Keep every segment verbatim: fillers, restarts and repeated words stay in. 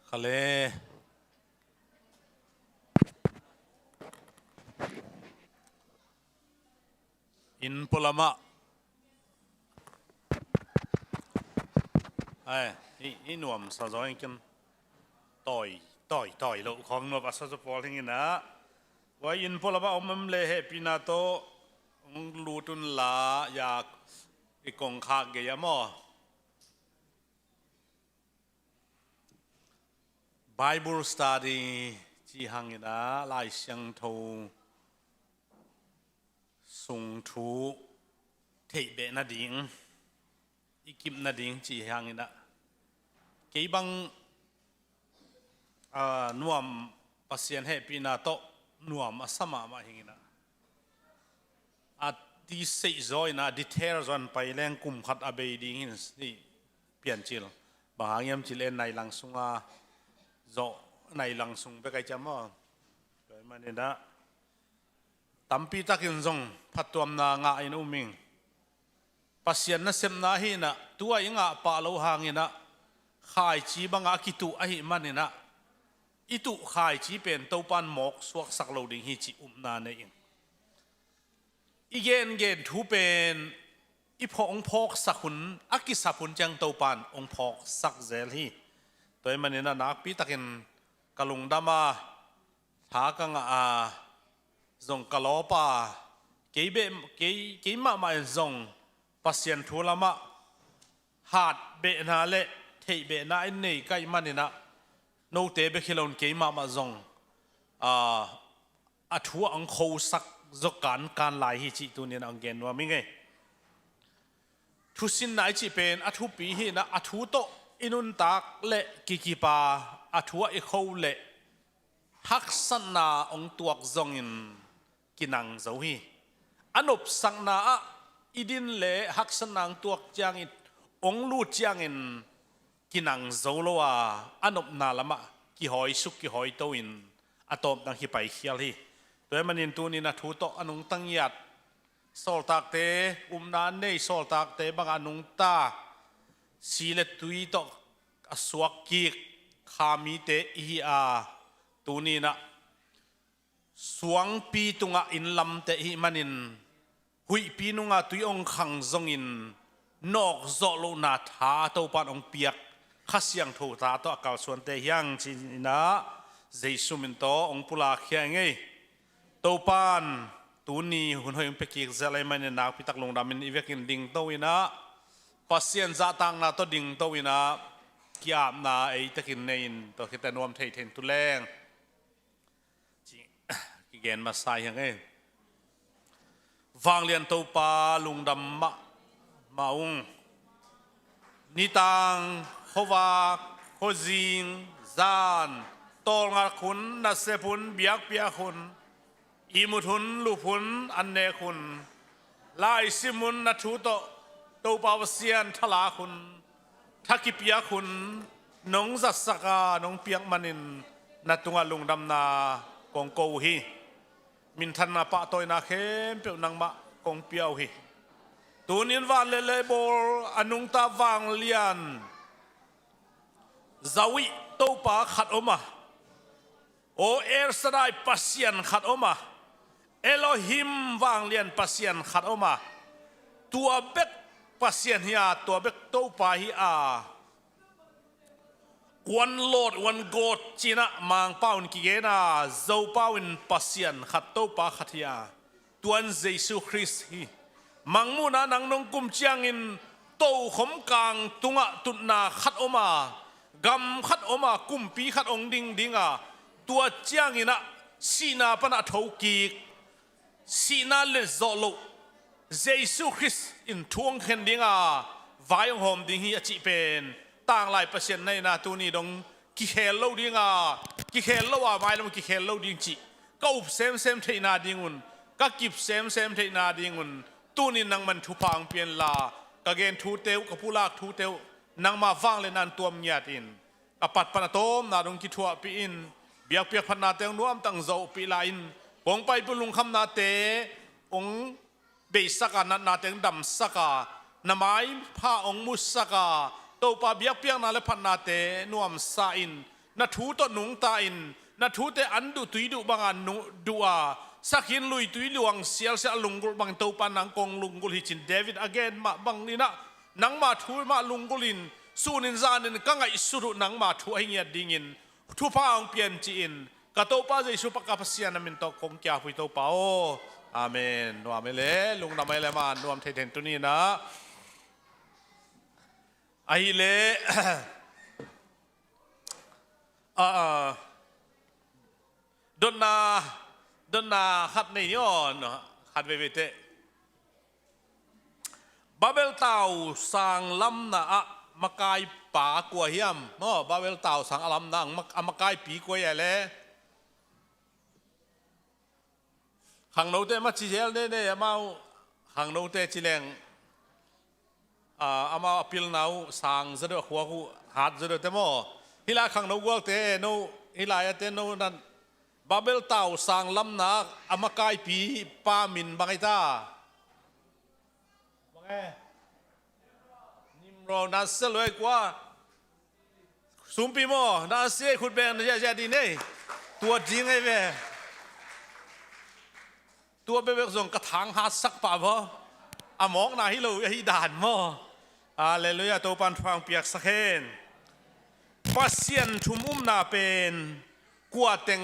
Ka le inn pualamah, ai, i, i nuamsa zaw in ken tawi, tawi, tawi lo khawng nuam a sa zaw pawl hing inah. Tua inn pualamah om om le hehpihna tawh hong lut un la, ya, i kongkhak gei a maw. Bible study ci hang inah Lai Siangtho sung thu theih beh nading, i kip nading ci hang inah. Kei bang, ah, nuam, Pasian hehpihna tawh nuam a sa mahmah hing inah. A ti seih zaw inah, detail zaw in pai leng kum khat a bei ding hin, i Piancil. Bang hang hiam cih leh nai lang sunga zawh, nai lang sung bek ahi ciam aw. Tua ahih man inah tampi takin zong phattuamna ngah in um ing. Pasian nasepna ahi inah, tua i ngah pah lo hang inah, khaici bangah a kituh ahih man inah, i tuh khaici pen Topa'n mawk suaksak lo ding hi cih upna nei ing. I gengen thu pen i phawk, hong phawksak hun, a kisap hun ciang Topa'n hong phawksak zel hi. Tua ahih man inah nakpi takin ka lungdam a, tha ka ngah a, zong ka lawp a, kei beh, kei, kei mahmah in zong Pasian thu lamah hatbehna le theihbehna in nei ka hih man inah, note bek hi loin kei mahmah zong, aa, a thu ah hong khosak zaw kankan lai hi cih tuni-in hong gen nuam ing ei. Thusinna i cih pen a thupi hi inah, a thu tawh i nuntak le kikip a, a thu ah i kho leh haksatna hong tuak zongin kinang zo hi. A nopsakna ah i din le haksatna hong tuak ciangin, hong lut ciangin kinang zo lo a, a nopna lamah kihawisuk, kihawito in a tawpna hong kipaikhial hi. Tua ahih manin tuni-in a thu tawh a nungta ngiat sawltakte, upna a nei sawltakte bangah a nungta, si le tui tawh a suak kik kha mite i hi a, tuni-in ah suangpi tungah inn lamteh i hih manin, huihpi nungah tui hong khang zongin nawkzawh lohna tha Topa'n hong piak Kha Siangtho tha tawh a kalsuante hi hang ci-in ah, Jesu min tawh hong pulakkhia ing ei. Topa'n tuni hun hoih hong pia kik zel ahih manin nakpi tak lungdamin i vekin dingto in ah, Pasian zahtakna tawh dingto in ah, ki-apna ei takin nei in, tua khit teh nuam thei thei in tu leng ci, kigen masa hi hang ei. Vanglian Topa, lungdam mahmah ung. Nitang, khuavak, khuazing, zan, tawlngak hun, nasep hun, biakpiak hun, ihmut hun, lup hun, annek hun, laisim hun, na thu tawh Topa Pasian thalak hun, tha kipiak hun nong zatsak a, nong piak manin na tungah lungdamna kong ko uh hi. Minthanna, pahtawina khempeuh nangmah kong pia uh hi. Tuni-in van le leibawl a nungta vanglian Yahweh Topa khat om a, aw El Shaddai Pasian khat om a, Elohim vanglian Pasian khat om a, tua bek Pasian hi a, tua bek Topa hi a, one Lord, one God ci-in ah Mangpau in kigen a, Zopau in Pasian khat, Topa khat hi a, tua in Jesu Khrist hi. Mangmuhna nang nong kum ciangin tokhom kang tungah tutna khat om a, gam khat om a, kumpi khat hong ding ding a, tua ciangin ah sihna panah thokik, sihna letzawh loh Jesu Khrist in thu hong khen ding a, vai hong hawm ding hi a cih pen tanglai Pasian na hi-in ah, tuni dong kikhel lo ding a, kikhel lo a, mailam kikhel lo ding cih ka up semsem theihna ding un, ka kip semsem theihna ding un, tuni nangman thupha hong pia inla, ka gen thute uh, ka pulak thute uh nangma vangliatna in tuam ngiat in, a pat pan a tawpna dong kithuahpih in, biakpiak phatnate hong nuamtak zawhpih lai in, kong paipih lungkhamnate hong beisak a, natnate hong damsak a, na maipha hong musak a, Topa biakpiakna le phatnate nuamsa in, Na thu tawh nungta in, na thute an duh tui duh banga nu-, duh a, sakhin lui tui luang sialsial a lunggulh bangin Topa nang kong lunggulh hi ci-in David a gen mah bangin ah, nangma thu mah lunggulh in, sun in zan in ka ngaihsut uh nangma thu ahi ngiat dingin thupha hong pia in ci-in, ka Topa Jesuh pa ka Pasian na min tawh kong kiap uh hi Topa aw. Amen. Nuam ei le, lungdam ei le, ma nuam thei thei in tuni-in ah. Ahih leh, ah, ah, dotna, dotna khat nei ni aw, khat veivei teh. Babel tau sang lamna ah makaipa kua hiam? Maw, Babel tau sang a lamna ah mak-, a makaipi kua hiam le? Khangnote mah ci zel nene, amau khangnote ci leng, ah, amau a pilna uh sang zaw deuh, a khuak uh hat zaw deuh te maw. Hih lai khangno gualte, no, hih lai-ate no nan Babel tau sang lamna a makaipi pa min bang ei ta? Bang e? Nimrod, na sia luai kua? Sumpi maw, na sia khut beng na ziahziah ding nei. Tua ding ei ve. Tua bekbek zong ka thang hatsak pah baw. A mawkna hi lo, ahi dan maw. Halleluiah, Topan thupha hong piaksak hen. Pasian thum upna pen kua teng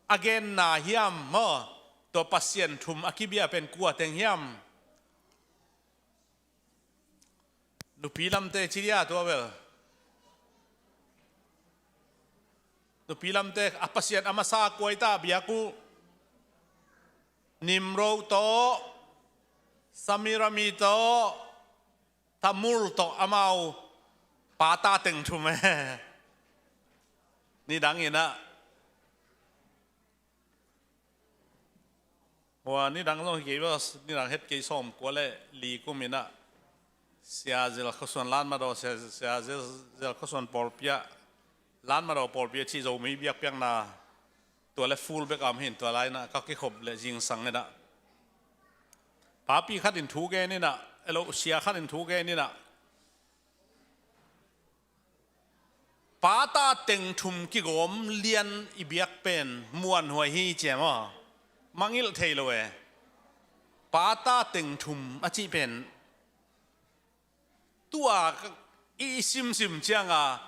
a genna hiam maw? Tua Pasian thum a kibia pen kua teng hiam? Nupi lamte ci dia tua bel. Nupi lamte a Pasian a masa kua ei ta biak uh? Nimrod tawh, Samirami tawh, Tamul tawh, amau pata teng thum e. Nidang in ah. Hua nidang zong hi kei bas, nidang het kei sawmkua le li kum in ah. Sia Zel Khua Suan Lan Madaw, Sia, Sia Zel, Zel Khua Suan pawlpi ah. Lan Madaw pawlpi ah cih Zomi biakpiakna. Tua le full bek a om hi in tua lai-in ah ka kikhop le zingsang in ah. Papi khat in thu gen in ah, elo sia khat in thu gen in ah. Pata teng thum kigawm lian i biak pen muanhuai hi ci e maw. Mangngilh thei lo e. Pata teng thum a cih pen. Tua i simsim cianga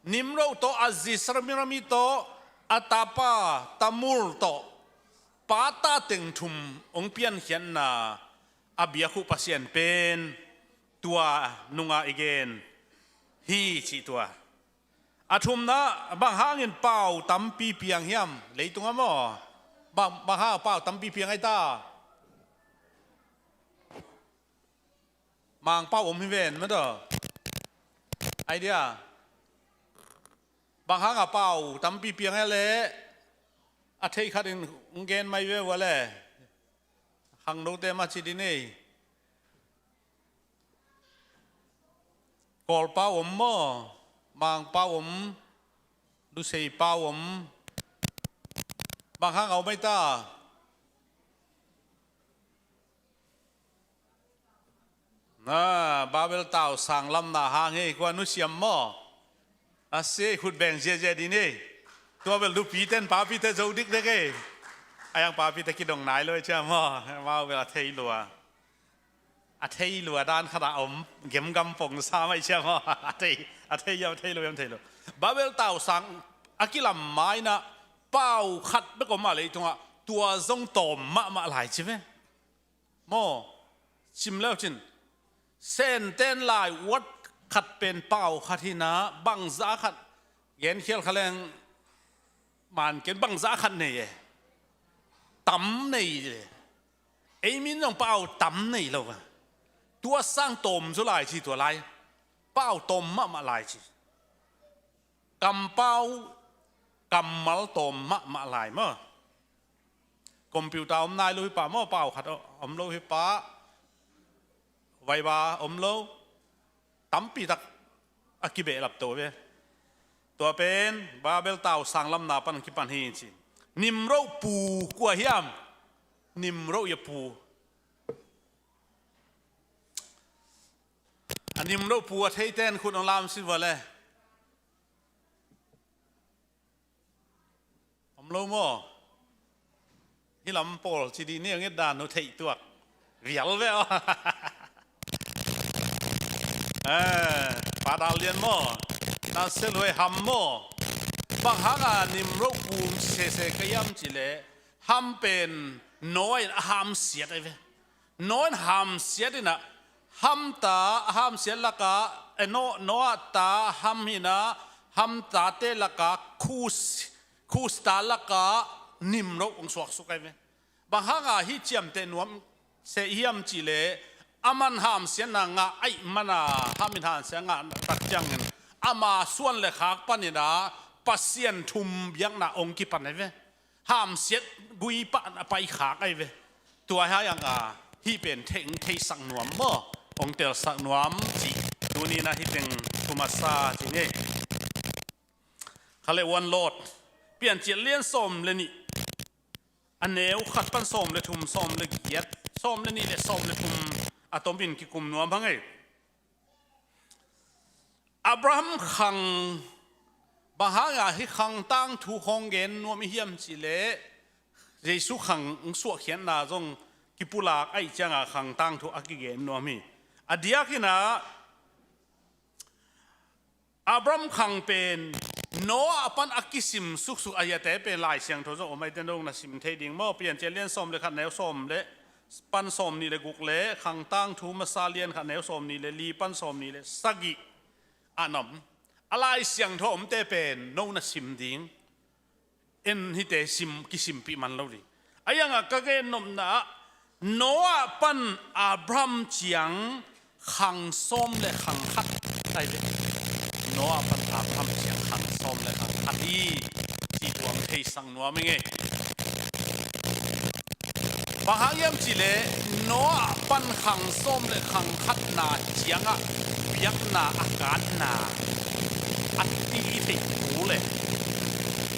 Nimrod tawh, a zi Samirami tawh, a tapa Tamul tawh, pata teng thum hong piankhiatna a biak uh Pasian pen tua nunga i gen hi cih tua. A thumna, bang hangin pau tampi piang hiam? Leitungah maw, bang, bang hang pau tampi piang ei ta? Mangpau om hi ven madaw. Idea. Bang hanga pau tampi piang ei le? A thei khat in hong gen mai ve ua le. Khangnote mah ci ding ei. Kawlpau om maw, Mangpau om, Luseipau om. Bang hanga om ei ta? Na, Babel tau sang lamna hang hi, kua nusiam maw? A sia khut beng ziahziah ding ei. Tua bel nupite in papite zo dikdek ei. A yang papite kidong nai lo ei cia maw? Mau bel a thei lua. A thei lua dan khat a om, gemgam pongsa mai cia maw? A thei, a thei hiam, a thei lo hiam, thei lo. Babel tau sang a kilam ma-in ah pau khat bek om a leitungah tua zong tawm mahmah lai ci ve. Maw, sim leu cin. Senten lai uat khat pen pau khat hi-in ah bangzah khat genkhial kha leng manken bangzah khat nei e. Tam nei e. Ei min zong pau tam nei lo a. Tua sang tawm zaw lai ci tua lai. Pau tawm mahmah lai ci. Kampau, kammal tawm mahmah lai maw. Computer om nai lo hi pah maw, pau khat om lo hi pah. Viber om lo. Tampi tak a kibehlap to ve. Tua pen Babel tau sang lamna pan kipan hi ci. Nimrod pu kua hiam? Nimrod i a pu. A Nimrod pu a theite in khut hong lamsit vua le. Lo maw? Hih lam pawl ci dih ni ang et dan uh theih tuak vial ve aw. Eh, Pa Dal Lian maw? Nasem Luai Ham maw? Bang hanga Nimrod pum sese ka hiam cih leh Ham pen Noah in a hamsiat ahi ve. Noah in hamsiat in ah, Ham ta a hamsiat lakah, eh, No-, Noah ta Ham hi in ah, Ham tate lakah Kush, Kush ta lakah Nimrod hong suaksuk ahi ve. Bang hanga hih ciamteh nuam se hiam cih leh, aman hamsiatna ngah ahih mana, Ham in hamsiat ngah tak ciangin ama suan le khak panin ah Pasian thum biakna hong kipan ahi ve. Hamsiat gui pan a paikhak ahi ve. Tua hi hang a, hih pen thei-, theisak nuam maw, hong telsak nuam cih tuni in ah hih teng thu masa ci ni. Kha le uan lawt, Piancil lian sawm le nih, a neu khat pan sawm le thum, sawm le giat, sawm le nih le sawm le thum a tomin kikum nuam hang ei. Abraham khang, bang hanga hih khang tangthu hong gen nuam i hiam cih leh, Jesu khang suahkhiatna zong kipulak ahih cianga khang tangthu a kigen nuam hi. A diakin ah Abraham khang pen Noah pan a kisim suksuk, a hiate pen Lai Siangtho zong om ahi, ten dong na sim thei ding maw? Piancil lian sawm le khat neu sawm le pan sawm nih le guk le khang tangthu masa lian khat neu sawm nih le li pan sawm nih le sagih a nam. A Lai Siangtho omte pen no na sim ding. En hihte sim, kisimpih man lo ding. A hiangah ka gen nopna ah Noah pan Abraham ciang khang sawm le khang khat ahi ve. Noah pan Abraham ciang khang sawm le khang khat hi. Cih tuang theisak nuam ing ei. Bang hang hiam cih leh Noah pan khang sawm le khang khatna ciangah biakna a kanna a ti i theih kul e.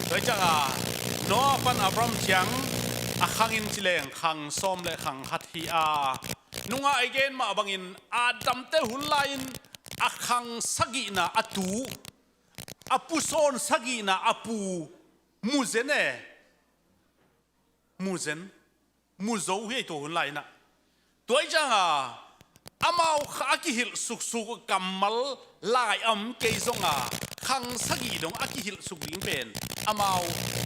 Tua hi cianga Noah pan Abraham ciang a khang in ci leng khang sawm le khang khat hi a, nungah i gen mah bangin Adam te hun lai-in a khang sagihna a tu, a pusawn sagihna a pu mu zen e. Mu zen, mu zo hi ei tua hun lai-in ah. Tua hi cianga amau kha a kihilh suksuk kammal lai a om kei zonga khang sagih dong a kihilh suk ding pen amau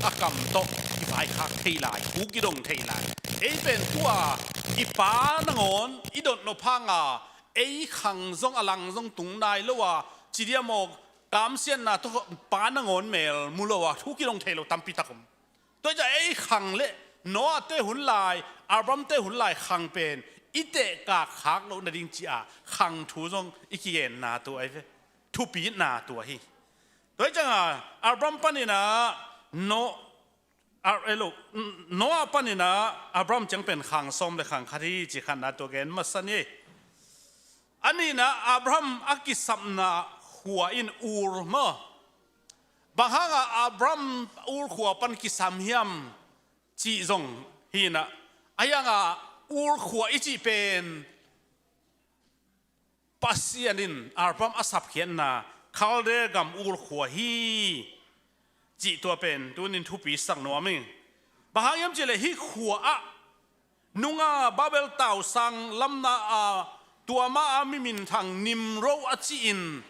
a kam tawh kivaikhak thei lai, thu kidong thei lai. Ei pen tua i pa nangawn i dotnop hanga ei khang zong a lang zong tung nai lo a, ci diam aw, kamsiatna tawh pa nangawn mel mu lo a thu kidong thei lo tampi tak om. Tua hi ciah ei khang le Noah te hun lai, Abraham te hun lai khang pen i tehkak khak loh nading ci-a khang thu zong i kigenna tua ahi ve. Thupina tua hi. Tua hi cianga Abraham panin ah No-, Ar-, elo, Noah panin ah Abraham ciang pen khang sawm le khang khat hi ci khatna tua gen masa ni. A nihna Abraham a kisapna khua in Ur maw? Bang hanga Abraham Ur khua pan kisam hiam cih zong hi in ah, a hianga Ur khua i cih pen Pasian in Abraham a sapkhiatna Khaldea gam Ur khua hi cih tua pen tunin thupi sak nuam ing. Bang hang hiam cih leh hih khua ah nunga Babel tausang lamna a tua ma a mi minthang Nimrod a ci-in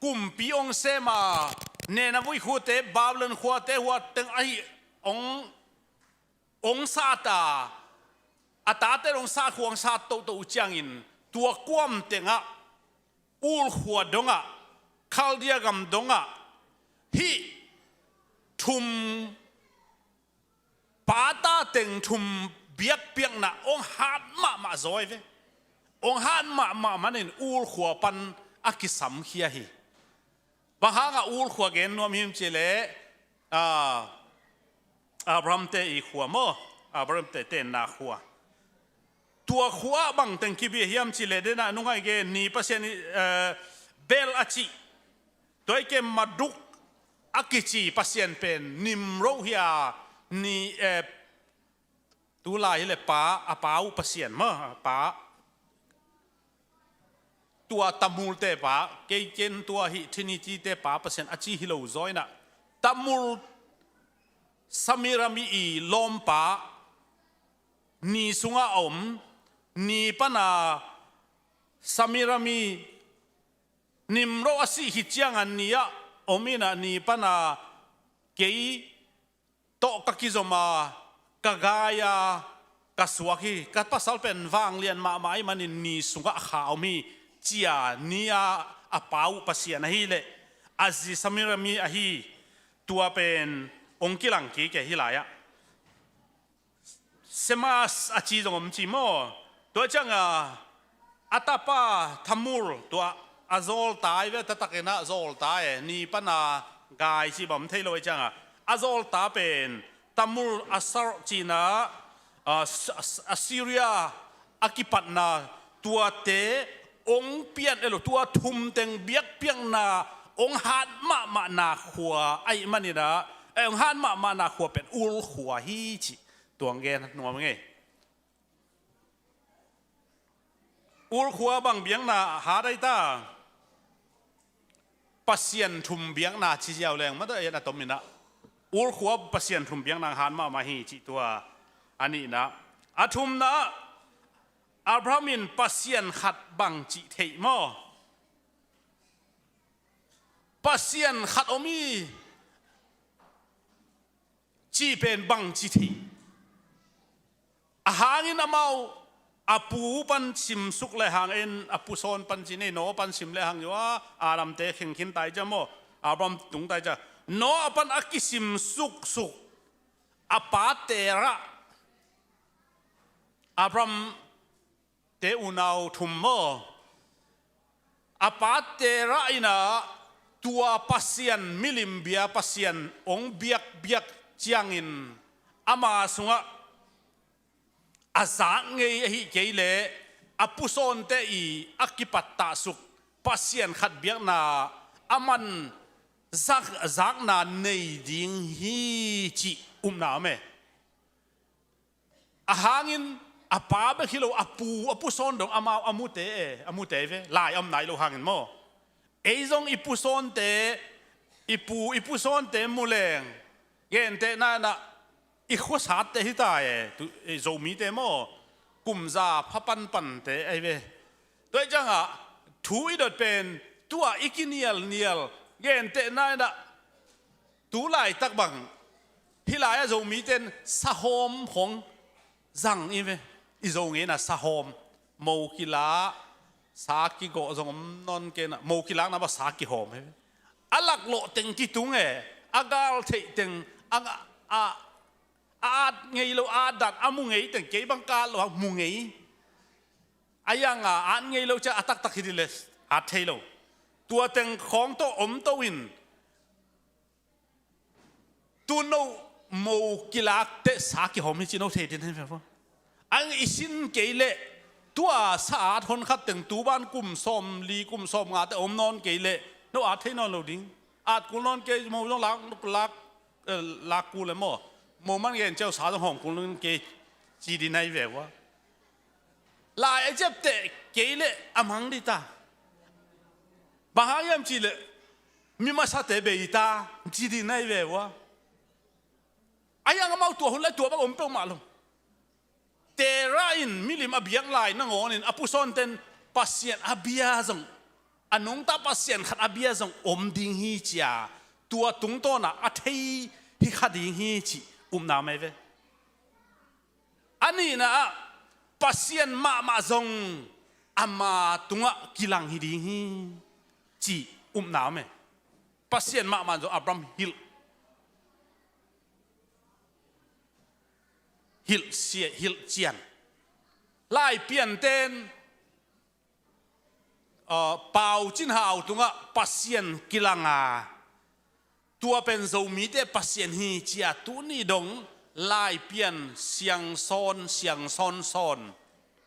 kumpi hong sem a, Nineveh khuate, Babylon khuate, hua teng ahi hong, hong sat a, a tate hong sat khua hong sat toto uh ciangin tua kuam tengah Ur khua dongah, Khaldea gam dongah hih thum pa ta teng thum biakpiakna hong hat mahmah zaw hi ve. Hong hat mahmah manin Ur khua pan a kisamkhia hi. Bang hanga Ur khua gen nuam him cih leh, a, Abraham te i khua maw? Abraham te tenna khua. Tua khua ah bang teng kibia hiam cih leh, denah nungai gen ni pasian i, eh, Bel a cih. Tua hi kei Marduk a kici pasian pen Nimrod hi a, ni, eh, tulai hi leh pa, a pa uh pasian maw, a pa. Tua Tamul te pa, kei ken tua hih Trinity te pa pasian a ci hi lo zaw in ah. Tamul Samirami i lawmpa ni sungah a om, ni pana Samirami Nimro a sih khit ciangah ni ah om inah ni pana kei tawh ka kizom a, ka gai a, ka suak hi. Ka pasal pen vanglian mahmah ahih manin ni sungah kha om hi, ci-a ni-a a pa uh Pasian ahih leh a zi Samirami ahi, tua pen hong kilang kik e hih lai-ah. Semas a ci zong om ci maw? Tua ciangah a tapa Tamur, tua a zawlta hi ve, taktak inah zawlta e, ni pana gai ci bang om thei lo e ciangah a zawlta pen Tamur Asar cinah, a, S-, S-, Assyria a kipatna tuate hong pian e lo, tua thum teng biakpiakna hong hat mahmahna khua ahih maninah, eh, hong hat mahmahna khua pen Ur khua hi ci. Tuang gen nuam ngei. Ur khua bang biakna hat ai ta? Pasian thum biakna ci ziau leng mata en a tom inah Ur khua Pasian thum biakna hat mahmah hi ci tua a nihna. A thumna ah Abraham in Pasian khat bang cih theih maw? Pasian khat om hi cih pen bang ci theih? A hangin amau a pu pan simsuk le hangin a pu sawn pan ci nei, Noah pan sim le hang ua, Adamte khengkhin tai cia maw? Abraham tung tai cia. Noah pan a kisimsuksuk a pa Terah, Abraham te unau thum maw? A pa Terah inah tua Pasian milim bia, Pasian hong biakbiak ciangin ama sungah a zak ngei ahih kei leh a pusawnte i a kipattahsuk Pasian khat biakna aman zak, zakna nei ding hi cih upna om e. A hangin a pa bek hi lo, a pu, a pusawn dong amau a mute e, a mute ve, lai a om nai lo hangin maw? Ei zong i pusawnte, i pu, i pusawnte mu leng, gentehna inah i khuasatte hi ta e, tu, i Zomite maw? Kumza pha panpante ahi ve. Tua hi ciangah thu i dot pen tua i kinialnial, gentehna inah tu laitak bang hih lai-ah Zomite in sahawm khong zang i ve. I Zo ngeina sahawm, mo kila, sa kigawh zong om nawn kei inah, mo kilakna bang sa kihawm hi ve. A laklawh teng kitung e, a gal theih teng, a, a, a at ngei lo, a at dan, a mu ngei teng, kei bang ka at lo hang mu ngei. A yanga at ngei lo cia a taktak hi dih le at thei lo. Tua teng khawng tawh om to in, tu no mo kilak teh sa kihawm hi ci no thei din hen fe fo. Ang i sin kei leh tua sa at hon khat teng tu ban kum sawm li kum sawm nga teh om nawn kei leh no at thei nawn lo ding. At kul nawn kei, mo zong lak, lak, eh, lak kul le maw? Mo man gen ciau sa zong hawm kul nawn kei ci din ahi ve ua. Lai a ciapteh kei leh a mang dih ta. Bang hang hiam cih leh mi masate bei ta ci ding nai ve ua. A hiang amau tua hun lai tua bang om peuhmah lo. Terah in milim a biak lai nangawnin a pusawnten Pasian a bia zong, a nungta Pasian khat a bia zong om ding hi cia, tua tungtawna a thei hi kha ding hi cih upna mai ve. A nihna ah Pasian mahmah zong ama tungah kilang hi ding hi cih upna om e. Pasian mahmah zong Abraham hilh, hilh sia, hilh cian. Laipianten, uh, Pau Cin Hau tungah Pasian kilang a, tua pen Zomite Pasian hi cia tuni dong Laipian Siangsawn, Siangsawn Sawn,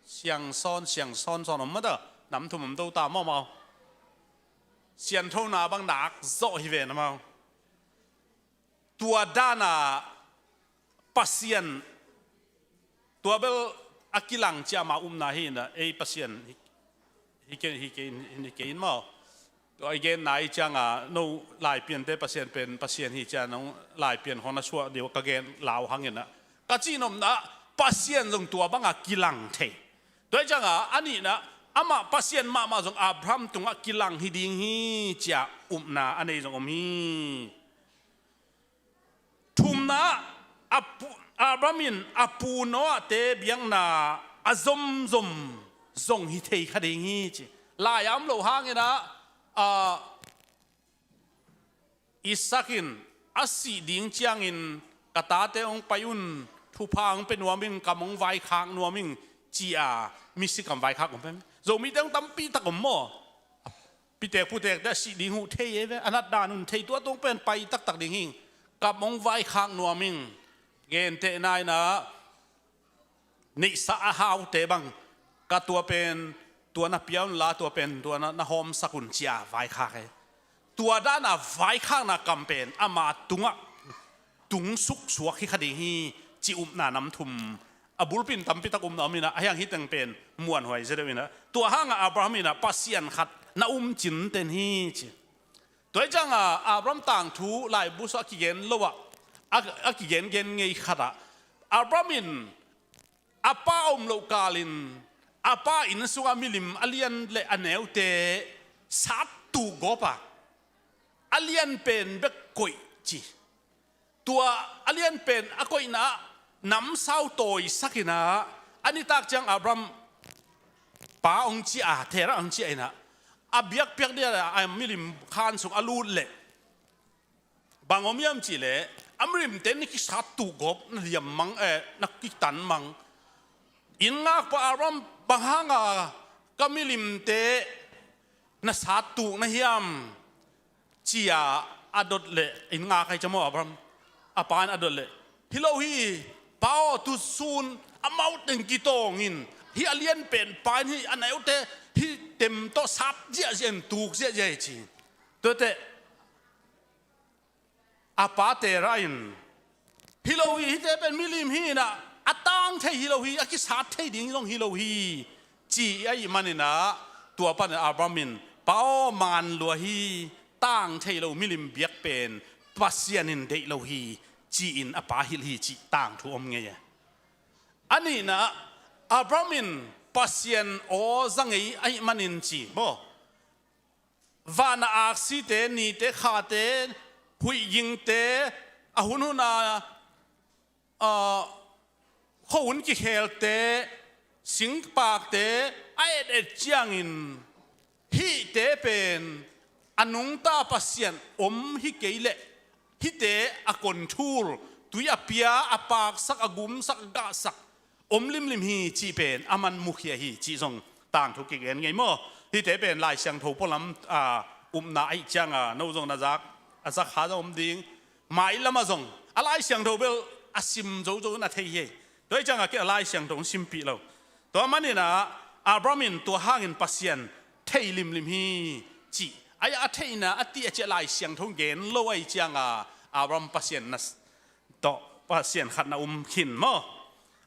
Siangsawn, Siangsawn Sawn om mata, nam thum om to ta mawmaw. Sianthona bang nak zawh hi ve na maw. Tua dana Pasian tua bel a kilang cia ma upna hi na, ei Pasian hi, hi kei, hi kei, hi kei in maw. Tua i genna i cianga no Laipiante Pasian pen Pasian hi cianga no Laipian khong na suah deuh ka gen lau hanginah ka cihnopna ah Pasian zong tua banga kilang thei. Tua i cianga a nihna amah Pasian mahmah zong Abraham tungah kilang hi ding hi cia upna a nei zong om hi. Thumna ah a pu, Abraham in a pu Noah te biakna a zomzom zong hi thei kha ding hi ci. Lai a om lo hanginah a Isaac in a sih ding ciangin ka tate hong pai un, thupha hong pia nuam ing, kam hong vaikhak nuam ing ci-a misi kam vaikhak om pen Zomite hong tampi tak om maw? Pitek putekte a sih ding huh thei e ve, a nat dan un thei tua tung pen pai taktak ding hing, kam hong vaikhak nuam ing. Gentehna inah neihsa a haute bang ka tua pen tua na pia unla tua pen tua na, na hawmsak un cia vaikhak e. Tua dana vaikhakna kam pen ama tungah tungsuk suak hi kha ding hi ci upna nam thum a bulpin tampi tak upna om inah a hiang hiteng pen muanhuai zia deuh inah tua hanga Abraham inah Pasian khat na um cinten hi ci. Tua i cianga Abraham tangthu laibu sua a kigen lo ah a, a kigengen ngei khatah Abraham in a pa om loh kalin a pa inn sunga milim a lian le a neute sattuh gawpa a lian pen bek koih ci. Tua a lian pen a koihna ah namsau tawisak inah a nitak ciang Abraham pa hong ciah a Terah hong ciah inah a biakpiak dia a milim khan sung a lut leh bang om hiam cihleh a milimte na kisattuh gawp na liam mang eh na kitan mang. Inn ngakpa Abraham bang hanga ka milimte na sattuh na hiam cia a dot leh inn ngak ai camo Abraham a pa in a dot leh hi lo hi pa aw tusun amau teng kitawng in hi a lian pen pa in hi a neute hi tem tawh sat ziahziah in tuk ziahziah hi ci. Tuate a pa Terah in hi lo hi, hite pen milim hi inah a tang thei hi lo hi, a kisat thei ding zong hi lo hi ci a ih maninah tua panin Abraham in pa aw man lua hi, tang thei lo milim biak pen Pasian in deih lo hi ci-in a pa hilh hi cih tangthu om ngei e. A nihna Abraham in Pasian aw za ngei a ih manin ci maw? Vana aksite, nite, khate, huihgingte, a hunhuna a khuahun kikhelte, singpakte a et et ciangin hihte pen a nungta Pasian om hi kei leh hihte a control, tui a pia, a paksak, a gumsak, a gahsak om limlim hi cih pen a man mukhia hi cih zong tangthu kigen ngei maw? Hihte pen Lai Siangtho pualam a upna a ih cianga no zong na zak a zak kha zong om ding. Mailamah zong a Lai Siangtho bel a sim zozo na thei hi. Tua ih cianga kei a Lai Siangtho hong simpih lo. Tua maninah Abraham in tua hangin Pasian thei limlim hi cih a, a theihna a tih a ciah Lai Siangtho gen lo a ih cianga Abraham Pasian na tawh Pasian khat na um khin maw?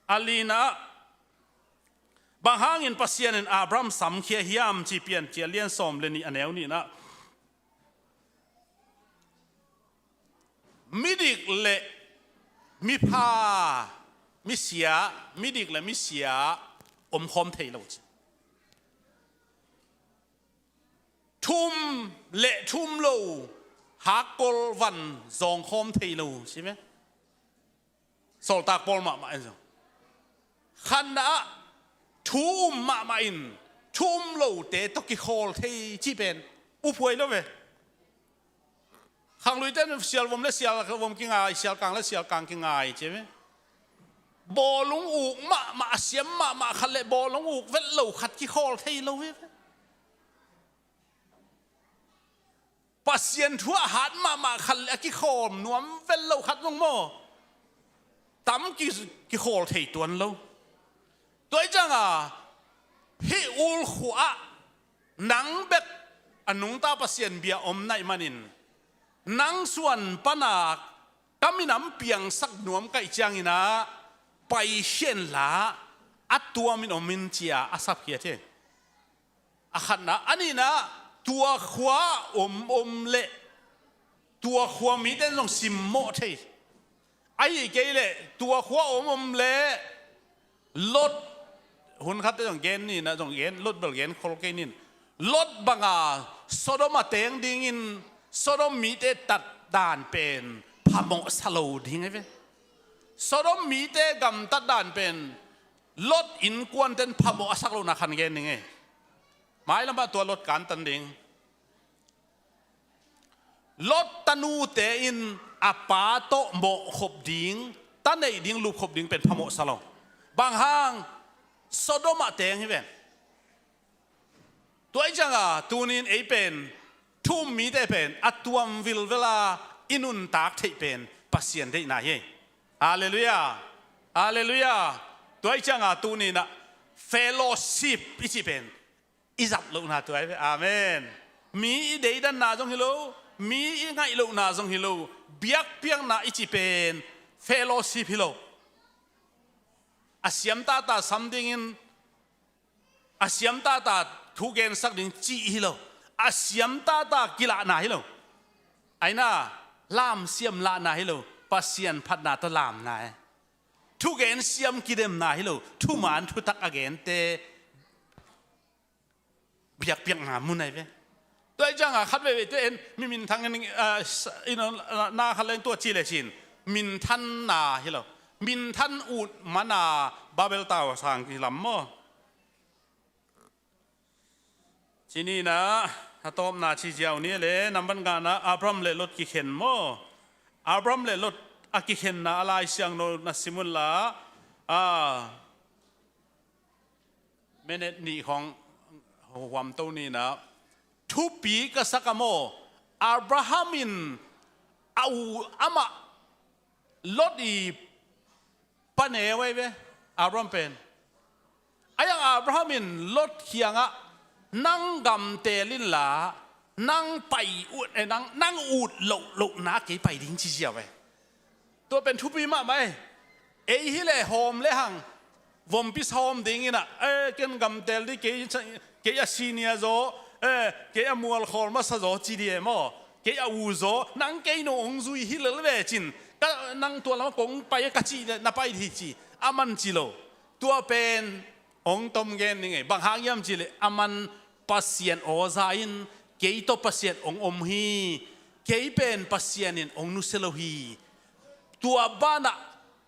A lina ah bang hangin Pasian in Abraham samkhia hiam ci Piancil lian sawm le nih a neu nihna ah midik le mipha, misia, midik le misia omkhawm thei lo ci. Thum le thum lo hakkol van zawngkhawm thei lo ci ve. Sawltak pawl mahmah in zong khatna ah thu um mahmah in thu um lote tawh kikhawl thei cih pen uphuai lo ve. Khangluite in sialvom le sialvom kingai, sialkang le sialkang kingai ci ve. Bawlung uk mahmah a siam mahmah khat le bawlung uk vet lo khat kikhawl thei lo hi ve. Pasian thu a hat mahmah khat le a kikhawm nuam vel lo khat zong maw tam ki, kikhawl thei tuan lo. Tua ih cianga hih ulkhua ah nang bek a nungta Pasian bia om naih manin nang suan pana ka minam piangsak nuam kaih cianginah paikhia inla a tuamin om in cia a sapkhiat hi. A khatna, a nihna tua khua om om leh tua khua mite in zong simmawh thei. Ahi kei leh tua khua om om leh Lot, hun khatte zong gen ni na, zong gen, Lot bel gen khol kei nin. Lot banga Sodom a teng dingin Sodom mite tat dan pen phamawh sa lo ding hi ve. Sodom mite gamtat dan pen Lot innkuanten phamawh a sak lohna khan gen ding hi. Mailamah tua Lot kantan ding. Lot tanute in a pa tawh mawhkhop ding, ta neih ding, lupkhop ding pen phamawh sa lo. Bang hang? Sodom ah teng hi ven. Tua ih cianga tunin ei pen thu-um mite pen a tuam vilvela i nuntak theih pen Pasian deihna hi. Halleluiah. Halleluiah. Tua ih cianga tuninah fellowship i cih pen i zat lohna tua hi ve. Amen. Mi i deidanna zong hi lo, mi i ngaih lohna zong hi lo, biakpiakna i cih pen fellowship hi lo. A siamtata sam dingin a siamtata thu gensak ding cih hi lo. A siamtata kilahna hi lo. Aina, lam siam lahna hi lo. Pasian phatna tawh lamna e. Thugen siam kidemna hi lo. Thuman thutak a gente biakpiakna mun ahi ve. Tua ih cianga khat veivei te en mi minthang in, ah, s-, ino, na khat leng tua ci le cin minthanna hi lo. Minthan ut mana Babel tau sang hi lam maw? Cinina a tawpna ci ziau ni le namban ngana Abraham le Lot kikhen maw? Abraham le Lot a kikhenna a Lai Siangtho na sim unla, a, minute nih khong huamto nina. Thupi ka sak a maw? Abraham in a u amah Lot i pa neu ahi ve, Abraham pen. Ahi hang Abraham in Lot kiangah nang gamtel inla, nang pai ut, eh, nang, nang ut loh lohna kei pai ding ci ziau ve. Tua pen thupi mahmah e. Ei hi le hawm le hang vompi sawm dinginah, eh, ken gamtel dih, kei, kei a senior zaw, eh, kei a mualkhawl masa zaw ci dih e maw? Kei a u zaw, nang kei no hong zui hi lel ve cin, ka, nang tua lamah kong pai ka cih le na pai dih ci, a man ci lo. Tua pen hong tom gen ning ei. Bang hang hiam cih leh a man Pasian aw za in kei tawh Pasian hong om hi. Kei pen Pasian in hong nusia lo hi. Tua banah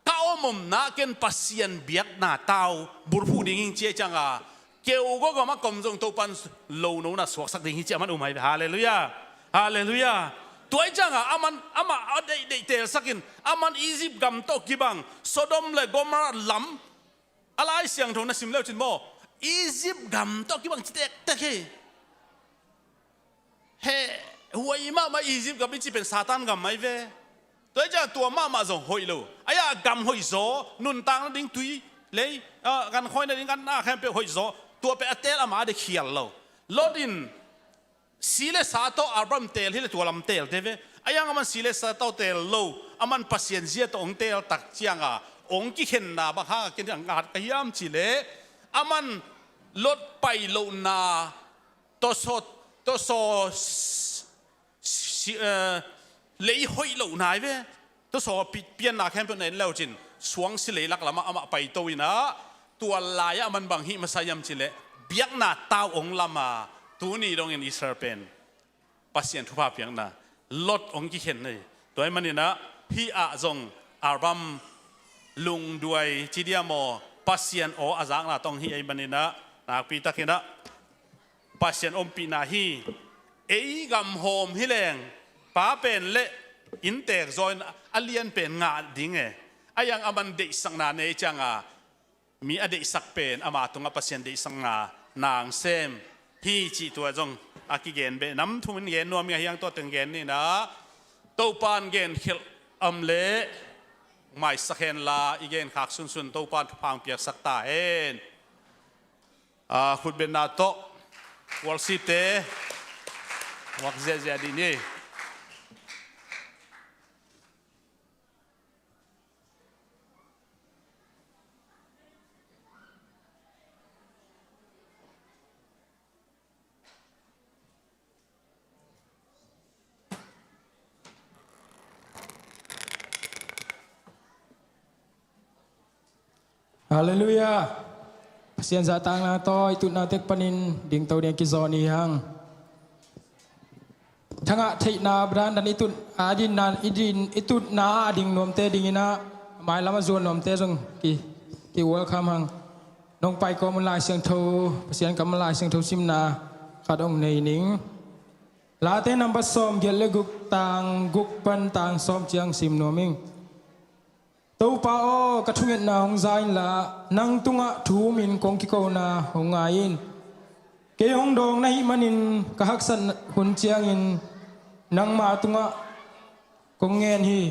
ka om omna ken Pasian biakna tau bulphuh ding hing ci a cianga keu gawgamah kom zong Topan lo nona suaksak ding hi ci a man um ahi ve. Halleluiah. Halleluiah. Tua ih cianga a man amah a deihdeih teelsakin a man Egypt gam tawh kibang Sodom le Gomorrah lam a Lai Siangtho na sim leucin maw? Egypt gam tawh kibang ci tektek hi. He, huai mahmah Egypt gam i ci pen Satan gam mai ve. Tua i ciang tua mahmah zong hoih lo. Aia gam hoih zaw, nuntak nading tui lei, ah, kan khoi nading kan na khempeuh hoih zaw. Tua pen a teel ama a de khial lo. Lot in si le sa tawh Abraham teel hi le tua lam teel te ve. A iang a man si le sa tawh teel lo, a man Pasian zia tawh hong teel tak cianga hong kikhenna bang hanga ken hong at ka hiam cih leh a man Lot pai lohna tawsaw, tawsaw si, eh, lei hoih lohna hi ve. Tawsaw pi-, pianna khempeuh na en leucin suangsi leilak lamah amah paito inah tua lai-ah a man bang hih masa hiam cih leh biakna tau hong lama tuni dongin Israel pen Pasian thupha piakna Lot hong kikhen hi. Tua ahih maninah hih ah zong Abraham lungduai ci dia maw, Pasian aw a zakna tawh hih ahih maninah nakpi takinah Pasian ompihna hi. Ei gamhawm hi leng pa pen le innteek zaw in a lian pen ngah ding e. A iang a man deihsakna nei cianga mi a deihsak pen ama tungah Pasian deihsakna nang sem hi cih tua zong a kigen beh nam thumin gen nuam ing a hiang tua teng gen ninah Topan genkhelh am le maisak henla i genkhak sunsun Topan thupha hong piaksak ta hen. A, khutbetna tawh worship-te muak ziahziah dih ni. Halleluiah. Pasian zahtakna tawh i tutna tek panin dingto ding a kizawn hi hang. Thangah theihna, brother, dan i tut, a dinna, i din, i tutna a ding nuamte dingin ah, mailam a zuan nuamte zong ki, ki welcome hang. Nong pai kawm un Lai Siangtho, Pasian kam Lai Siangtho simna khat hong nei ning. Late number sawmgiat le guk, tang guk pan tang sawm ciang sim nuam ing. Topa aw, ka thungetna hong za inla, nang tungah thu-umin kong kikona hong ngai in. Kei hong dawng na hih manin ka haksat hun ciangin nangma tungah kong ngen hi.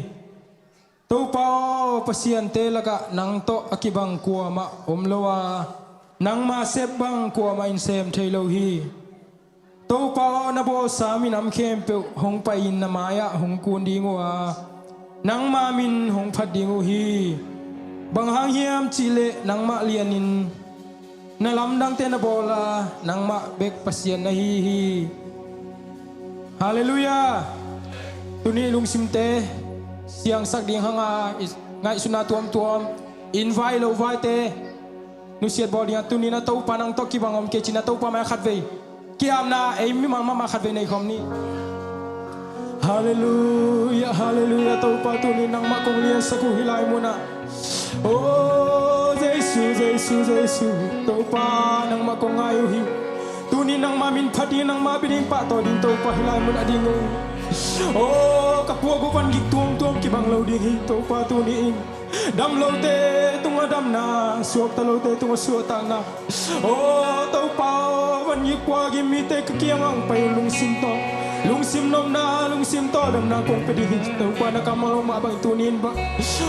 Topa aw, pasiante lakah nang tawh a kibang kuamah om lo a, nangma sep bang kuamah in sem thei lo hi. Topa aw, na bawlsa minam khempeuh hong pai-in na mai-ah hong kun ding uh a, nangma min hong phat ding uh hi. Bang hang hiam cihleh nangmah lianin na lamdangte na bawl a, nangmah bek Pasian na hi hi. Halleluiah. Tuni lungsimte siangsak ding hang a, i ngaihsutna tuamtuam, inn vai lo vaite nusiat bawl ding a, tuni na Topa nang tawh kibang om kei ci-in na Topa mai-ah khatvei ki-apna ei mimal mahmah khatvei nei khawm ni. Halleluiah, halleluiah. Topa tuni nangmah kong liansak uh hih lai munah. Oh Jesu, Jesu, Jesu, Topa nangmah kong ngai uh hi. Tuni nangmah min phat ding, nangmah bia ding, pahtawi ding Topa hih lai munah ding uh. Oh ka puak uh van gik tuamtuam kibang lo ding hi Topa tuni in. Dam lote tungah damna, suakta lote tungah suahtakna. Oh Topa aw, van gik puak gim mite ka kiangah hong pai un lungsim tawh, lungsim nopna, lungsim tawldamna kong pia ding hi Topa, na kammal hong mah bang tuni in bang.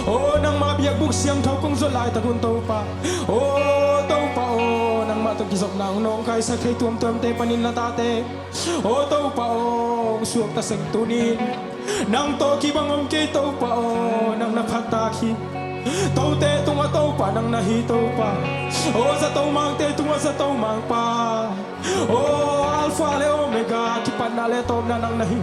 Oh nangmah biakbuk siangtho kong zuat laitak un Topa. Oh Topa aw, nangmah tawh kizopna hong nawngkaisak thei tuamtuamte panin na tate. Oh Topa aw, hong suakta sek tuni in. Nang tawh kibang om kei Topa aw, nang na phattak hi. Tote tungah Topa nang na hi Topa. Oh zato mangte tungah zato mangpa. Oh Alpha le Omega, kipatna le tawpna nang na hi.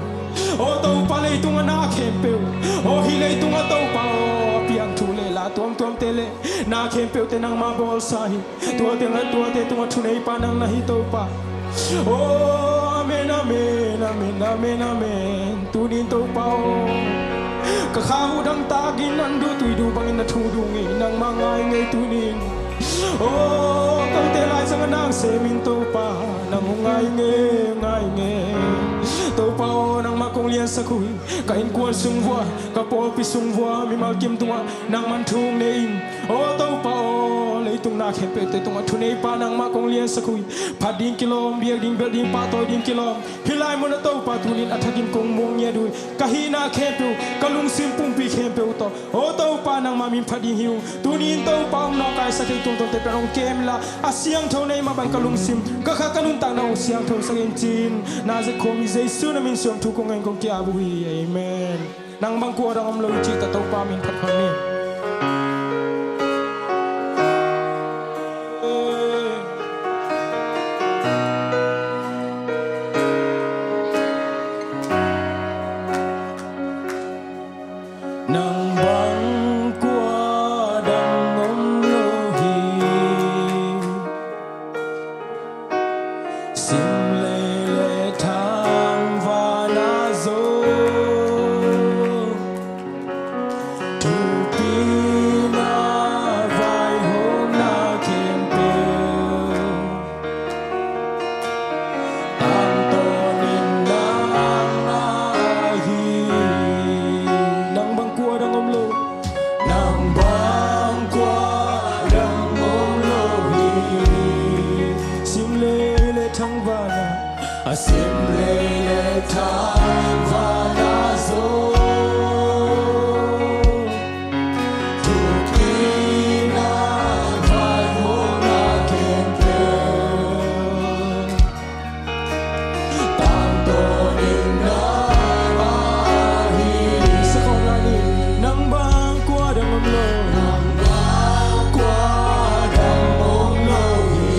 Oh Topa, leitungah na khempeuh, oh hih leitungah Topa aw, a piang thu le la tuamtuamte le na khempeuhte nangmah bawlsa hi. Tuate ngat tuate tungah thuneipa nang na hi Topa. Oh amen, amen, amen, amen, amen. Tuni in Topa aw, ka khak uh dangtakin an duh tui duh bangin na thu dung hi, nangmah ngai ngei tuni in. Oh kote laizang a nang sem in Topa, nang hong ngai ngei, ngai ngei. Topa aw, nangmah kong liansak uh hi. Ka innkuan sung vua, ka pawlpi sung vua, mimal kim tungah nangman thu hong nei in. Oh Topa aw, leitung na khempeuhte tungah thuneipa nangmah kong liansak uh hi. Phat ding kilawm, biak ding, belh ding, pahtawi ding kilawm. Hih lai munah Topa tuni in a thakin kong muang ngiat uh hi. Ka hihna khempeuh, ka lungsim pumpi khempeuh tawh, oh Topa nangmah min phat ding hi uh. Tuni in Topa hong nawngkaisak thei tuamtuamte pen hong kem inla, a siangtho na hih mah bang ka lungsim, ka kha, ka nuntakna hong siangthosak in ci-in, Nazareth khuami Jesu na min suang thu kong ngen kong ki-ap uh hi. Amen. Nang bang kua dang om lo hi cih tawh Topa min phat khawm ni. Nang bang kua dang om lo hi. Simlei le thangvana zo, thupina vaihawmna khempeuh, tangtawnin nang mah ahi. Nang bang kua dang om lo. Nang bang kua dang om lo hi. Simlei le thangvana, a simlei le thangvana zo, thupina vaihawmna khempeuh, tangtawnin nang mah ahi. Sa khawm lai ni. Nang bang kua dang om lo. Nang bang kua dang om lo hi.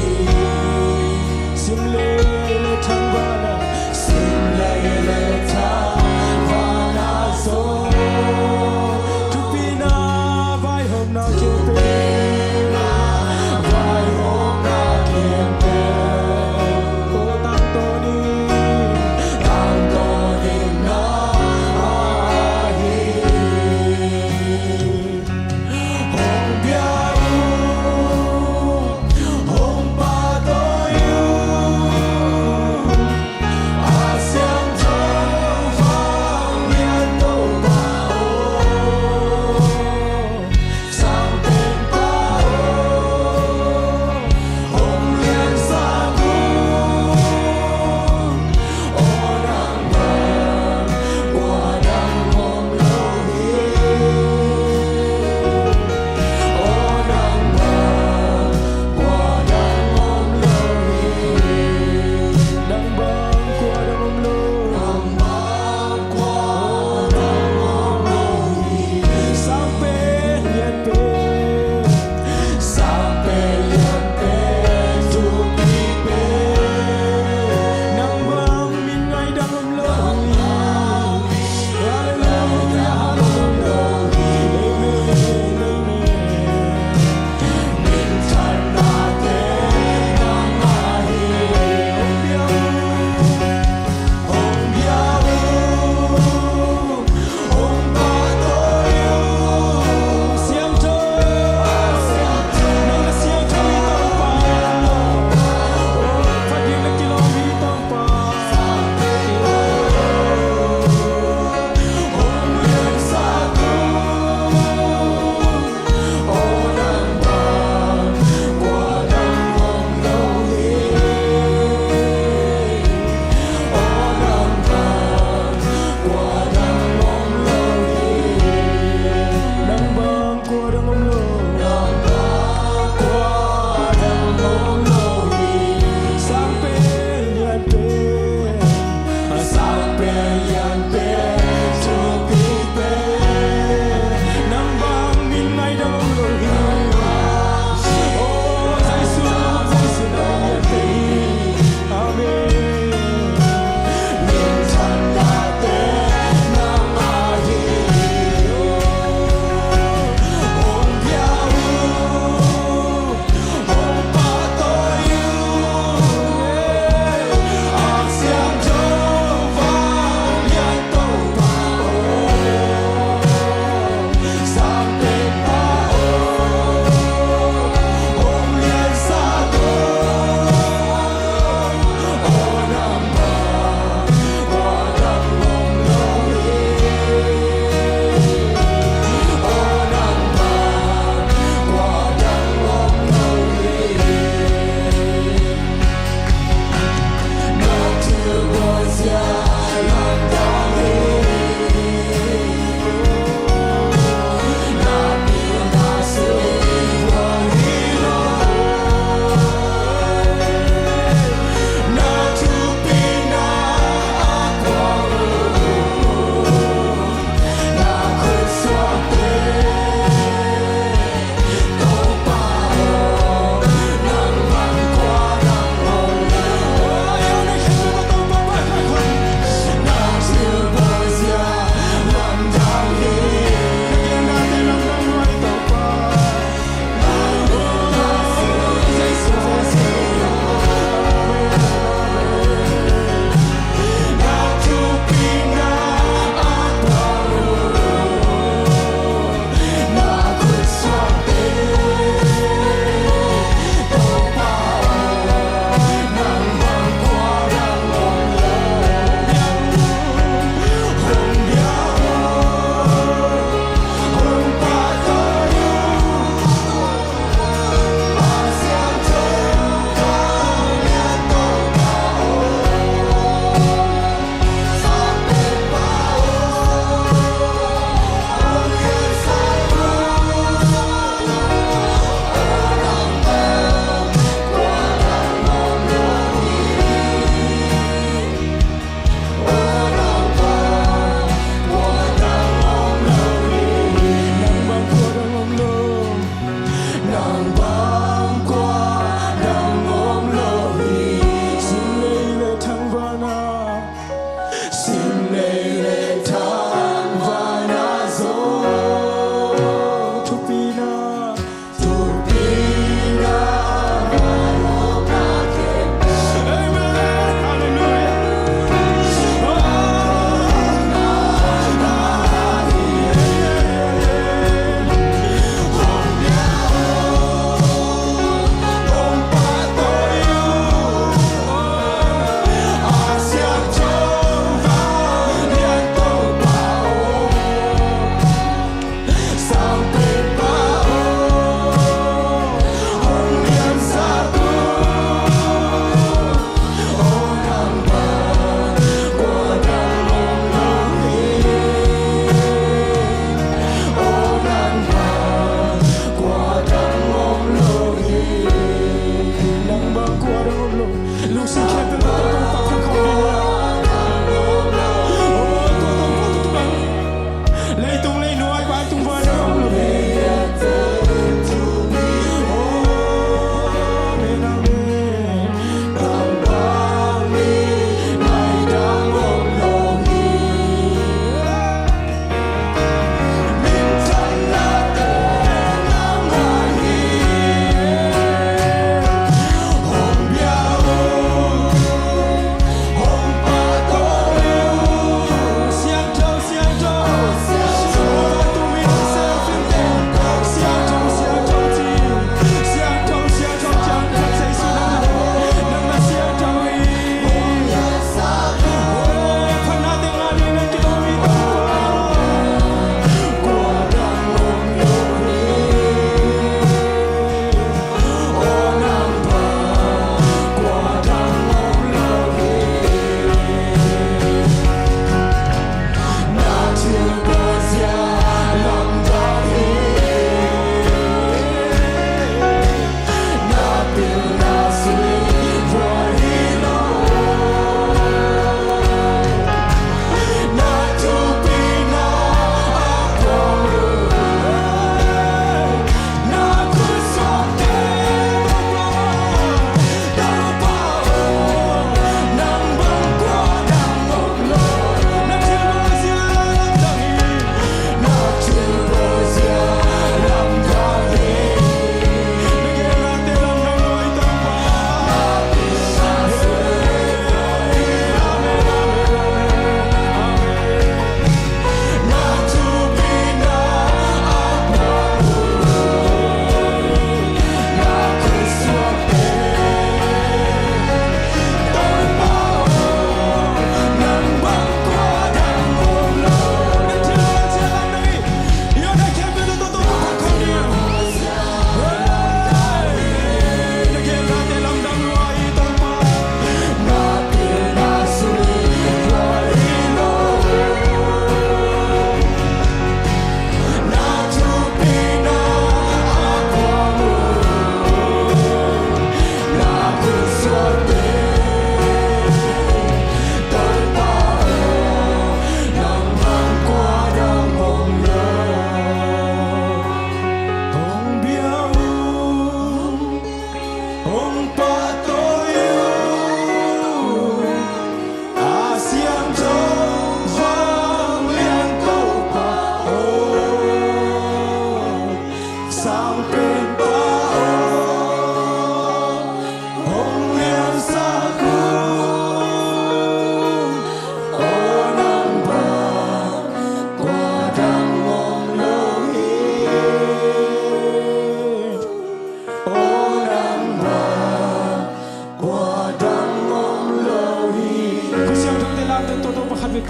Simlei le thangvana, simlei le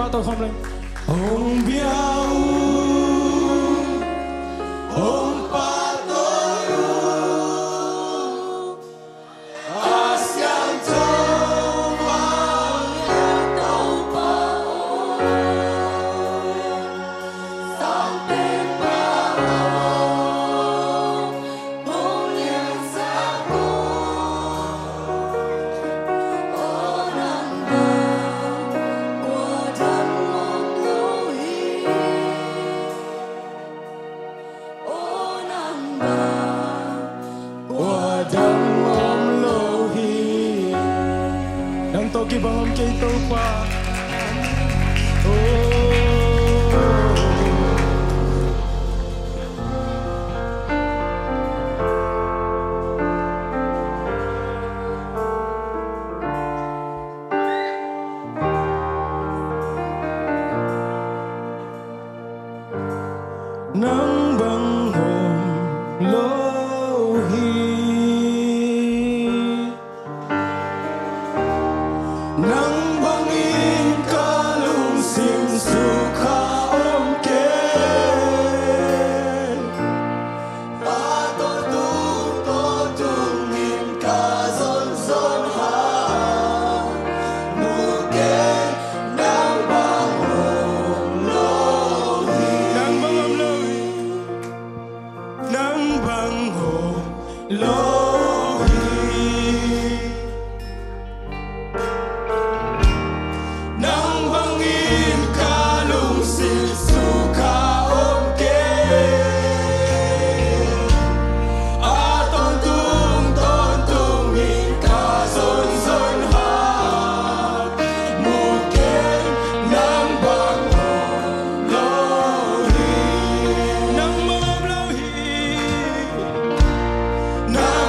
Tawh khawm leng. Hong bia un, hong pahtawi un, a siangtho vanglian Topa aw, sangpenpa aw, hong liansak un. Aw nang bang kua dang om lo hi. Aw nang bang kua dang om lo hi. Nang tawh kibang om kei Topa. Oh. Nang bang om lo hi. Nang bangin ka lungsim sukha om kei. A tawntung tawntungin ka zonzon hang mu kei. Nang bang om lo hi. Nang bang om lo hi. Nang bang om lo hi. Nang bangin ka lungsim sukha om kei. A tawntung tawntungin ka zonzon hang mu kei. Nang bang om lo hi. Nang bang om lo hi. Nang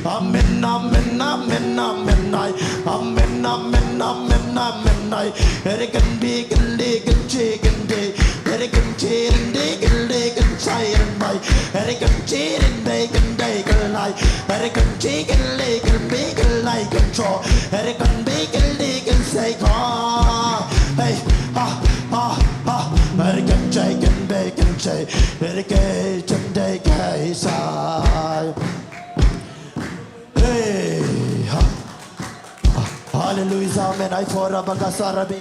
Amen, amen, amen, amen, ai. Amen, amen, amen, amen, ai. Ere kan bi kan di kan chi kan di. Ere kan chi kan di kan di kan chai kan bai. Ere kan chi kan bai kan dai kan lai. Ere kan chi kan li kan bi kan lai kan cho. Ere kan bi kan di kan sei ko. Hey, ha, ha, ha. Ere kan chai kan bai kan chai. Ere kan chai kan dai kan sai. Hey, ha. Hallelujah, amen. Ai fora bakasarabi.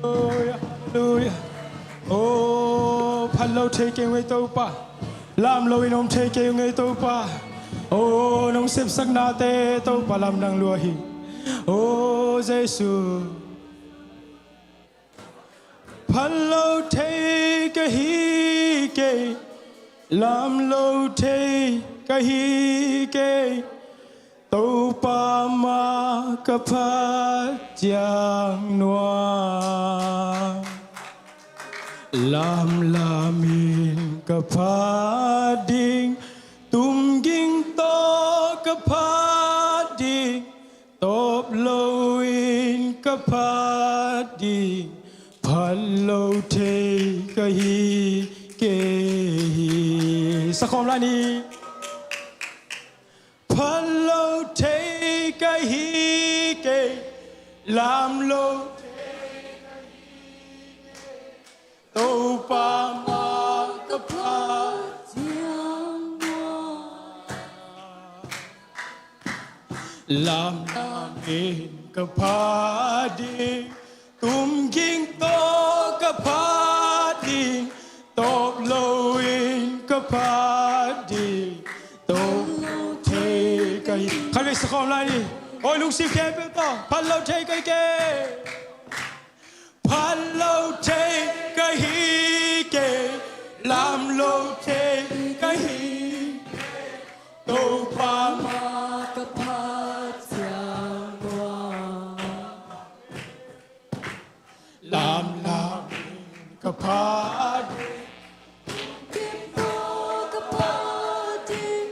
Hallelujah, hallelujah. Oh, phat lo thei keng ve Topa. Lam loin om thei kei ung ei Topa. O, nong sepsaknate Topa lamdang lua hi. O Jesu. Phal lo thei ka hi kei, lam lo thei ka hi kei, Topa mah ka phat ciang nuam. Lamlamin ka phat ding, tumging tawh ka phat ding, tawp loin ka phat ding, phal lo thei ka hi kei hi. Sakhawm lai ni. Phal lo thei ka hi kei, lam lo thei ka hi kei, Topa mah ka phat ciang nuam. Lamlamin ka phat ding, tumging tawh ka phat ding, tawp loin ka phat ding, tawp lo thei ka hi. Khatvei sakhawm lai ni. Oi, lungsim khempeuh tawh, phal lo thei ka hi kei. Phal lo thei ka hi kei, lam lo thei ka hi kei, Topa mah ka phat ciang nuam. Lamlamin ka phat ding, tumging tawh ka phat ding,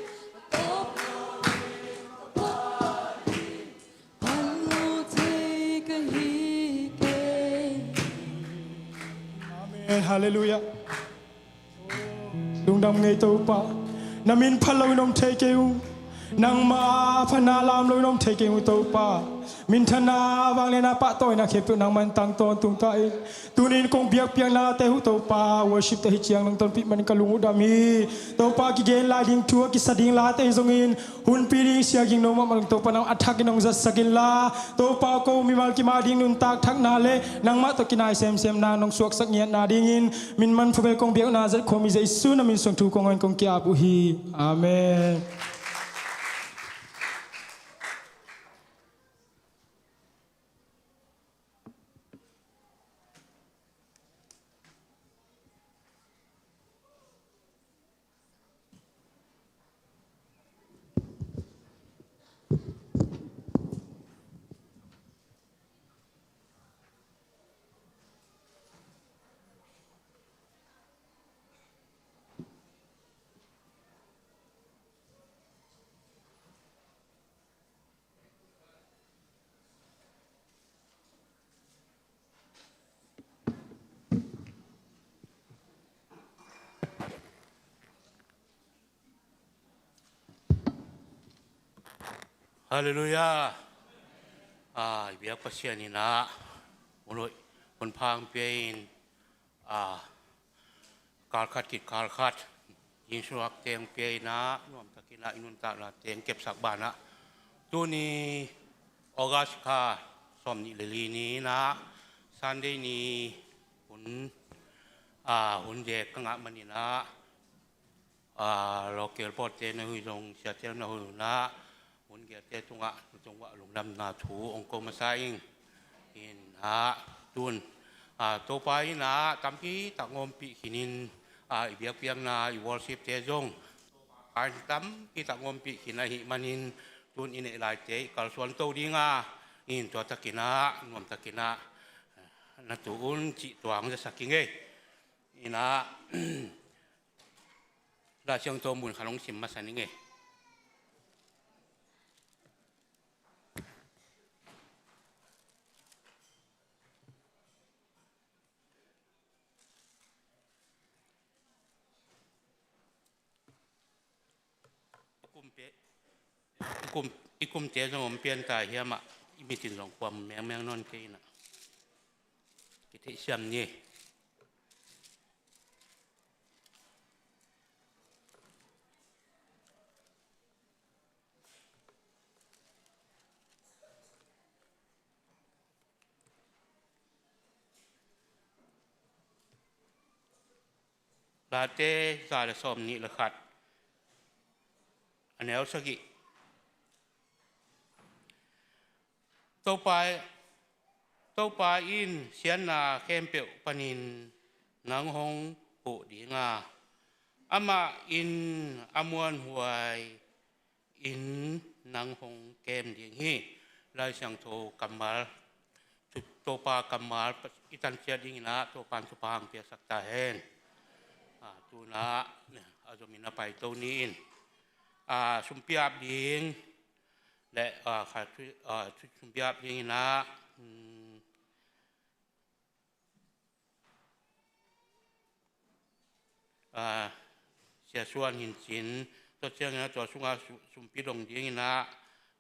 tawp loin ka phat ding, phal lo thei ka hi kei. Amen. Halleluiah. Lungdam ing ei Topa. Na min phal loin om thei kei ung. Nangmah phatna lam loin om thei kei ung Topa. Minthanna, vangliatna, pahtawina khempeuh nangmah in tang tawntung ta in. Tuni in kong biakpiaknate uh Topa, worship te hi ciang nong tonpih manin ka lung uh dam hi. Topa, kigen lai ding thu a kisa ding late hi zongin, hunpi ding Sia Ging No mahmah lo in Topa, nang a thakin hong zatsak inla, Topa, ko mimal kim a ding nuntak thakna le nangmah tawh kinai semsemna nong suaksak ngiatna dingin, min manpha bel kong biakna zat khawm hi. Jesu na min suang thu kong hong kong ki-ap uh hi. Amen. Halleluiah. A, i biak Pasian in ah, hun hoih, hun pha hong pia in, a, kal khat khit kal khat, i suakte hong pia in ah, nuamtakin ah i nuntaknate hong kepsak banah, tuni August kha sawmnih le li ni in ah, Sunday ni hun, a, hun dek ka ngah manin ah, a, local pawtte na hui zong, siate na hui un ah, hun gelte tungah, na tungah lungdamna thu hong ko masa ing. In ah, tun, a, Topa in ah tampi tak hong ompih khin in, a, i biakpiakna, i worshipte zong, a, tampi tak hong ompih khin ahih manin, tun i neih laite i kalsuan to ding a, in tua takin ah, nuamtakin ah, na tu un cih tuang zasak ing ei. In ah, Lai Siangtho mun khat hong sim masa ning ei. I kum pe, i kum, i kumte zong om pian ta hiam ah, i mitin zong kuam mengmeng nawn kei in ah, kitheihsiam ni. Late za le sawmnih le khat, a neu sagih. Topa, Topa in siatna khempeuh panin nang hong huh dinga, amah in a muanhuai in nang hong kem ding hi. Lai Siangtho kammal, Topa kammal i tanciat dingin ah Topa in thupha hong piaksak ta hen. Ah, tu-in ah a zomin a paito ni in, ah, sumpiap ding le, ah, kha thu, ah, thu sumpiap dingin ah, um, ah, Sia Suan Hin Cin, tua ciangin ah tua sungah su-, sumpi dong dingin ah,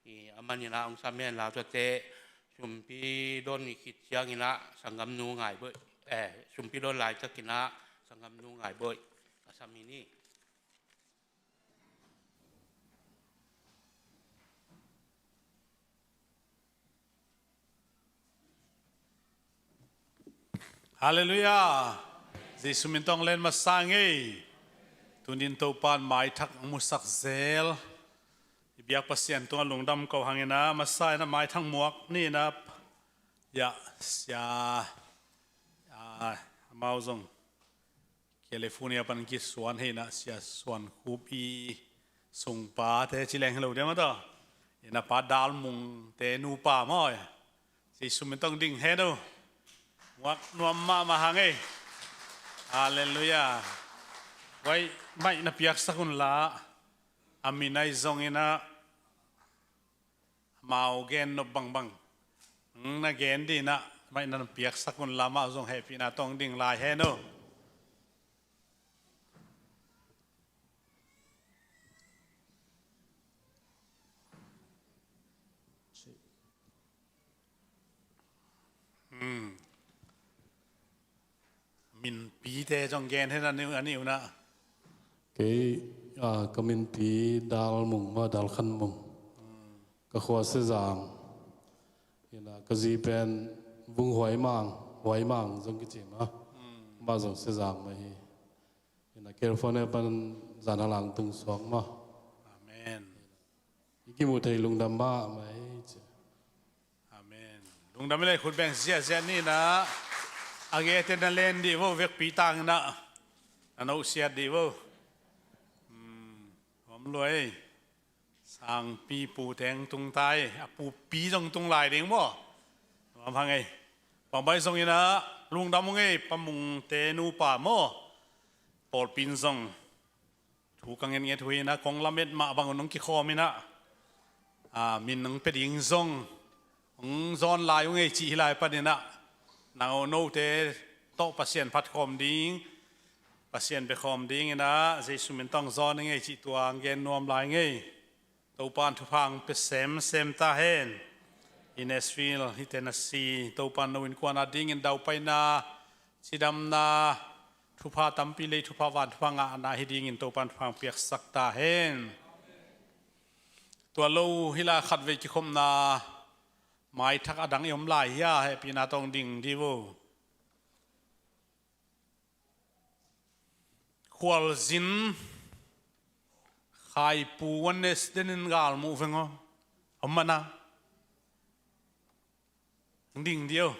i, a man in ah hong sam hen la, tuate sumpi don i khit ciangin ah sanggamnu Ngai Boih, eh, sumpi don laitakin ah sanggamnu Ngai Boih a sam hi ni. Halleluiah. Jesu min tawh len masa ing ei. Tuni-in Topa in maithak hong musak zel. I biak Pasian tungah lungdam ko hang in ah, masa in ah maithak muak ni in ah, ya, sia, ah, amau zong California pan kisuan hi in ah, Sia Suan Khup i sungpate ci leng hi lo diam a tawh. In ah Pa Dal Mung te nupa maw. Jesu min tawh ding hen uh. Muak nuam mahmah hang ei. Halleluiah. Vai, maih na piaksak un la, a min ahi zongin ah, amau gen nop bangbang, hmm, na gen ding in ah, maih na piaksak un la, amau zong hehpihna tawh ding lai hen uh. Hmm. Minpite zong gen hen a ni, a ni un ah. Kei, ah, ka minpi Dal Mung maw, Dal Khan Mung. Hmm. Ka khua Sezang. In ah ka zi pen Vung Huai Mang, Huai Mang zong kici maw. Hmm. Amah zong Sezang mah hi. In ah California pan zan a lang tung suak maw. Amen. I kimu thei lungdam mahmah ei ci. Amen. Lungdam i leh khut beng ziahziah ni in ah. A gete na len dih vo, vekpi tang in ah. Na nusiat dih vo. Hmm, nuam lua ei. Sangpi pu teng tung ta ei. A pupi zong tung lai ding maw. Nuam hang ei. Bangbai zongin ah lungdam ung ei, Pa Mung te nupa maw. Pawlpi in zong thu ka ngetnget uh hi in ah, kong lamet mah bang un hong kikhawm in ah, a, min hong pia ding zong hong zawn lai ung ei cih hi lai pan in ah, nang aw note tawh Pasian phat khawm ding, Pasian bia khawm ding in ah, Jesu min tawh hong zawn ing ei cih tua hong gen nuam lai ing ei. Topa in thupha hong pia semsem ta hen. I Nashville, i Tennessee, Topa in no innkuan a dingin daupaina, cidamna, thupha tampi lei, thupha van, thupha ngahna hi dingin Topa in thupha hong piaksak ta hen. Tua lo hi la, khatvei kikhopna maithak a dang i om lai hia, hehpihna tawh ding dih vo. Khualzin Khaipu Oneness den in galmuh veng aw. Om mana. Ding dih o.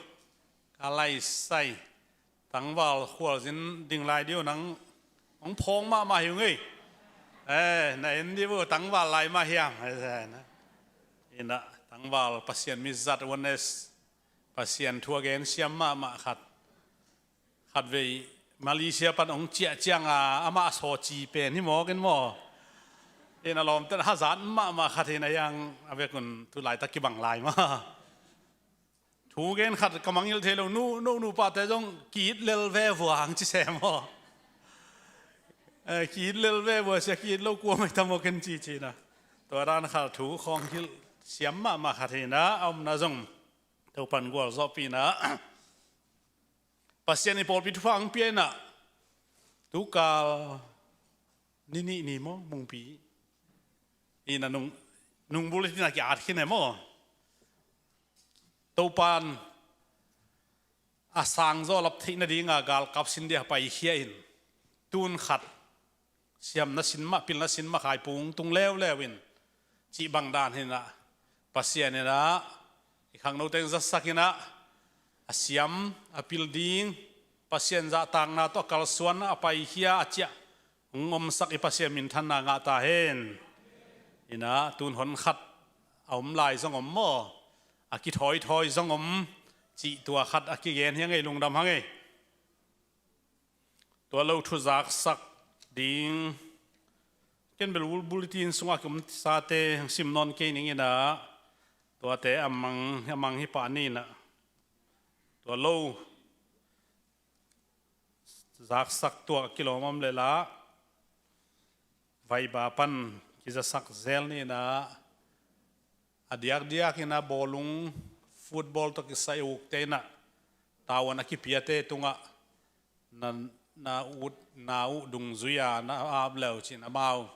Ka laisai. Tangval khualzin ding lai dih o, nang hong phawng mahmah hi ung ei. Eh, na en dih vo, tangval lai mah hiam. Eh, na. Ina, tangval Pasian mi zat, Oneness, Pasian thu a gen siam mahmah khat. Khatvei Malaysia pan hong ciah cianga amah a sawci pen hi mawk in maw. Ina, lawmte in hazat mahmah khat hi na, hiang a vekun tu laitak kibang lai mah. Thu gen khat ka mangngilh thei lo, nu, nu, nupate zong ki-it lel ve vua hong ci sem aw. Eh, ki-it lel ve vua sia, ki-it lo kua mai tam aw ken ci ci na. Tua dan khat thu khawng hilh siam mahmah khat hi na, a omna zong Topa in gualzawhpih na. Pasian in pawlpi thupha hong pia ina, tukal ni nih ni maw, Mungpi. Ina nung, nung bulletin a ki-at khin e maw. Topa in a sangzaw lap theih nadinga galkap sin dia paikhia in. tun khat siam na sin mah, pil na sin mah, khaipung tung leuleu in cih bang dan hinah, Pasian inah i khangno teng zatsak inah a siam a pil ding, Pasian zahtakna tawh a kalsuan a paikhia a ciah hong omsak i Pasian minthanna ngah ta hen. Inah tun hon khat a om lai zong om maw, a kithawithawi zong om cih tua khat a kigen hi a ngei, lungdam hang ei. Tua lo thu zaksak ding ken bel bulletin sungah ki om sate hong sim nawn kei ning inah, tuate a mang, a mang hi pah ni inah, tua lo zaksak tuak kilawm om le lah vaiba pan kizasak zel ni inah, a diakdiak inah bawlung football tawh kisai ukte inah tavuan a kipiate tungah na, na ut, na uh dungzui-a na ap leu cin amau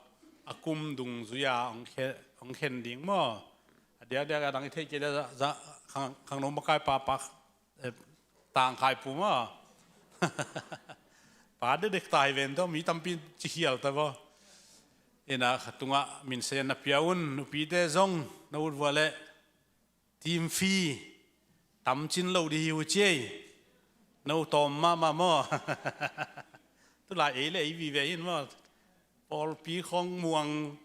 a kum dungzui-a hong khe-, hong khen ding maw? A diakdiak a dang i theih kei le za, za, khang, khangno makai papa, eh, tangkhai pu maw? Pa dedek tai ven tawh mi tampi ci hial ta vaw. Inah kha tungah minsen na pia un, nupite zong na ut vua leh team fee tamcin lo di hi uh ci ei. No tawm mahmah maw? Tulai ei le ei vive in maw? Pawlpi khong muang,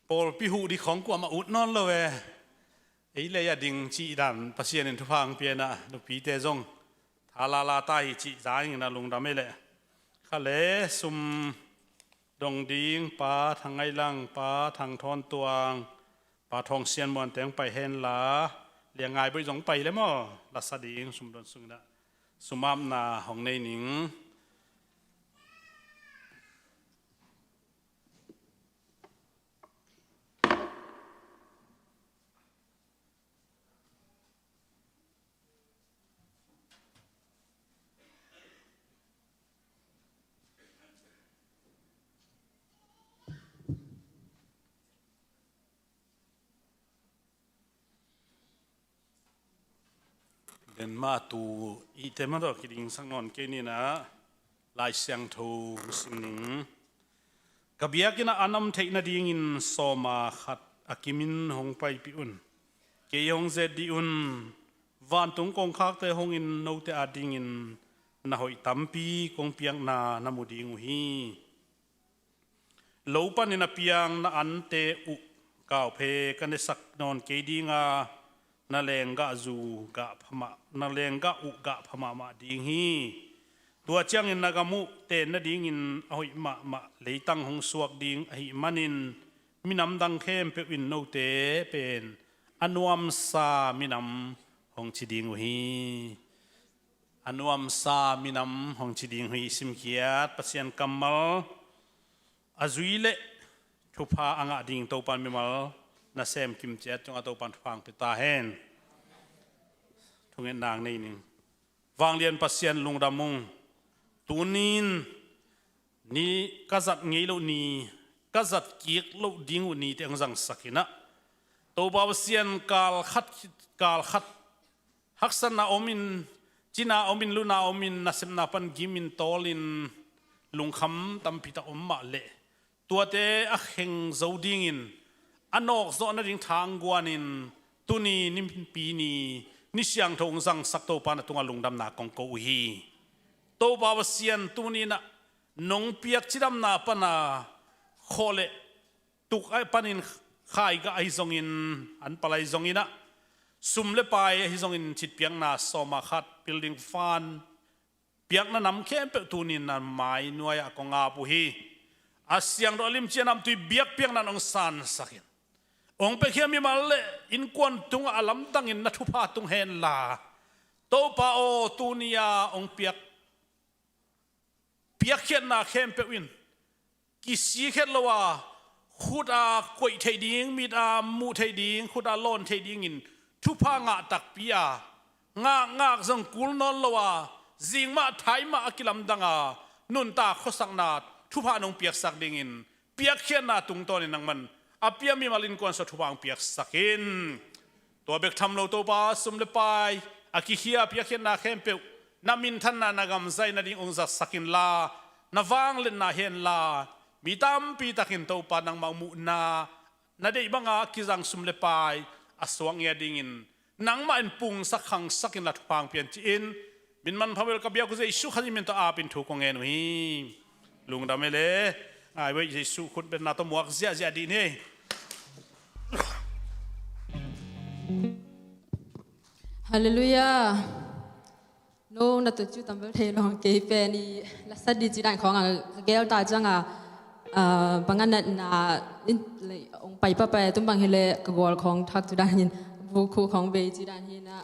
pawlpi huh di khong kuamah ut nawn lo e. Ei le ei a ding cih dan Pasian in thupha hong pia inah, nupite zong tha lala ta hi cih za inah lungdam ei leh. Kha le sum dong ding Pa Thang Ngai Lang, Pa Thang Thawn Tuang, Pa Thawng Sian Muan teng pai hen la, Liang Ngai Boih zong pai le maw, lasa ding sum don sung inah sum apna hong nei ning. Denmah tu ihte mah tawh kidingsak nawn kei ni inah, Lai Siangtho hong sim ning. Ka biakinn ah an om theih nadingin sawma khat a kimin hong paipih un. Kei hong zet dih un. Vantung kongkhakte hong in note adingin na hoih tampi kong piakna na mu ding uh hi. Lo panin a piang na ante uh kauphe ka nesak nawn kei dinga, na lenggah zu gah phamah, na lenggah uh gah pha mahmah ding hi. Tua ciangin na gam uh ten nadingin a hoih mahmah leitang hong suak ding ahih manin, minam dang khempeuh in note pen a nuamsa minam hong ci ding uh hi. A nuamsa minam hong ci ding uh hi. Simkhiat Pasian kammal a zui leh thupha a ngah ding Topan mimal nasem kim ciat tungah Topan thupha hong pia ta hen. Thungetna nei ning. Vanglian Pasian lungdam ung. Tunin ni ka zat ngei loh ni, ka zat kik loh ding uh nite hong zangsak inah, Topa Pasian kal khat, kal khat haksatna omin, cina omin, luna omin, nasepna pan gimin tawlin lungkham tampi tak om mah leh, tuate a kheng zo dingin a nawkzawh nading thangguanin tuni nipi ni, ni siangtho hong zangsak Topa na tungah lungdamna kong ko uh hi. Topa Pasian tuni inah nong piak cidamna pana khawh le tuk a panin khaigah ahi zongin, an palai zongin ah, sum le pai ahi zongin, citpiakna sawma khat, building fund, piakna nam khempeuh tunin na mai nuai-ah kong ap uh hi. A siangtho a limci a namtui biakpiakna nong sansakin, hong piakhia mimal le innkuan tungah a lamdangin na thupha tung henla, Topa aw, tuni-a hong piak piakkhiatna khempeuh in kisikhet lo a, khut a koih theih ding, mit a muh theih ding, khut a lawn theih dingin thupha ngah takpi a, ngakngak zong kul nawn lo a, zing mah thai mah a kilamdang a, nuntak khuasakna thupha nong piaksak dingin piakkhiatna tungtawnin nangman a pia mimal innkuan sungah thupha hong piaksak in. Tua bek tham lo Topa, sum le pai a kikhia piakkhiatna khempeuh na minthanna, na gam zaih nading hong zatsak inla, na vangliatna henla, mi tampi takin Topa nangmah muhna na deih banga kizang sum le pai a suak ngei dingin nangmah in pungsak khangsak inla thupha pian ci-in, min manpha bel ka biak uh Jesu Khazih min tawh apin thu kong ngen uh hi. Lungdam e le. Ngai uh ei, Jesu khut betna tawh muak ziahziah dih ni. Halleluiah. No, na tun ciu tam bel thei lo, kei pen i lasat ding ci dan khawng a ka gel ta ciang a, ah, bang a natna in, like, ong pai pahpah tum bang hi leh ka gawl khawng thak ci dan hi in, vuk khu khawng bei ci dan hi in a,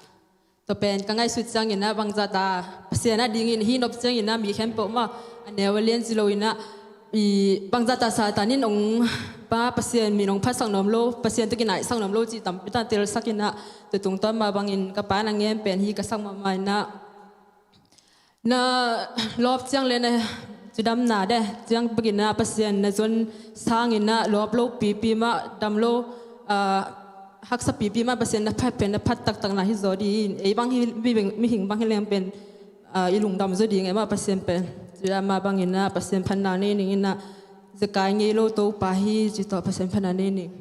tua pen ka ngaihsut ciangin a, bangzah ta Pasian a dingin hi nop ciangin a, mi khempeuh mah a neu a lian ci lo in a, i bangzah ta Satan in ong, bang a Pasian min ong phatsak nuam lo, Pasian tawh kinaihsak nuam lo cih tampi tak telsak in a, tua tungtawn mah bangin ka pa'n a ngen pen hi ka sak mahmah in a, na lawp ciang le na cidamna ding ciang bek in a, Pasian na zon sang in a, lawp lo pipi mah, dam lo, ah, haksa pipi mah Pasian na phat pen na phat taktak na hi zaw ding in, ei bang hi, mi bang, mihing bang hi leng pen, ah, i lungdam zaw ding e mah Pasian pen. Cidam mah bangin a, Pasian phatna nei ning in a, Zakai ngei lo Topa hi ci tawh Pasian phatna nei ning.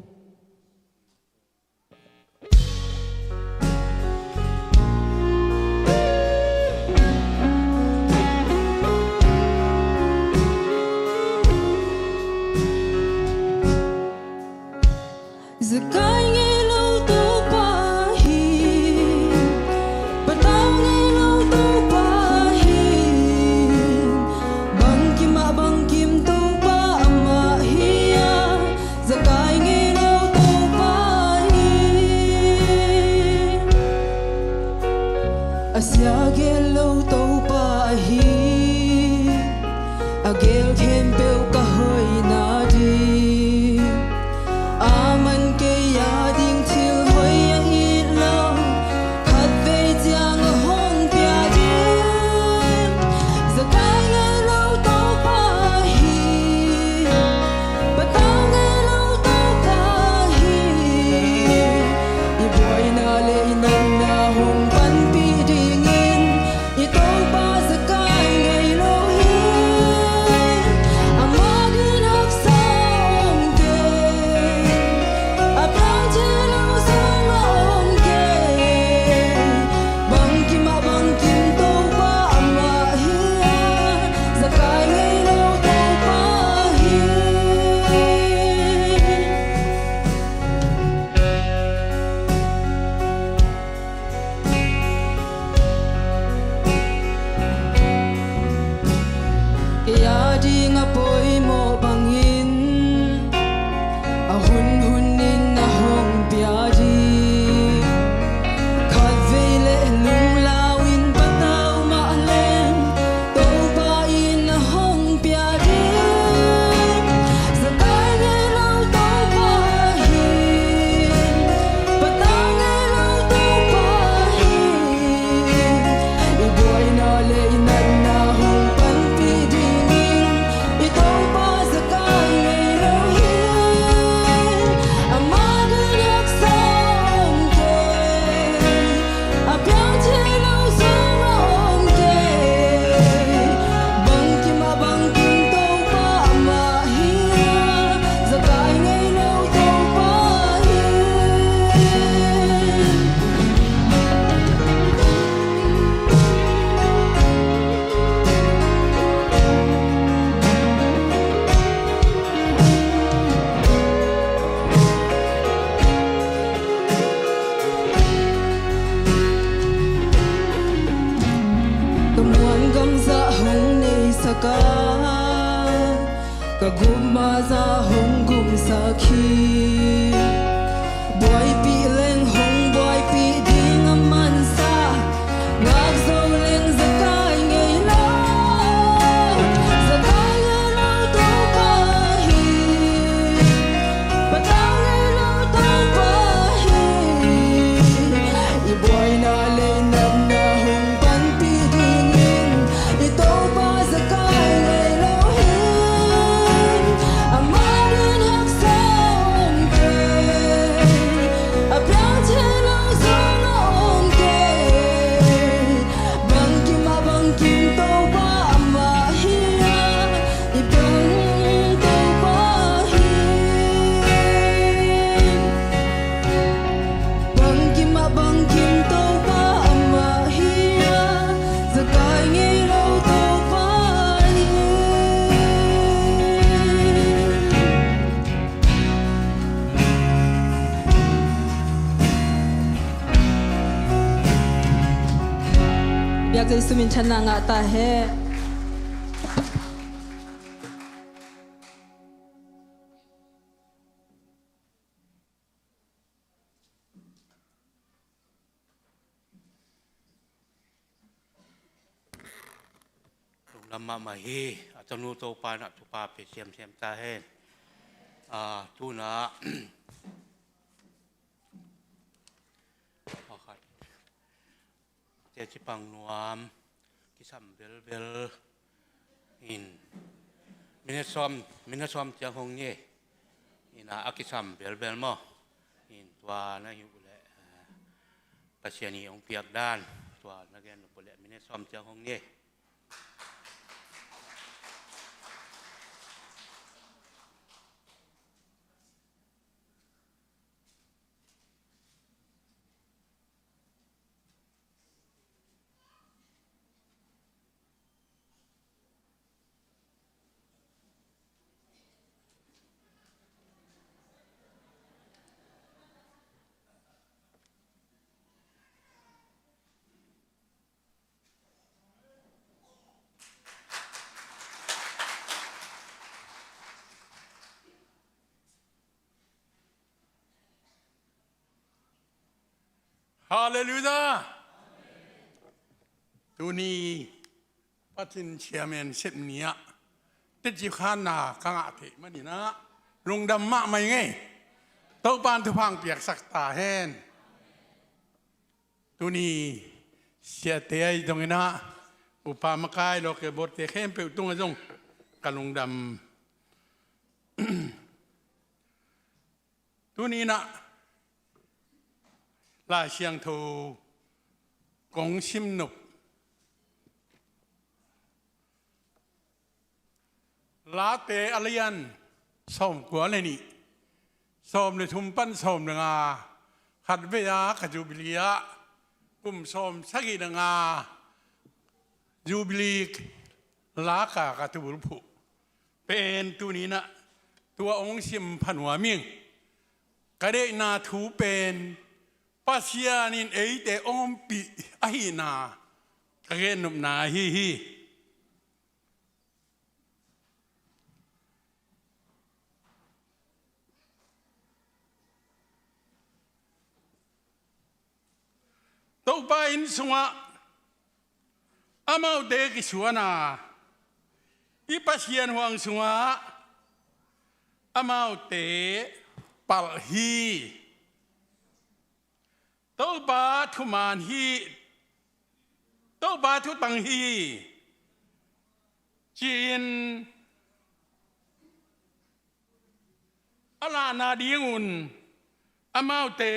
Zakai ngei lo Topa hi, patau ngei lo Topa hi, bangkim ah bangkim Topa amah hi a, Zakai ngei lo Topa hi. A sia gel lo Topa hi, a gel khempeuh ka hoihna ding. A man kei a ding thil hoih a it lo, khatvei ciang a hong pia ding. Zakai ngei lo Topa hi, patau ngei lo Topa hi. I buaina le i natna hong panpih dingin i Topa Zakai ngei lo hi. Amah ding haksa om kei, a piang thei lo zong a om kei. Bangkim ah bangkim Topa amah hi a, Zakai ngei lo Topa hi. Kei a ding a poimawh bangin a hunhun in a hong pia ding. Khatvei le lunglau in patau mah leng Topa in a hong pia ding. Zakai ngei lo Topa hi, patau ngei lo Topa hi. I buaina le i natna hong panpih dingin i Topa Zakai ngei lo hi. Amah ding haksa om kei, a piang thei lo zong a om kei. Bangkim ah bangkim Topa amah hi a, Zakai ngei lo Topa hi. Ka muan gam zah hong neisak a, ka gupma zah hong gumsak hi. Buaipih leng hong buaipih ding a mansa, ngak zo leng Zakai ngei lo. Zakai ngei lo Topa hi, patau ngei lo Topa hi. I buaina le i natna hong panpih dingin i Topa Zakai ngei lo hi. Amah ding haksa om kei, Jesu min thanna ngah ta hen. Lungdam mahmah hi. A tanu Topa in a thupha pia siamsiam ta hen. A, tu-in ah pakhat teci pang nuam, kisam belbel in, minute sawm, minute sawm ciang hong ni. In ah, a kisam belbel maw. In tua na hih uh leh, a, Pasian in hong piak dan, tua na gen uh leh minute sawm ciang hong ni. Halleluiah. Tuni Pathian siamen sep ni-ah teci khanna ka ngah theih manin ah lungdam mahmah ing ei. Topa'n thupha hong piaksak ta hen. Tuni siate ahi zongin ah, upa makai, local board-te khempeuh tungah zong ka lungdam. Tuni-in ah Lai Siangtho kong simnop Late a lian sawmkua le nih, sawm le thum pan sawm le nga, khatvei-a ka Jubilee ah kum sawmsagih le nga Jubilee laka ka tubulphuh pen tuni-in ah tua hong sim pha nuam ing. Ka deihna thu pen Pasian in eite ompih ahihna ka gennopna ahi hi. Topa inn sungah amaute kisuan a, i Pasian huang sungah amaute palh hi. Topa thuman hi, Topa thutang hi, ci-in a lahna dingun amaute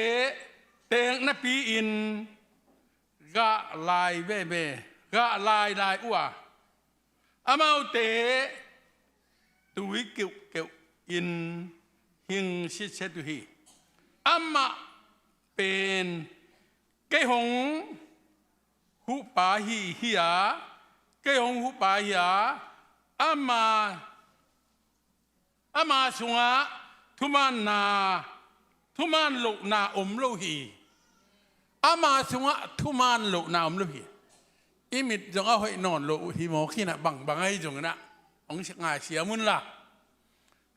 teek napi-in gah lai veve, gah lailai uh a, amaute tui keuhkeuh in hing sitset uh hi. Amah pen kei hong huhpa hi, hi a, kei hong huhpa hi a, ama, ama sungah thumanna, thuman lohna om lo hi. Ama sungah thuman lohna om lo hi. I mit zong a hoih nawn lo uh hi mawk hi-in ah, bangbang ahi zongin ah hong ngaisiam unla.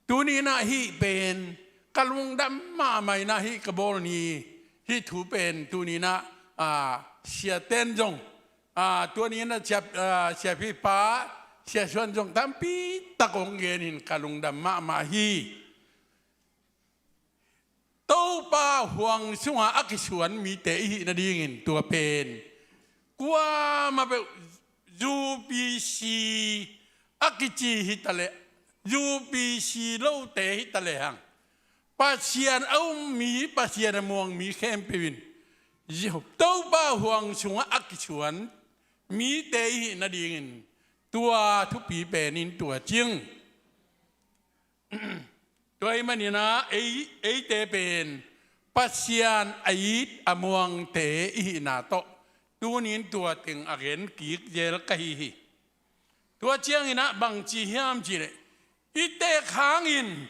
Tuni-in ah hih pen ka lungdam mahmah in ah hih ka bawl ni, hih thu pen tuni-in ah, a, siate'n zong, a, tuni-in ah sia, a, siapipa, siasuan zong tampi tak hong gen in ka lungdam mahmah hi. Topa huang sungah a kisuan mite i hih nadingin tua pen kuamah peuh U P C a kici hi taleh, U P C lote hi taleh hang, Pasian a um mi, Pasian a muang mi khempeuh in Topa huang sungah a kisuan mite i hih nadingin tua thupi pen in tua ci ing. Tua ahih manin ah ei, eite pen Pasian a it a muangte i hihna tawh tuni-in tua teng a gen kik zel ka hi hi. Tua ciangin ah bangci hiam cih leh, i teek hangin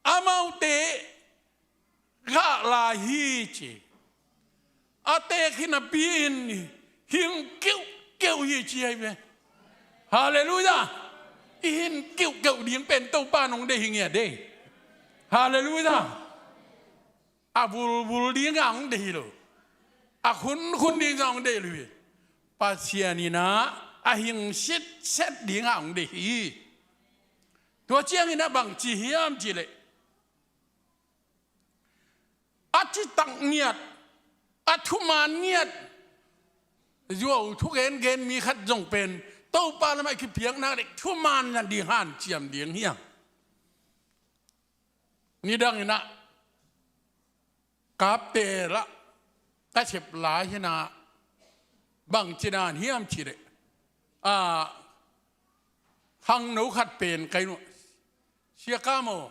amaute gah lai hi ci. A teek hi napi-in Ding kiuhkiuh hi ci ahi ve. Halleluiah. I hin kiuhkiuh ding pen Topa in hong deih hi ngiat ei. Halleluiah. A vulvul dingah hong deih hi lo. A khunkhun dingah hong deih lo hi. Pasian in ah a hing sitset dingah hong deih hi. Tua ciangin ah bang ci hiam cih leh, a citak ngiat, a thuman ngiat, zuau thugengen mi khat zong pen Topa lamah i kipiakna dek thuman nading hanciam ding hi a. Nidangin ah kapte lah ka sep lai hi a, bangci dan hiam cih leh, a, khangno khat pen ka inn uh, Sia Kam aw,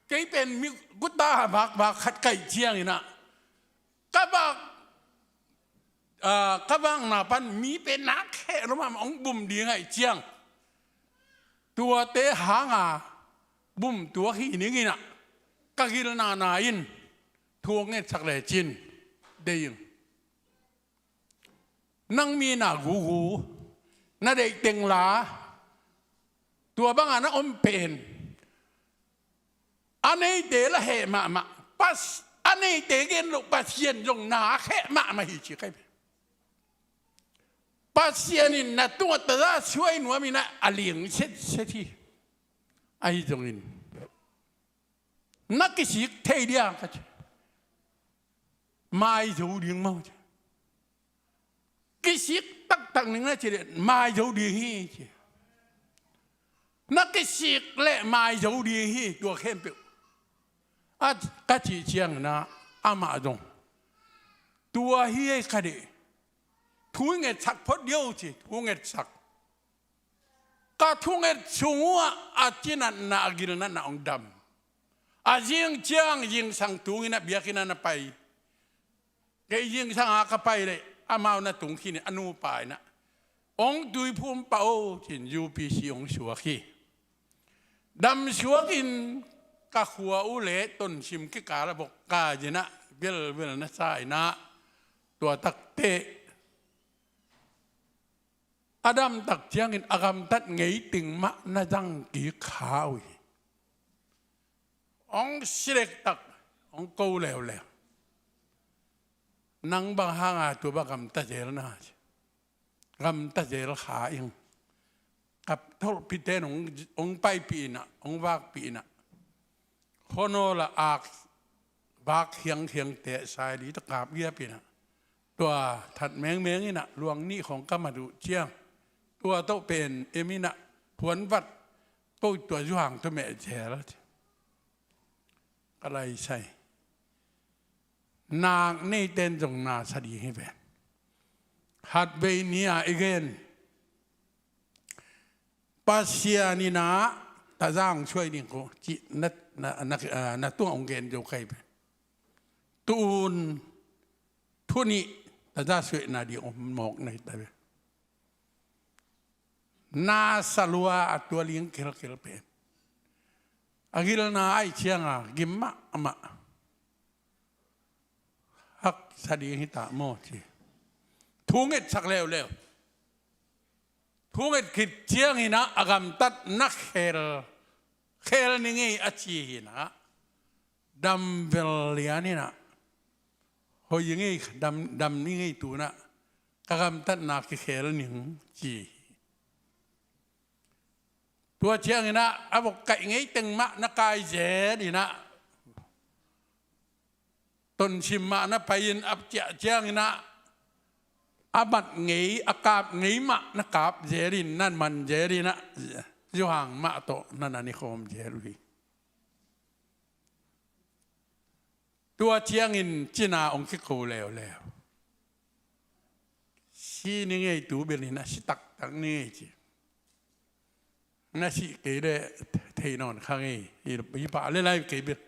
kei pen mi guta vakvak khat ka hih ciangin ah, ka vak, a, ka vakna pan mi pen nak kheh lo mahmah hong bum ding ahih ciang, tuate hanga bum tuak hi ning in ah, ka gilna na in thu hong ngetsak lecin deih ing. Nang mi na gugu, na deih teng la, tua banga na om pen, a neite lah heh mahmah, Pas-, a neite gen loh Pasian zong na kheh mahmah hi ci ka hi ve. Pasian in na tungah taza suai nuam in ah a ling setset hi. Ahi zongin na kisik thei dia ka ci. Mai zo ding maw ci. Kisik taktak ning na ci leh mai zo ding hi ci. Na kisik leh mai zo ding hi tua khempeuh. A ka cih ciangin ah amah zong, tua hi ei ka deih. Thu i ngetsak phot dih o ci, thu ngetsak. Ka thunget sung uh ah a cinatna, a gilnatna hong dam. A zing ciang zingsang tung in ah biakinn ah na pai. Kei zingsang a ka pai leh amau na tung khin in, a nupa in ah, hong tuiphum pah o ci-in U P C hong suak hi. Dam suak in ka khua uh leh Tonsim kikal ah vok kai in ah velvel na sa in ah, tua takteh a dam tak ciangin a gamtat ngei teng mah na zang kik kha uh hi. Hong si dektak, hong ko leuleu. Nang bang hanga tua bang gamta zel na ci. Gamta zel kha ing. Ka tholhpite in hong, hong paipih in ah, hong vakpih in ah, khuanawl ah ak vak khiangkhiangte sai li tawh kapgiap in ah, tua that mengmeng in ah luang nih khawng ka mat uh ciang, tua tawh pen em in ah phuanvat ko, tua zuhang tawh meh zel ci. Ka laisai. Nak neite in zong na sa ding hi ve. Khatvei ni-a i gen, Pasian in ah taza hong suai ding ko cih na, na, na, na tungah hong gen zo ka hi ve. Tu-in thu nih taza suaihna ding om mawk na hi ta ve. Na sa lua a, tua ling khelkhel pen a gilna ahih cianga gim mahmah. Haksa ding hi ta maw ci. Thu ngetsak leuleu. Thu nget khit ciangin ah a gamtatna khel, khel ni ngei a ci hi in ah, damvel lian in ah, hoi ngei, dam, dam ni ngei tu-in ah, ka gamtatna kikhel ning ci hi. Tua ciangin ah a vok kaih ngei teng mah na kai zel in ah, Tonsim mah na pai-in a ciah ciangin ah, a mat ngei, a kap ngei mah na kap zel in, na man zel in ah, zuhang mah tawh na na nikhawm zel uh hi. Tua ciangin cina hong kiko leuleu. Si ni ngei tu bel in a si taktak ni ngei ci. Na sih kei leh thei nawn kha ngei. Hi, hi pah le lai kei bel.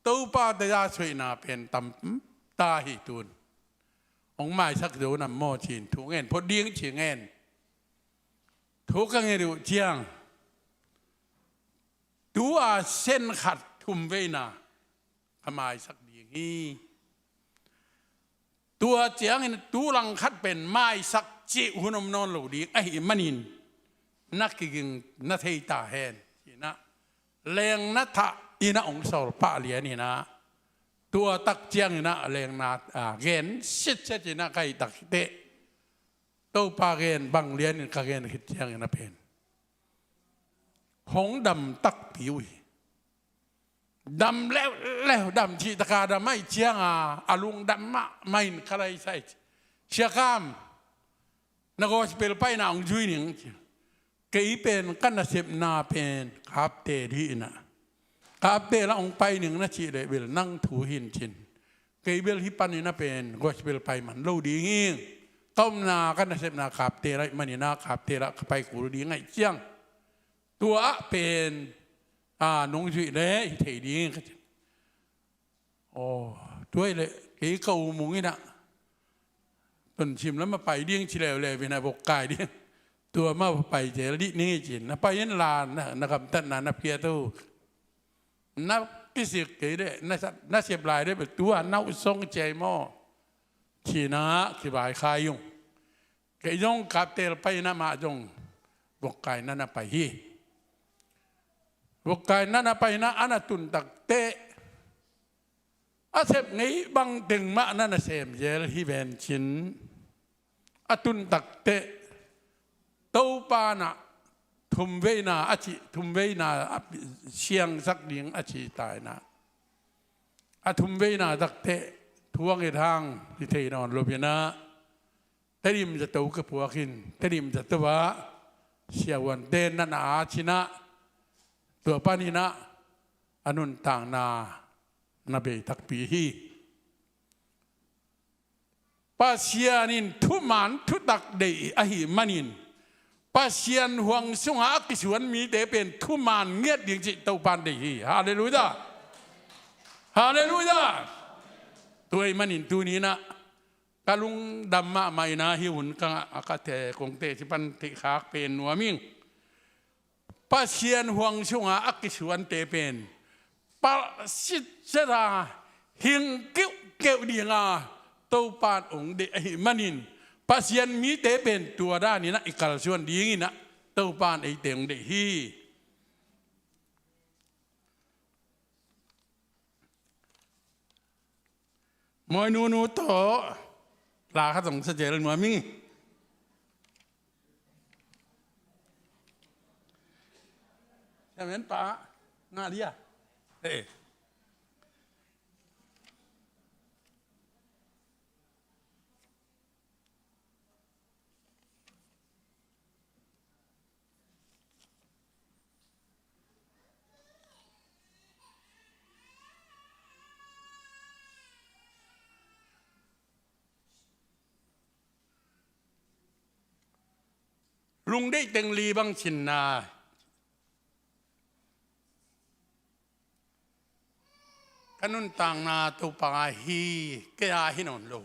Topa taza suaihna pen tam ta hi tun. Hong maisak zo nam maw ci-in thu ngen phot ding ci ngen. Thu ka nget uh ciang, tu-a sen khat thum veina ka maisak ding hi. Tua ciangin tu langkhat pen maisak cih hun om nawn lo ding ahih manin na kiging na thei ta hen. Ci-in ah lengna thah in ah hong sawl pah lian in ah, tua tak ciangin ah lengna, a, gen sitset in ah ka hih tak teh, Topa gen bang lianin ka gen khit ciangin ah pen hong dam takpi uh hi. Dam leuleu, dam cih taka dam ahih cianga a lungdam mahmah in ka laisai, "Sia Kam, na gospel paina hong zui ning," ci. "Kei pen ka nasepna pen ka update hi in ah, ka update lah hong pai ning na cih leh bel nang thu hi in," ci-in, "Kei bel hih panin ah pen gospel pai man lo ding hi. Ka omna, ka nasepna ka update lah ahih manin ah ka update lah ka pai kul ding ahih ciang tua ah pen, a, nong zuih leh hi thei ding," ka ci. "Aw, tua ahih leh kei ka u Mung in ah Tonzang lam ah pai ding," ci leuleu in ah vok kai ding. "Tua mah pai zel dih ni," ci-in, "Na pai in la, na, na gamtatna na piak uh. Na kisik kei leh, na sa-, na sep lai leh bel tua na ut song ciai maw," ci-in ah kivaikhai ung. Kei zong ka update pai in ah amah zong vok kai in ah na pai hi. Vok kai in ah na pai in ah, a na tun tak teh, a sep ngei bang teng mah na na sem zel hi ven cin, a tun tak teh Topa in ah thumveina a cih, thumveina a siangsak ding a ci ta in ah, a thumveina tak teh thu a nget hang hi thei nawn lo in ah, Tedim zato ka puak in, Tedim zato ah siavuante na na at in ah, tua panin ah a nuntakna na bei takpi hi. Pasian in thuman thutak deih ahih manin, Pasian huang sungah a kisuan mite pen thuman ngiat ding cih Topan deih hi. Halleluiah. Halleluiah. Tua ahih manin tuni in ah ka lungdam mahmah in ah hih hun ka ngah a ka te kong te ci pan theih khak pen nuam ing. Pasian huang sunga a kisuante pen palh sitset a hing keuhkeuh dinga Topan hong deih ahih manin, Pasian mite pen tua danin ah i kalsuan dingin ah Topan eite hong deih hi. Mawi Nunu tawh la khat zong sa zel nuam ing. Siamen pa ngah dia. Eh. Lungdeih teng li bang cinna. Ka nuntakna Topa hi, kei a hi nawn lo.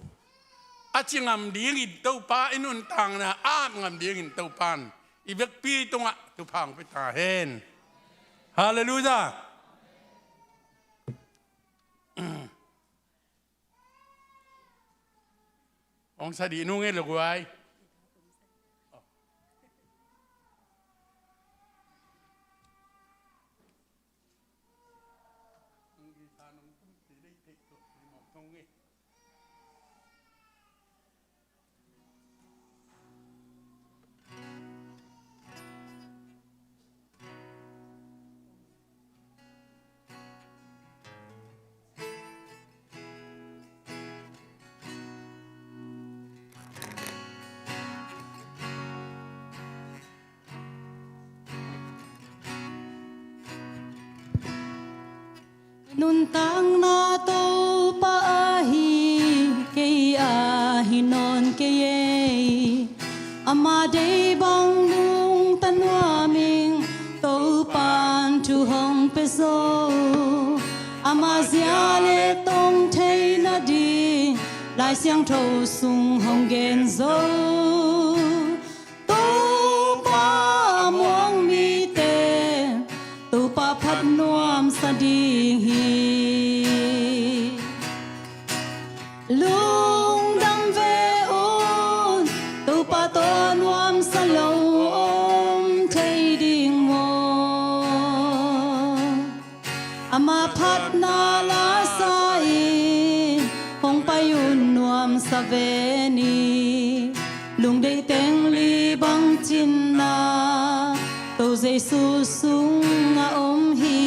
A ci ngam dingin Topa i nuntakna a ap ngam dingin Topan i vekpi tungah thupha hong pia ta hen. Halleluiah. Hong sa dih nung e lo guai. Nuntakna Topa ahi, kei a hi nawn kei ei. Ama deih bang nungta nuam ing, Topan thu hong pia zo. Ama zia le tong thei nading, Lai Siangtho sung hong gen zo. Topa a muang mite, Topa phat nuamsa ding hi. Lungdam Ama phatna lasa in hong pai un nuamsa ve ni. Lungdeih teng li bang cinna To Jesu sungah om hi.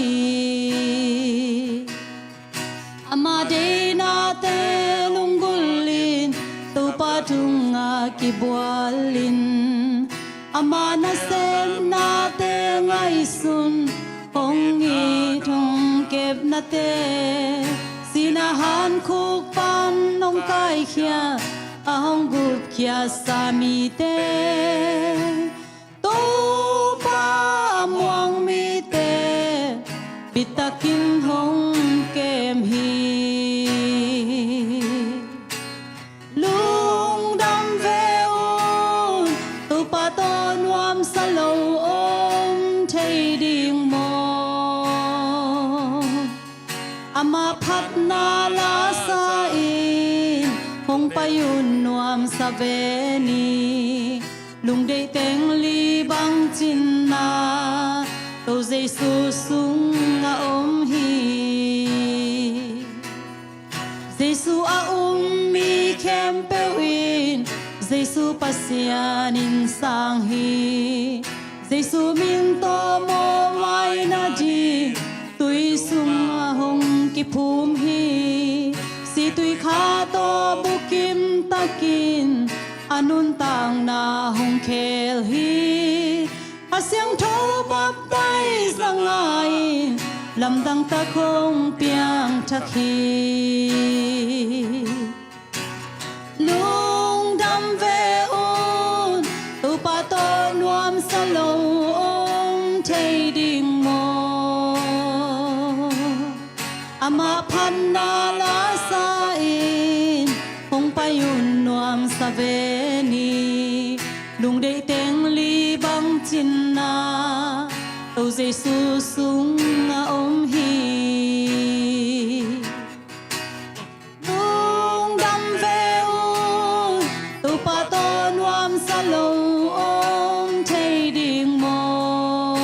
Ama deinate lunggulhin Topa tungah kibualin, ama nasepnate ngaihsun hong it hong kepnate, sihna hankhuk pan hong kaikhia, a hong gupkhiasa mite, Topa a muang mite bittakin hong kem hi. Lungdam ve un, Topa tawh nuamsa lo om thei ding maw? Ama phatna lasa in hong pai un nuamsa ve ni. Lungdeih teng li bang cinna To Jesu sungah om hi. Jesu a um mi khempeuh in Jesu Pasian in sang hi. Jesu min tawh mawhmaina ding tui sungah hong kiphum hi. Situi kha tawh bukim takin a nuntakna hong khel hi. A siangtho baptize a ngah in lamdang tak hong piangthak hi. Lungdam ve un, Topa tawh nuamsa lo om thei ding maw? Ama phatna lasa in hong pai un nuamsa ve ni. Lungdeih teng li bang cinna To Jesu sungah om hi. Lungdam ve un, Topa tawh nuamsa lo om thei ding maw?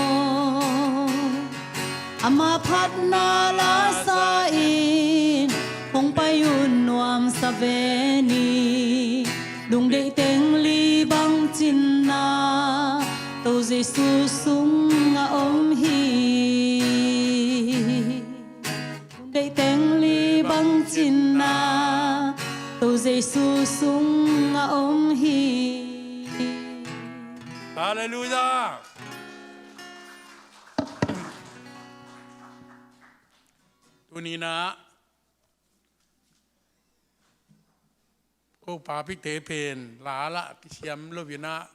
Ama phatna lasa in hong pai un nuamsa ve ni. Lungdeih teng li bang cinna To Jesu sungah om hi. Lungdeih teng li bang cinna To Jesu sungah om hi. Halleluijah. Tuni-in ah ko papite pen la lah kisiam lo-in ah,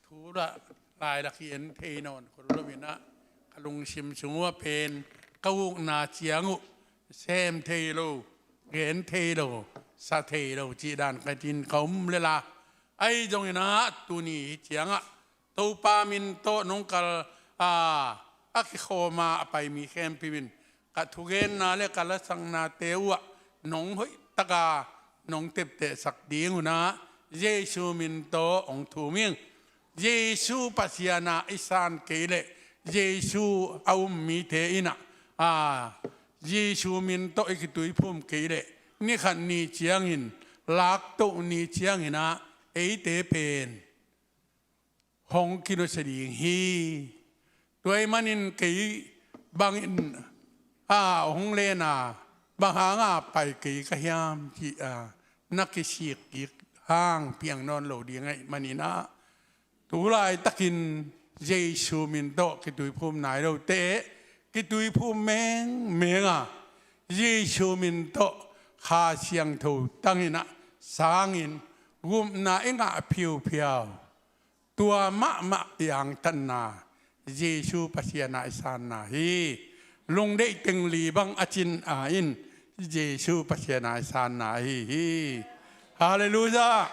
thu lah lai lah ki-en thei nawn khol lo-in ah, ka lungsim sung uh ah pen ka ukna ciang uh sem thei lo, gen thei lo, sa thei lo cih dan ka tin ka um lel a, ahi zongin ah tuni hih ciangah Topa min tawh nong kal a, a kikhawm a a pai mi khempeuh in ka thugenna le ka lasaknate uh ah nong hoih taka nong teptehsak ding un ah Jesu min tawh hong thum ing. Jesu Pasian ah i san kei leh, Jesu a um mite in ah, a, Jesu min tawh i kituiphum kei leh, ni khat ni ciangin, laktoh ni ciangin ah eite pen hong kinusia ding hi. Tua ahih manin kei bangin a hong len a, bang hanga pai kei ka hiam cih a na kisik kik hang piang nawn lo ding ahih manin ah, tu laitakin Jesu min tawh kituiphum nai lote kituiphum mengmeng a, Jesu min tawh Kha Siangtho tangin ah sangin gupna i ngah phiuphiau, tua mahmah i angtanna Jesu Pasian ah i sanna hi. Lungdeih teng li bang a cin a in Jesu Pasian ah i sanna ahi hi. Halleluijah.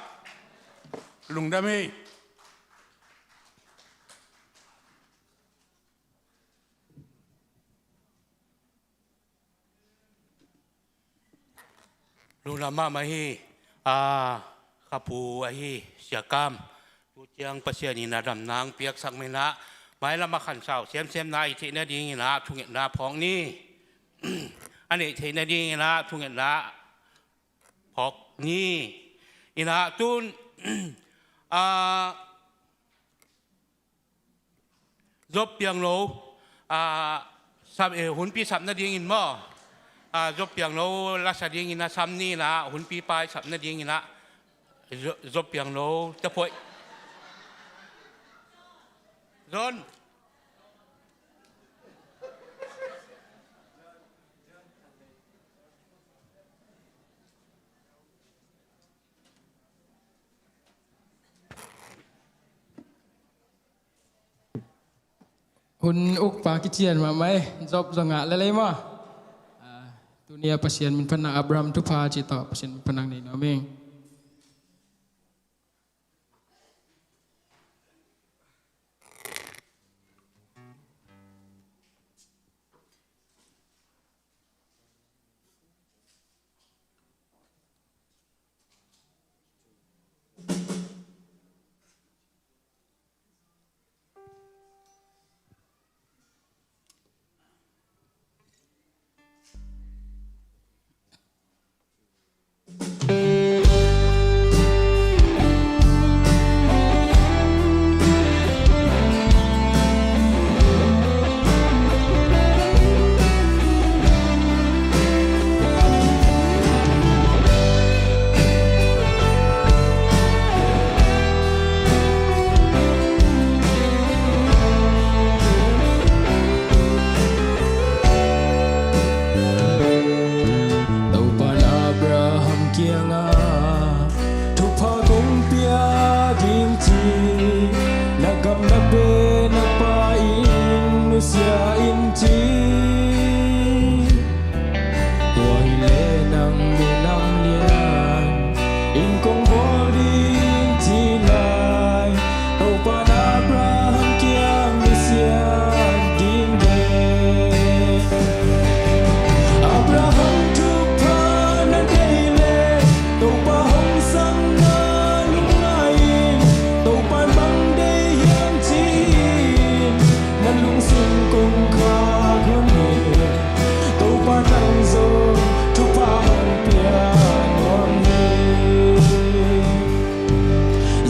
Lungdam hi. Lungdam mahmah hi. A, ka pu ahi Sia Kam, tu ciang Pasian in a damna hong piaksak manin ah, mailam a khansau semsemna i theih nadingin ah thungetna phawk ni. a neih theih nadingin ah thungetna phawk ni. In ah tun, ah, Job Pianglo, ah, sap, eh, hunpi sap nadingin maw? Ah, Job Pianglo la sa dingin ah sam ni in ah, hunpi pai sap nadingin ah, Jo-, Job Pianglo, taphoih. Zon. Hun ukpa kician mahmah e, Job zong ah lelei maw? Ah, tuni a Pasian min phatna, Abraham thupha cih tawh Pasian min phatna nei nuam ing. Topa'n Abraham kiangah thupha kong pia ding ci, na gam na pen na pai in nusia in ci. Tua hileh nang minam lian in kong bawl ding ci lai, Topa'n Abraham kiang nusia ding gen. Abraham thupha na deih leh Topa hong sam na lungngai in, Topa'n bang deih hiam ci-in na lungsim kong khak hun in, Topa nang zong thupha hong pia nuam hi.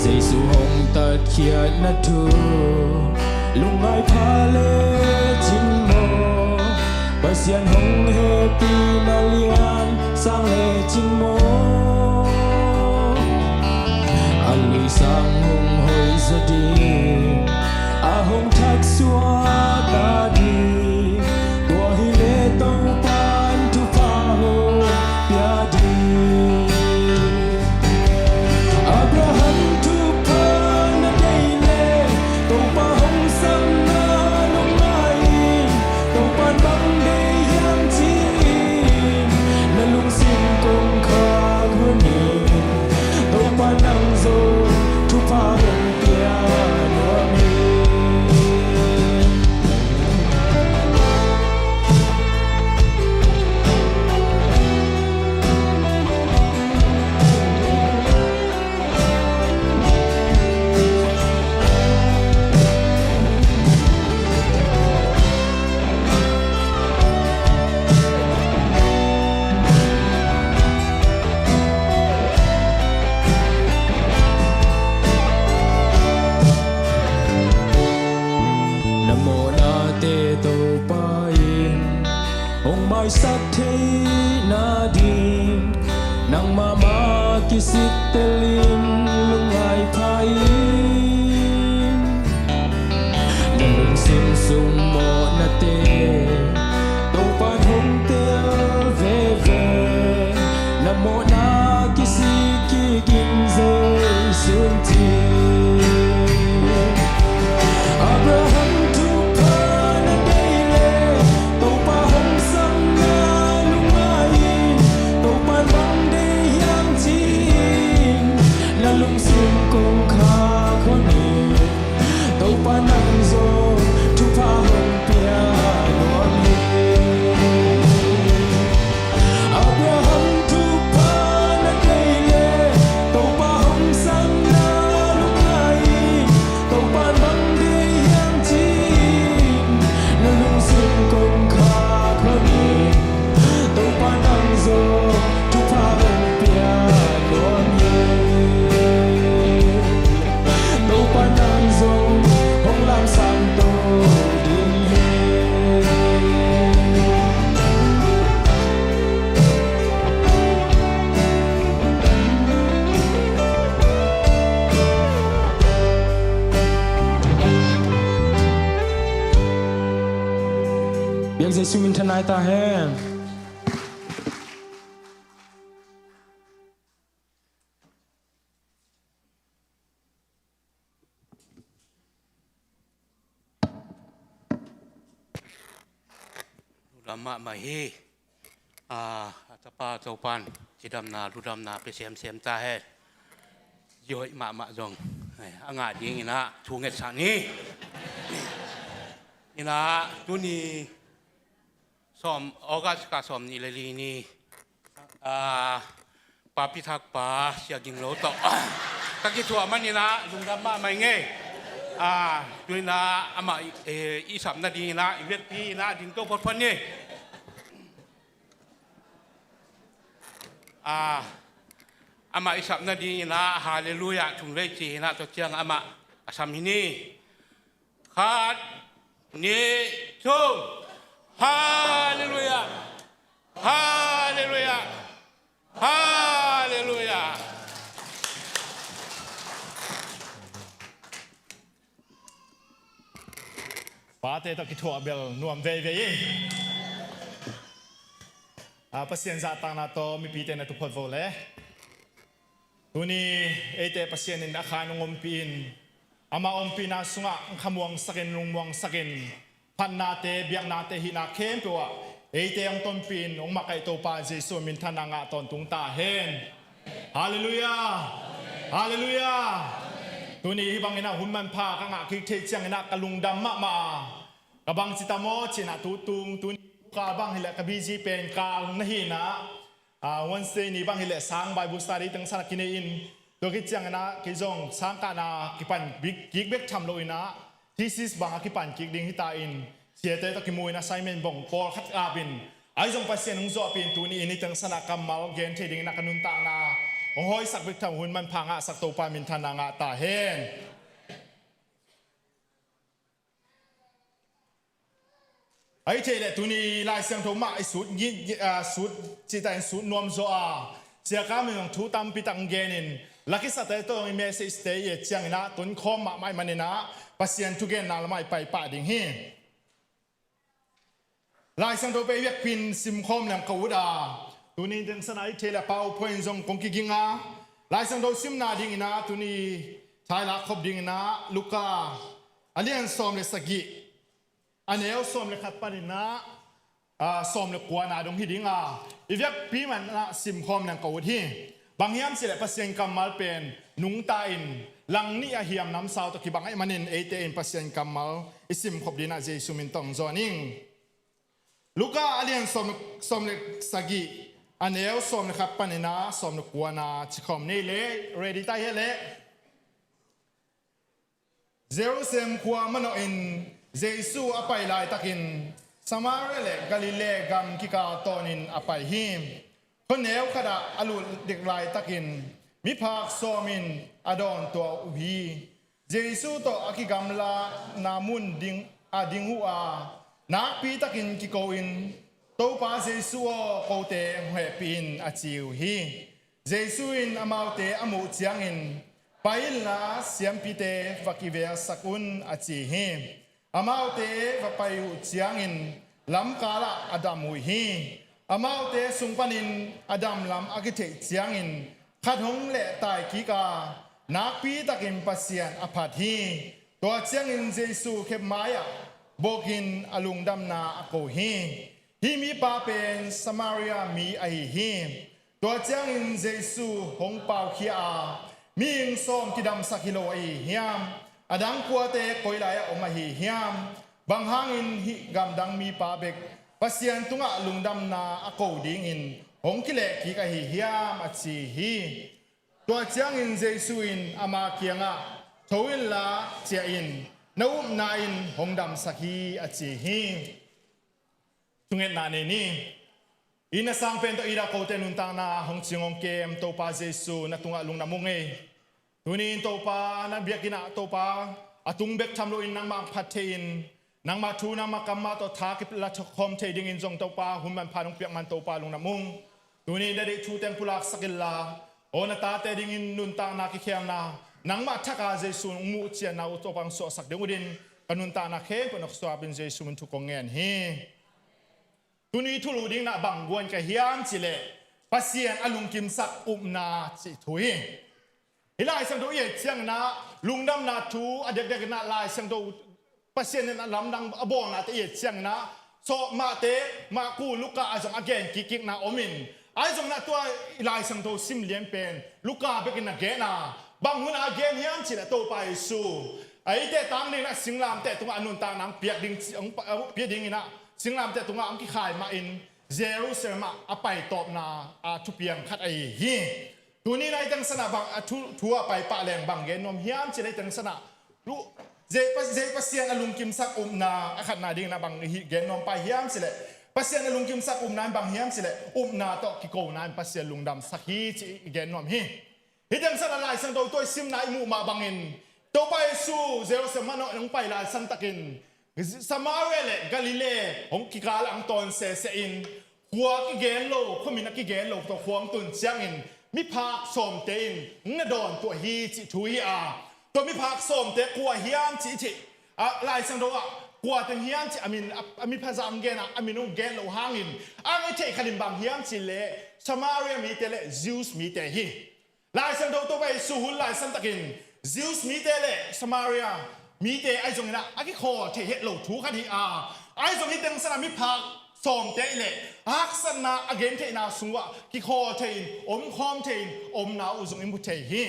Jesu hong tatkhiatna thu lungngai pha lecin maw, Pasian hong hehpihna lian sang lecin maw, a lui sang hong hoih zaw ding, a hong thaksuah ta ding, tua hileh Topa'n thupha hong pia ding. Abraham thupha na deih leh Topa hong sam na lungngai in, Topa'n bang deih hiam ci-in na lungsim kong khak hun in, Topa nang zong thupha hong pia nuam hi. Na mawhnate Topa in hong maisak theih nading, nangmah mah kisik telin lungngai pha in. Na lungsim sung mawhnate Topa'n hong tel veve, na mawhna kisik kik in Jesu in ci. Abraham thupha na deih leh Topa hong sam na lungngai in, Topa'n bang deih hiam ci-in na lungsim kong khak hun in, Topa nang zong thupha hong pia Biak Jesu minthanna hi ta hen. Lungdam mahmah hi. A, a tapa Topan cidamna, lungdamna pia semsem ta hen. Zihoih mahmah zong a ngah dingin ah thu ngetsak ni. Inah tuni sawm, August ka sawm nih le li ni, a, Papi Thakpa Sia Ging Lo tawh ka kithuah manin ah lungdam mahmah ing ei. A, tu inah amah i, e, i sap nadingin ah i vekpi inah ding to photphot ni. A, amah i sap nadingin ah Halleluiah thum vei ci inah tua ciang amah a sam hi ni. Khat, nih, thum. Halleluiah. Halleluiah. Halleluiah. Pate tawh kithuah bel nuam veivei hi. A, Pasian zahtakna tawh mipite na tuphot vo le. Tuni eite Pasian in a khan hong ompih in, ama ompihna sungah khamuangsakin, lungmuangsakin, phatnate, biaknate, hihna khempeuh ah eite hong tonpih in hong makaih Topa Jesu minthanna ngah tawntung ta hen. Halleluiah. Halleluiah. Tuni hih bangin ah hun manpha ka ngah kik theih ciangin ah ka lungdam mahmah a, ka bangci tam aw ci inah tutung, tuni ka bang hileh ka busy pen kal na hi inah, a, Wednesday ni bang hileh sang Bible study teng san a kinei in, tua khit ciangin ah kei zong sang kahna kipan bik, kik bek tham lo inah thesis bang a kipan kik ding hi ta in, siate tawh kimu in assignment bang pawlkhat ap in, ahi zong Pasian hong zuahpih in tuni in hih teng san ah kammal gen thei dingin ah ka nuntakna hong hawisak bek tham, hun manpha ngahsak Topa minthanna ngah ta hen. Ahi thei leh tuni Lai Siangtho mah i sut, ngi, ngi, a, sut cihta in sut nuam zaw a, Sia Kam in zong thu tampi tak hong gen in, lakisate tawh i message te i et ciangin ah tonkhawm mahmah i manin ah Pasian thugenna lamah i paipah ding hi. Lai Siangtho pen i vekpi in simkhawm leng ka ut a, tuni teng san ah ahi thei leh PowerPoint zong kong kiging a, Lai Siangtho simna dingin ah tuni thailak khop dingin ah Luka a lian sawm le sagih, a neu sawm le khat panin ah, a, sawm le kuana dong hi ding a, i vekpi man ah simkhawm leng ka ut hi. Bang hiam cih leh Pasian kammal pen nungta in langnih a hiam namsau tawh kibang ahih manin eite in Pasian kammal i simkhop dingin ah Jesu min tawh hong zawn ing. Luka a lian sawm, sawm le sagih, a neu sawm le khat panin ah sawm le kuana cikhawm nei le, ready ta hia leh? Jerusalem khua manawhin Jesu a pai laitakin Samaria le Galilee gam kikal tawnin a pai hi. Khuaneu khatah a lut dek laitakin miphak sawmin a dawntuah uh hi. Jesu tawh a kigamlana mun ding, a ding uh a, nakpitakin kiko in, "Topa Jesu aw, kote hong hehpih in," a ci uh hi. Jesu in amaute a muh ciangin, "Pai inla siampite va kivelsak un," a ci hi. Amaute va pai uh ciangin lamkalah a dam uh hi. Amaute sung panin a damlam a kitheih ciangin khat hong lehtai kik a, nakpitakin Pasian a phat hi. Tua ciangin Jesu khepmai-ah bokin a lungdamna a ko hi. Hih mipa pen Samaria mi ahi hi. Tua ciangin Jesu hong paukhia a, "Mihing sawm kidamsak hi lo ahi hiam? A dang kuate koi lai-ah om ahi hiam? Bang hangin hih gamdang mipa bek Pasian tungah lungdamna a ko dingin hong kilehkik ahi hiam?" a ci hi. Tua ciangin Jesu in ama kiangah, "Tho inla ciah in, na upna in hong damsak hi," a ci hi. Thungetna nei ni. Inn a sang pen tawh ida kote nuntakna hong cing hong kem Topa Jesu na tungah lungdam ung ei. Tuni in Topa na biakinn ah Topa a tung bek tham loin nangmah phat thei in, nangmah thu nangmah kammal tawh tha kila khawm thei dingin zong Topa hun manpha nong piak man Topa lungdam ung. Tuni in na deih thu teng pulaksak inla, aw na tate dingin nuntakna kikhelna nangmah thak a Jesu hong muh cianna uh Topa hong suahsak ding uh din ka nuntakna khempeuh na khuasuapin Jesu min thu kong ngen hi. Tuni thulu ding inah bang guan ka hiam cih leh Pasian a lungkimsak upna cih thu hi. Hih Lai Siangtho i et ciang inah lungdamna thu a dekdek inah Lai Siangtho Pasian in a lamdang a bawlnate i et ciang inah Sawm, Mate, Marku, Luka ah zong a gen kikkikna om in, ahi zong inah tua i Lai Siangtho sim lian pen Luka bekin a gen a, bang hun a gen hiam cih leh Topa Jesu eite tang ding inah singlamteh tungah a nuntakna hong piak ding ci, hong pa, hong pia ding inah singlamteh tungah hong kikhai mah in Jerusalem ah a paitawpna a thupiang khat ahi hi. Tuni inah hih teng san ah bang a thu, thu a paipah leng bang gen nuam hiam cih leh hih teng san ah lu, zei, pa, zei Pasian a lungkimsak upna a khatna ding inah bang hih gen nuam pai hiam cih leh Pasian a lungkimsak upna in bang hiam cih leh upna tawh kikona in Pasian lungdamsak hi cih i gen nuam hi. Hih teng san ah Lai Siangtho tua i simna i muh mah bangin Topa Jesu Jerusalem ah hong pai lai santakin Samaria le Galilee hong kikal ah hong tawn sese in khua kigen lo, khuamin a kigen lo tawh khua hong tun ciangin miphak sawmte in hong na dawntuah hi cih thu hi a, tua miphak sawmte kua hiam cih i theih a, Lai Siangtho ah kua teng hiam cih a min a, a mi phaza hong gen a, a min hong gen loh hangin a hong i theih khat in bang hiam cih leh Samaria mite le Jews mite hi. Lai Siangtho Topa Jesu hun lai santakin Jews mite le Samaria mite ahi zong inah a kikhawl thei het lo thu khat hi a, ahi zong hih teng san ah miphak sawmte i le haksatna a gen theihna sungah kikhawl thei in omkhawm thei in omna uh zong i mu thei hi.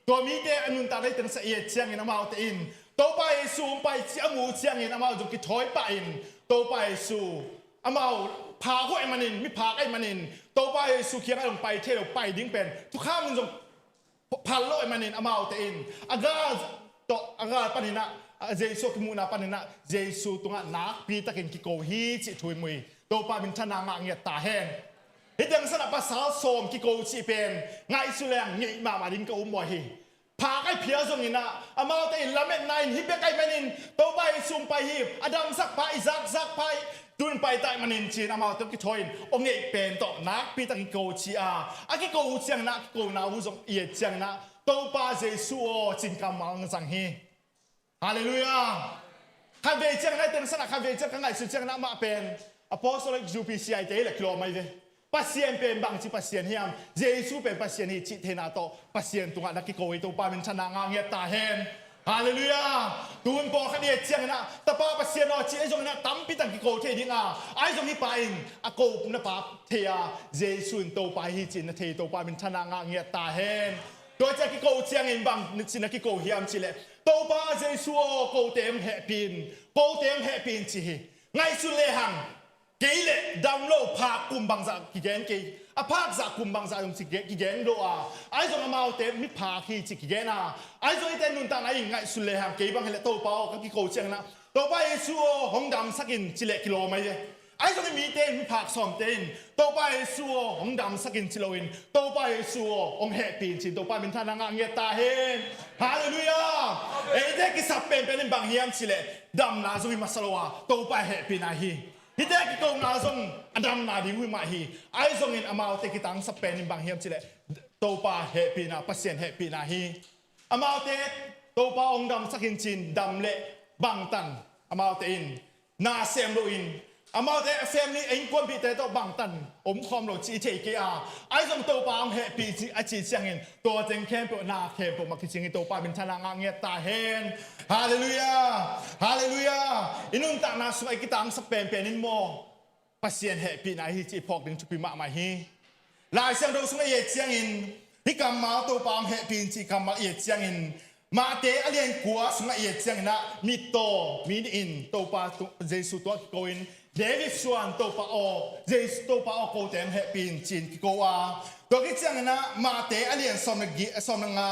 Tua mite a nuntakna hih teng san i et ciangin amaute in Topa Jesu hong pai cih a mu uh ciangin amau zong kithawi pah in Topa Jesu amau phak uh ahih manin, miphak ahih manin Topa Jesu kiangah zong pai thei lo, pai ding pen thukham in zong phal lo ahih manin amaute in a gal tawh, a gal panin ah, a Jesu a kimuhna panin ah Jesu tungah nakpi takin kiko hi cih thu i mu hi. Topa minthanna ngah ngiat ta hen. Hih teng san ah pasal sawm kiko cih pen ngaihsut leng ngeih mahmah ding ka um uh hi. Phak ahi phial zong inah amaute in lametna in hih bek ahih manin Topa Jesu hong pai hi, a damsak pha, i zakzak pha hi, tu-in pai ta ahih manin ci-in amaute hong kithawi in aw ngeih pen tawh nakpi tak kiko ci a, a kiko uh ciang inah a kikona uh zong i et ciang inah Topa Jesu aw ci-in kammal hong zang hi. Halleluiah. Khatvei ciang inah hih teng san ah khatvei ciang ka ngaihsut ciang inah amah pen Apostolic U P C I te hi leh kilawm ahi ve. Pasian pen bangci Pasian hiam, Jesu pen Pasian hi cih theihna tawh Pasian tungah na kiko hi. Topa minthanna ngah ngiat ta hen. Halleluiah. Tun pawlkhat i et ciang inah Tapa Pasian aw cih ahi zong inah tampi tak kiko thei ding a, ahi zong hih pa in a kona pa thei a, Jesu in Topa hi cih na thei. Topa minthanna ngah ngiat ta hen. Tua ciang kiko ciangin bang cih na kiko hiam cih leh Topa Jesu aw kote hong hehpih in, kote hong hehpih in ci hi. Ngaihsun lehang kei le dam lo phak kum bangzah kigen kei, a phak zah kum bangzah zong ci kigen lo a, ahi zong amaute miphak hi ci kigen a, ahi zong eite nuntakna in ngaihsun lehang kei bang hi leh Topa aw ka kiko ciang inah Topa Jesu aw hong damsak in ci leh kilawm ahi ve. Ahi zong i mite in miphak sawmte in Topa Jesu aw hong damsak in ci loin Topa Jesu aw hong hehpih in ci-in Topa minthanna ngah ngiat ta hen. Halleluiah. Eite kisap penpen in bang hiam cih leh damna zong hi masa lo a, Topa hehpihna hi. Hihte a kikona zong a damna ding uh hi mah hi. Ahi zongin amaute kitangsap pen in bang hiam cih leh Topa hehpihna, Pasian hehpihna hi. Amaute Topa hong damsak in ci-in dam leh bangtan amaute in na sem loin, amaute a family a innkuanpihte tawh bangtan omkhawm lo cih i thei kei a, ahi zong Topa hong hehpih ci a cih ciangin tua teng khempeuh na khempeuh mah kicing hi. Topa minthanna ngah ngiat ta hen. Halleluiah. Halleluiah. I nuntakna sungah i kitangsap penpen in maw Pasian hehpihna hi cih i phawk ding thupi mahmah hi. Lai Siangtho sungah i et ciangin hih kammal Topa hong hehpih in cih kammal i et ciangin Mate a lian kua sungah i et ciang inah mittaw mi nih in Topa tu, Jesu tungah kiko in David suan Topa aw, Jesu Topa aw kote hong hehpih in ci-in kiko a, tua khit ciang inah Mate a lian sawm le gi, sawm le nga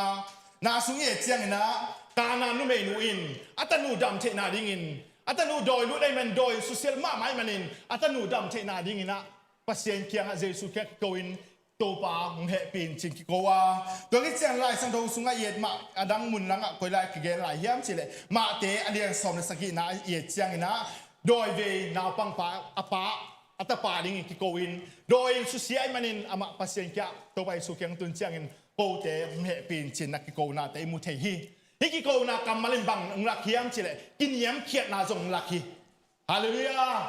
na sung i et ciang inah Kana numeinu in a tanu dam theihna dingin, a tanu dawi lut ahih man, dawi susia mahmah ahih manin a tanu dam theihna ding inah Pasian kiangah, Jesu kiangah kiko in Topa hong hehpih in ci-in kiko a. Tua khit ciang Lai Siangtho sungah i et mah a dang mun langah koi lai kigen lai hiam cih leh Mate a lian sawm le sagihna i et ciang inah dawi vei naupangpa a pa, a tapa dingin kiko in, dawi in susia ahih manin amah Pasian kiangah, Topa Jesu kiangah tun ciangin kote hong hehpih in ci-in na kikonate i mu thei hi. Hih kikona kammal in bang hong lak hiam cih leh kiniamkhiatna zong hong lak hi. Halleluiah.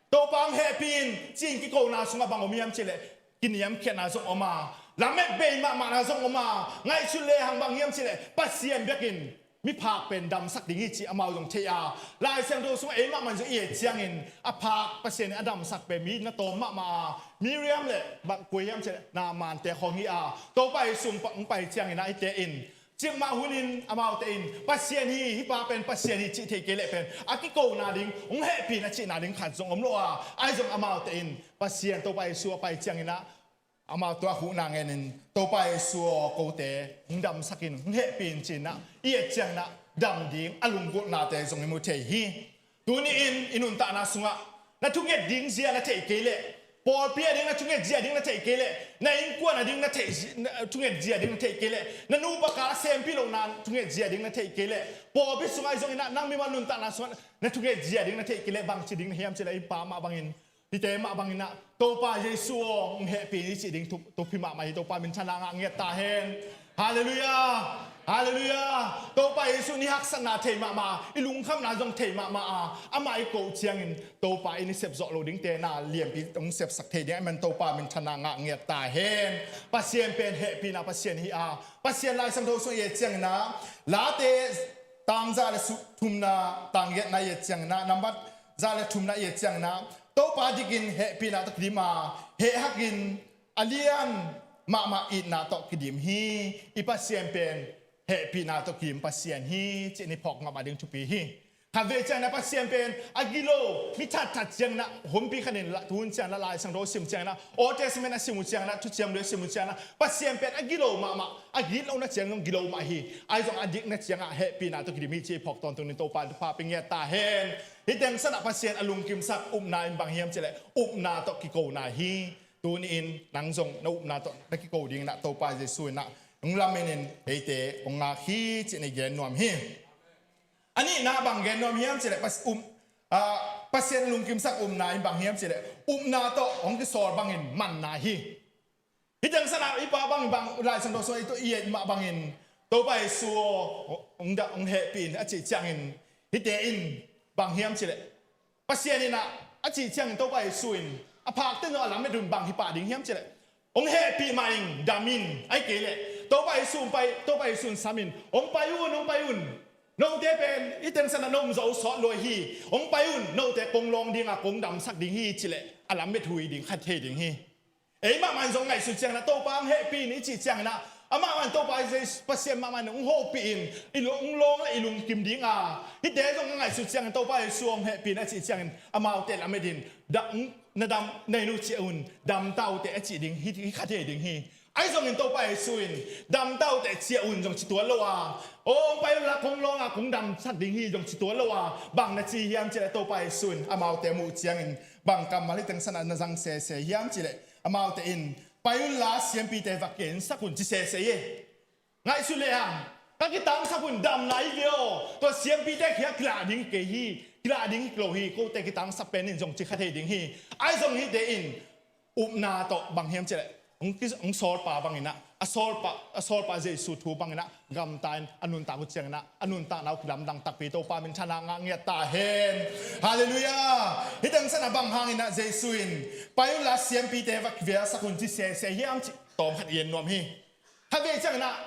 Topa hong heh, hehpih in ci-in kikona sungah bang om hiam cih leh kiniamkhiatna zong om a, lamet bei mahmahna zong om a, ngaihsut lehang bang hiam cih leh Pasian bekin miphak pen damsak ding hi cih amau zong thei a, Lai Siangtho sungah ei mahmah in zong i et ciangin a phak Pasian in a damsak pen mi na tawm mahmah a, Miriam le bang kua hiam cih leh Naaman te khawng hi a, Topa Jesu hong pa, hong pai ciangin ah hihte in cikmah hunin amaute in Pasian hi, hih pa pen Pasian hi cih thei kei leh pen a kikona ding, hong hehpih in a cihna ding khat zong om lo a, ahi zong amaute in Pasian Topa Jesu a pai ciangin ah amau tua huhna ngenin Topa Jesu aw kote hong damsak in, hong hehpih in ci-in ah i et ciangin ah dam ding a lunggulhnate zong i mu thei hi. Tuni-in i nuntakna sungah na thunget ding zia na theih kei leh, pawlpi a ding na thunget zia ding na theih kei leh, na innkuan a ding na theih zi-, na thunget zia ding na theih kei leh, na nupa kal a sempi lohna thunget zia ding na theih kei leh, pawlpi sungah ahi zongin ah nang mimal nuntakna sungah na thunget zia ding na theih kei leh, bangci ding na hiam cih leh, i pa mah bangin, hihte mah bangin ah Topa Jesu aw hong hehpih in i cih ding thupi, thupi mahmah hi. Topa minthanna ngah ngiat ta hen. Halleluiah! Halleluiah! Topa Jesu in i haksatna thei mahmah, i lungkhamna zong thei mahmah a, amah i koh ciangin Topa in i sepzawh loh dingte na lianpi hong sepsak thei ding ahih man Topa minthanna ngah ngiat ta hen. Pasian pen hehpihna Pasian hi a, Pasian Lai Siangtho sung i et ciangin ah, Late tang za le su-, thumna, tang giatna i et ciangin ah, nambat za le thumna i et ciangin ah, Topa dikin hehpihna tawh kidim a, hehhakin a lian mahmah itna tawh kidim hi. I Pasian pen hehpihna tawh kidim Pasian hi, cih i phawk mahmah ding thupi hi. Khatvei ciangin ah Pasian pen a gilo, mi thatthat ciangin ah, humpi khatin la, tuhun ciangin ah Lai Siangtho sim ciangin ah, Old Testament a sim uh ciangin ah, Thuciam Lui a sim uh ciangin ah, Pasian pen a gilo mahmah, a gitlohna ciang zong gilo mah hi. Ahi zong a dikna ciangah hehpihna tawh kidim hi, cih i phawk tawntungin Topa in thupha pia ngiat ta hen. Hih teng sanah Pasian a lungkimsak upna in bang hiam cih leh upna tawh kikona hi. Tuni-in nang zong na upna tawh na kiko dingin ah Topa Jesu in ah hong lamenin eite hong ngak hi, cih i gen nuam hi. A nihna bang gen nuam hiam cih leh Pas-, um, ah, Pasian lungkimsak upna in bang hiam cih leh upna tawh hong kisawl bangin manna hi. Hih teng sanah i pa bang, bang Lai Siangtho sungah i tawh i et mah bangin Topa Jesu aw hong da, hong hehpih in a cih ciangin hihte in bang hiam cih leh Pasian in ah a cih ciangin Topa Jesu in a phakte zong a lamet un bang hi pah ding hiam cih leh, hong hehpih mah in dam in, ahih kei leh Topa Jesu hong pai, Topa Jesu in sam in, hong pai un, hong pai un. Note pen hih teng sanah na om zo sawt lua hi, hong pai un, note kong lawng ding a, kong damsak ding hi cih leh a lamet hui ding kha thei ding hi. Ei mahmah in zong ngaihsut ciangin ah Topa hong hehpih in i cih ciangin ah, amah mah in Topa Jesu, Pasian mahmah in hong hopih in, i lung, hong lawng le i lungkim ding a, hihte zong ngaihsut ciangin Topa Jesu hong hehpih in a cih ciangin amaute lamet in dam, na dam, na in uh ciah un, dam ta uh teh a cih ding hi, hi kha thei ding hi. Ahi zongin Topa Jesu in dam ta uh teh ciah un zong ci tuan lo a, aw hong pai unla, kong lawng a, kong damsak ding hi zong ci tuan lo a, bang na ci hiam cih leh Topa Jesu in amaute muh ciangin bang kammal hih teng sanah na zang sese hiam cih leh, amaute in pai unla siampite va kiansak un ci sese hi. Ngaihsut lehang, ka kitangsap un, damna hi ve aw, tua siampite kiang kilah ding kei hi, kilah ding hi lo hi, kote kitangsak pen in zong ci kha thei ding hi. Ahi zong hihte in upna tawh bang hiam cih leh, hong ki, hong sawlpa bangin ah, a sawlpa, a sawlpa Jesu thu bangin ah gamta in a nuntak uh ciangin ah a nuntakna uh kilamdang takpi, Topa minthanna ngah ngiat ta hen. Halleluiah. Hih teng sanah bang hangin ah Jesu in pai unla siampite va kiansak un ci sese hiam cih tawm khat i en nuam hi. Khatvei ciangin ah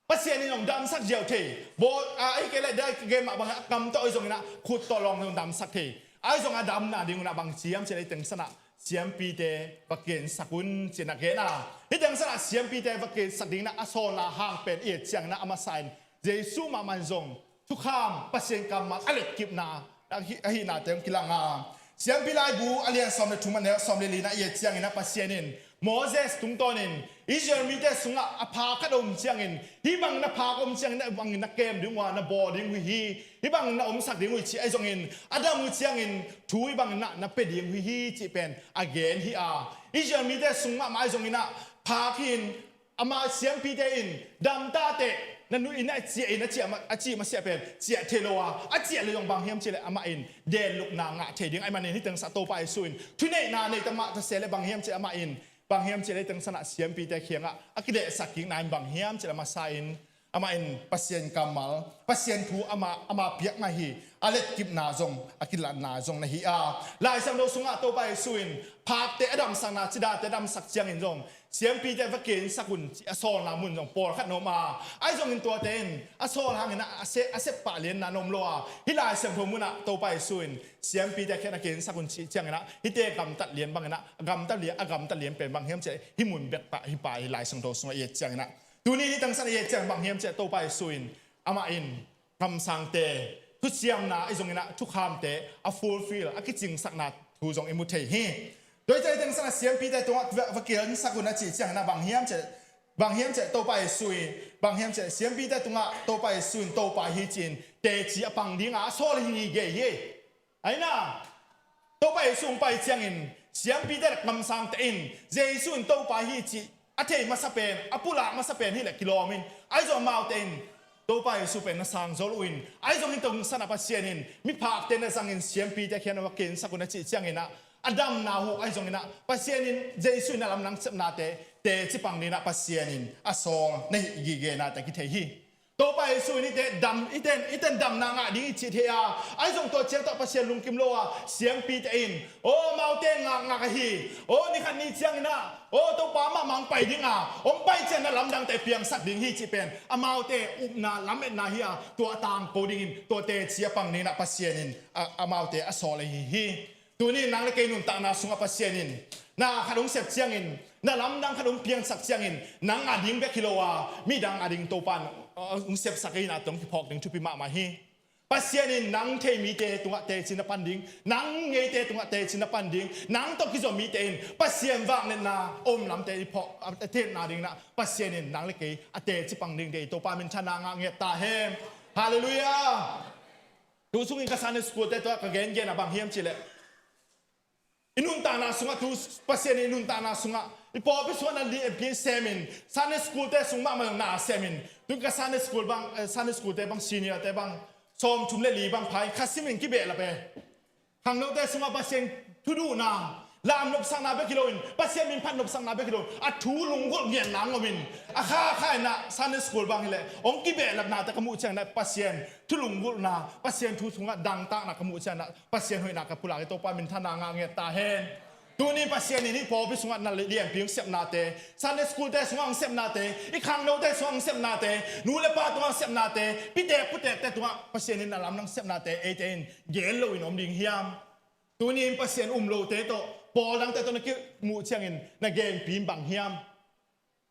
Pasian in zong damsak ziau thei. Bawl, a, ahih kei leh dai ka gen mah bangin a kam tawh ahi zongin ah khut tawh lawng zong damsak thei. Ahi zongin a damna ding un ah bang ci hiam cih leh hih teng sanah siampite va kiansak un ci-in a gen a. Hih teng sanah siampite va kiansak dingin ah a sawlna hang pen i et ciangin ah a masa in Jesu mahmah in zong thukham, Pasian kammal a letkipna ahi, ahihnate hong kilang a. Siampi Laibu a lian sawm le thum, a neu sawm le lina i et ciangin ah Pasian in Moses tungtawnin Israel mite sungah a pha khat a om ciangin, hih bangin a pha a om ciangin ah hih bangin na kem ding uh a, na bawl ding uh hi, hih bangin na omsak ding uh hi ci ahi zongin, a dam uh ciangin thu hih bangin ah na pia ding uh hi cih pen a gen hi a. Israel mite sung mahmah ahi zongin ah pha khin, ama siampite in dam ta teh, na nu in a ciah in a ciah ma, a cih masiah pen ciah thei lo a, a ciah le zong bang hiam cih leh amah in denlukna ngah thei ding ahih manin hih teng sanah Topa Jesu in thuneihna nei ta mah ta se leh bang hiam cih leh amah in, bang hiam cih leh hih teng sanah siampite kiangah a kidehsak kikna in bang hiam cih leh a masa in amah in Pasian kammal, Pasian thu ama, ama piakna hi. A letkipna zong, a kilatna zong na hi a. Lai Siangtho sungah Topa Jesu in phakte a damsakna, cidate a damsak ciangin zong siampite va kinsak un ci a sawlna mun zong pawlkhat na om a. Ahi zongin tuate in a sawl hangin a, a sep, a sep pah lianna na om lo a. Hih Lai Siangtho munah Topa Jesu in siampite khempeuh a kinsak un cih ciangin ah, hihte gamtat lian bangin ah, a gamtat lian, a gamtat lian pen bang hiam cih leh hih mun bek pah hi pah hi. Lai Siangtho sungah i et ciangin ah, tuni hih tangsan i et ciangin bang hiam cih leh Topa Jesu in, amah in kamsangte thuciamna ahi zongin ah thukhamte a fulfill, a kicingsakna thu zong i mu thei hi. Tua hi ciangin hih tangsan ah siampite tungah va, va kinsak un a cih ciangin ah bang hiam cih leh, bang hiam cih leh Topa Jesu in, bang hiam cih leh siampite tungah Topa Jesu in Topa hi ci-in teci a pang ding a, a sawl hi gige hi. Ahi na, Topa Jesu hong pai ciangin siampite le kamsangte in Jesu in Topa hi cih a thei masa pen, a pulak masa pen hi leh kilawm in, ahi zong amaute in Topa Jesu pen na sang zo lo in, ahi zongin hih tangsan ah Pasian in miphakte na zangin siampite khempeuh va kinsak un a cih ciangin ah, a damna uh ahi zongin ah, Pasian in Jesu in a lamdang sepnate teci pang dingin ah Pasian in a sawl na hi gige nate kithei hi. Topa Jesu in hihte dam, hihte, hihte damna ngah ding hi cih thei a, ahi zong tua ciang tawh Pasian lungkim lo a, siampite in, aw, amaute ngakngak ahi, aw, ni khat ni ciangin ah, aw, Topa mahmah hong pai ding a, hong pai ciangin na lamdangte piangsak ding hi cih pen amaute upna lametna hi a, tua a tangko dingin tua teci a pang dingin ah Pasian in a, amaute a sawl ahi hi. Tuni in nang le kei nuntakna sungah Pasian in na khat hong sep ciangin, na lamdang khat hong piangsak ciangin, nang a ding bek hi lo a, midang a ding Topa in, uh, hong sepsak hi na, tawh hong kiphawk ding thupi mahmah hi. Pasian in nang thei mite tungah teci na pan ding, nang ngeite tungah teci na pan ding, nang tawh kizom mite in Pasian vangliatna om lamte i phawk, a, a teci na dingin ah Pasian in nang le kei a teci pang ding deih hi. Topa minthanna ngah ngiat ta hen. Halleluiah. Tu sungin ka Sunday school te tungah ka gengen a bang hiam cih leh, i nuntakna sungah tu, Pasian in i nuntakna sungah, i pawlpi sungah na lianpi sem in, Sunday school te sung mahmah na sem in, tu ka Sunday school bang, eh, Sunday school te bang, senior te bang, sawmthum le li bang pha in kha sim in kibehlap e. Khangnote sungah Pasian thu duhna, lam nopsakna bek hi lo in, Pasian min phat nopsakna bek hi lo in, a thu lunggulh ngiatna ngawm in, a kha kha in ah Sunday school bang hi leh hong kibehlapnate ka muh ciangin ah Pasian thu lunggulhna, Pasian thu sungah dangtakna ka muh ciangin ah Pasian hoihna ka pulak hi. Topa minthanna ngah ngiat ta hen. Tuni Pasian in hih pawlpi sungah na lianpi hong sepnate, Sunday school te sungah hong sepnate, i khangnote sungah hong sepnate, nu le pa tungah hong sepnate, pitek putekte tungah Pasian in na lamdang sepnate eite in gen loin om ding hiam? Tuni in Pasian um lote tawh, pawl dangte tawh na kimuh ciangin na genpi in bang hiam?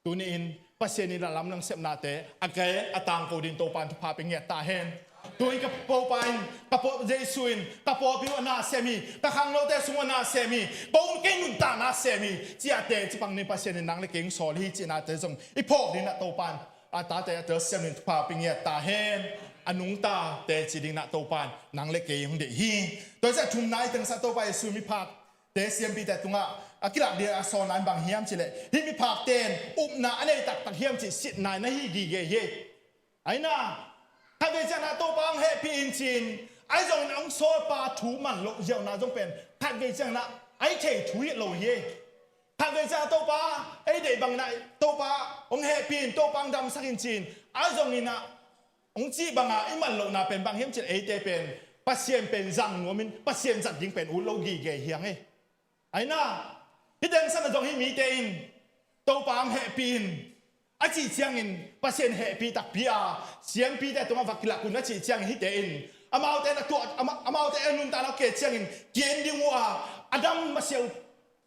Tuni in Pasian in a lamdang sepnate a gen a tangko ding Topa in thupha pia ngiat ta hen. Tuni in ka Topa in, ka paw, Jesu in ka pawlpi uh a na sem hi, ka khangnote sung uh a na sem hi, ko kei nuntakna sem hi, ciate ci pang ding Pasian in nang le kei hong sawl hi cihnate zong i phawk dingin ah Topa in a tate a tel siam ding thupha pia ngiat ta hen. A nungta teci dingin ah Topa in nang le kei hong deih hi. Tua hi ciang thumna i tangsa Topa Jesu miphak te siampite tungah a kilak ding a sawlna in bang hiam cih leh, hih miphakte in upna a nei taktak hiam cih sitna in na hi gige hi. Ahi na, khatvei ciangin ah Topa hong hehpih in ci-in, ahi zongin hong sawlpa thu man loh ziauna zong pen khatvei ciangin ah a hi thei thu hi lo hi. Khatvei ciangin ah Topa ei deih bangin ah Topa hong hehpih in, Topa hong damsak in ci-in, ahi zongin ah hong cih banga i man lohna pen bang hiam cih leh eite pen Pasian pen zang nuamin Pasian zat ding pen ut lo gige hi hang e. Ahi na, hih teng san a zong hih mite in Topa hong hehpih in a cih ciangin Pasian hehpih takpi a siampite tungah va kilak un a cih ciangin hihte in amaute in a tuah, ama, amaute a nuntakna uh ke ciangin kian ding uh a, a dam masiah uh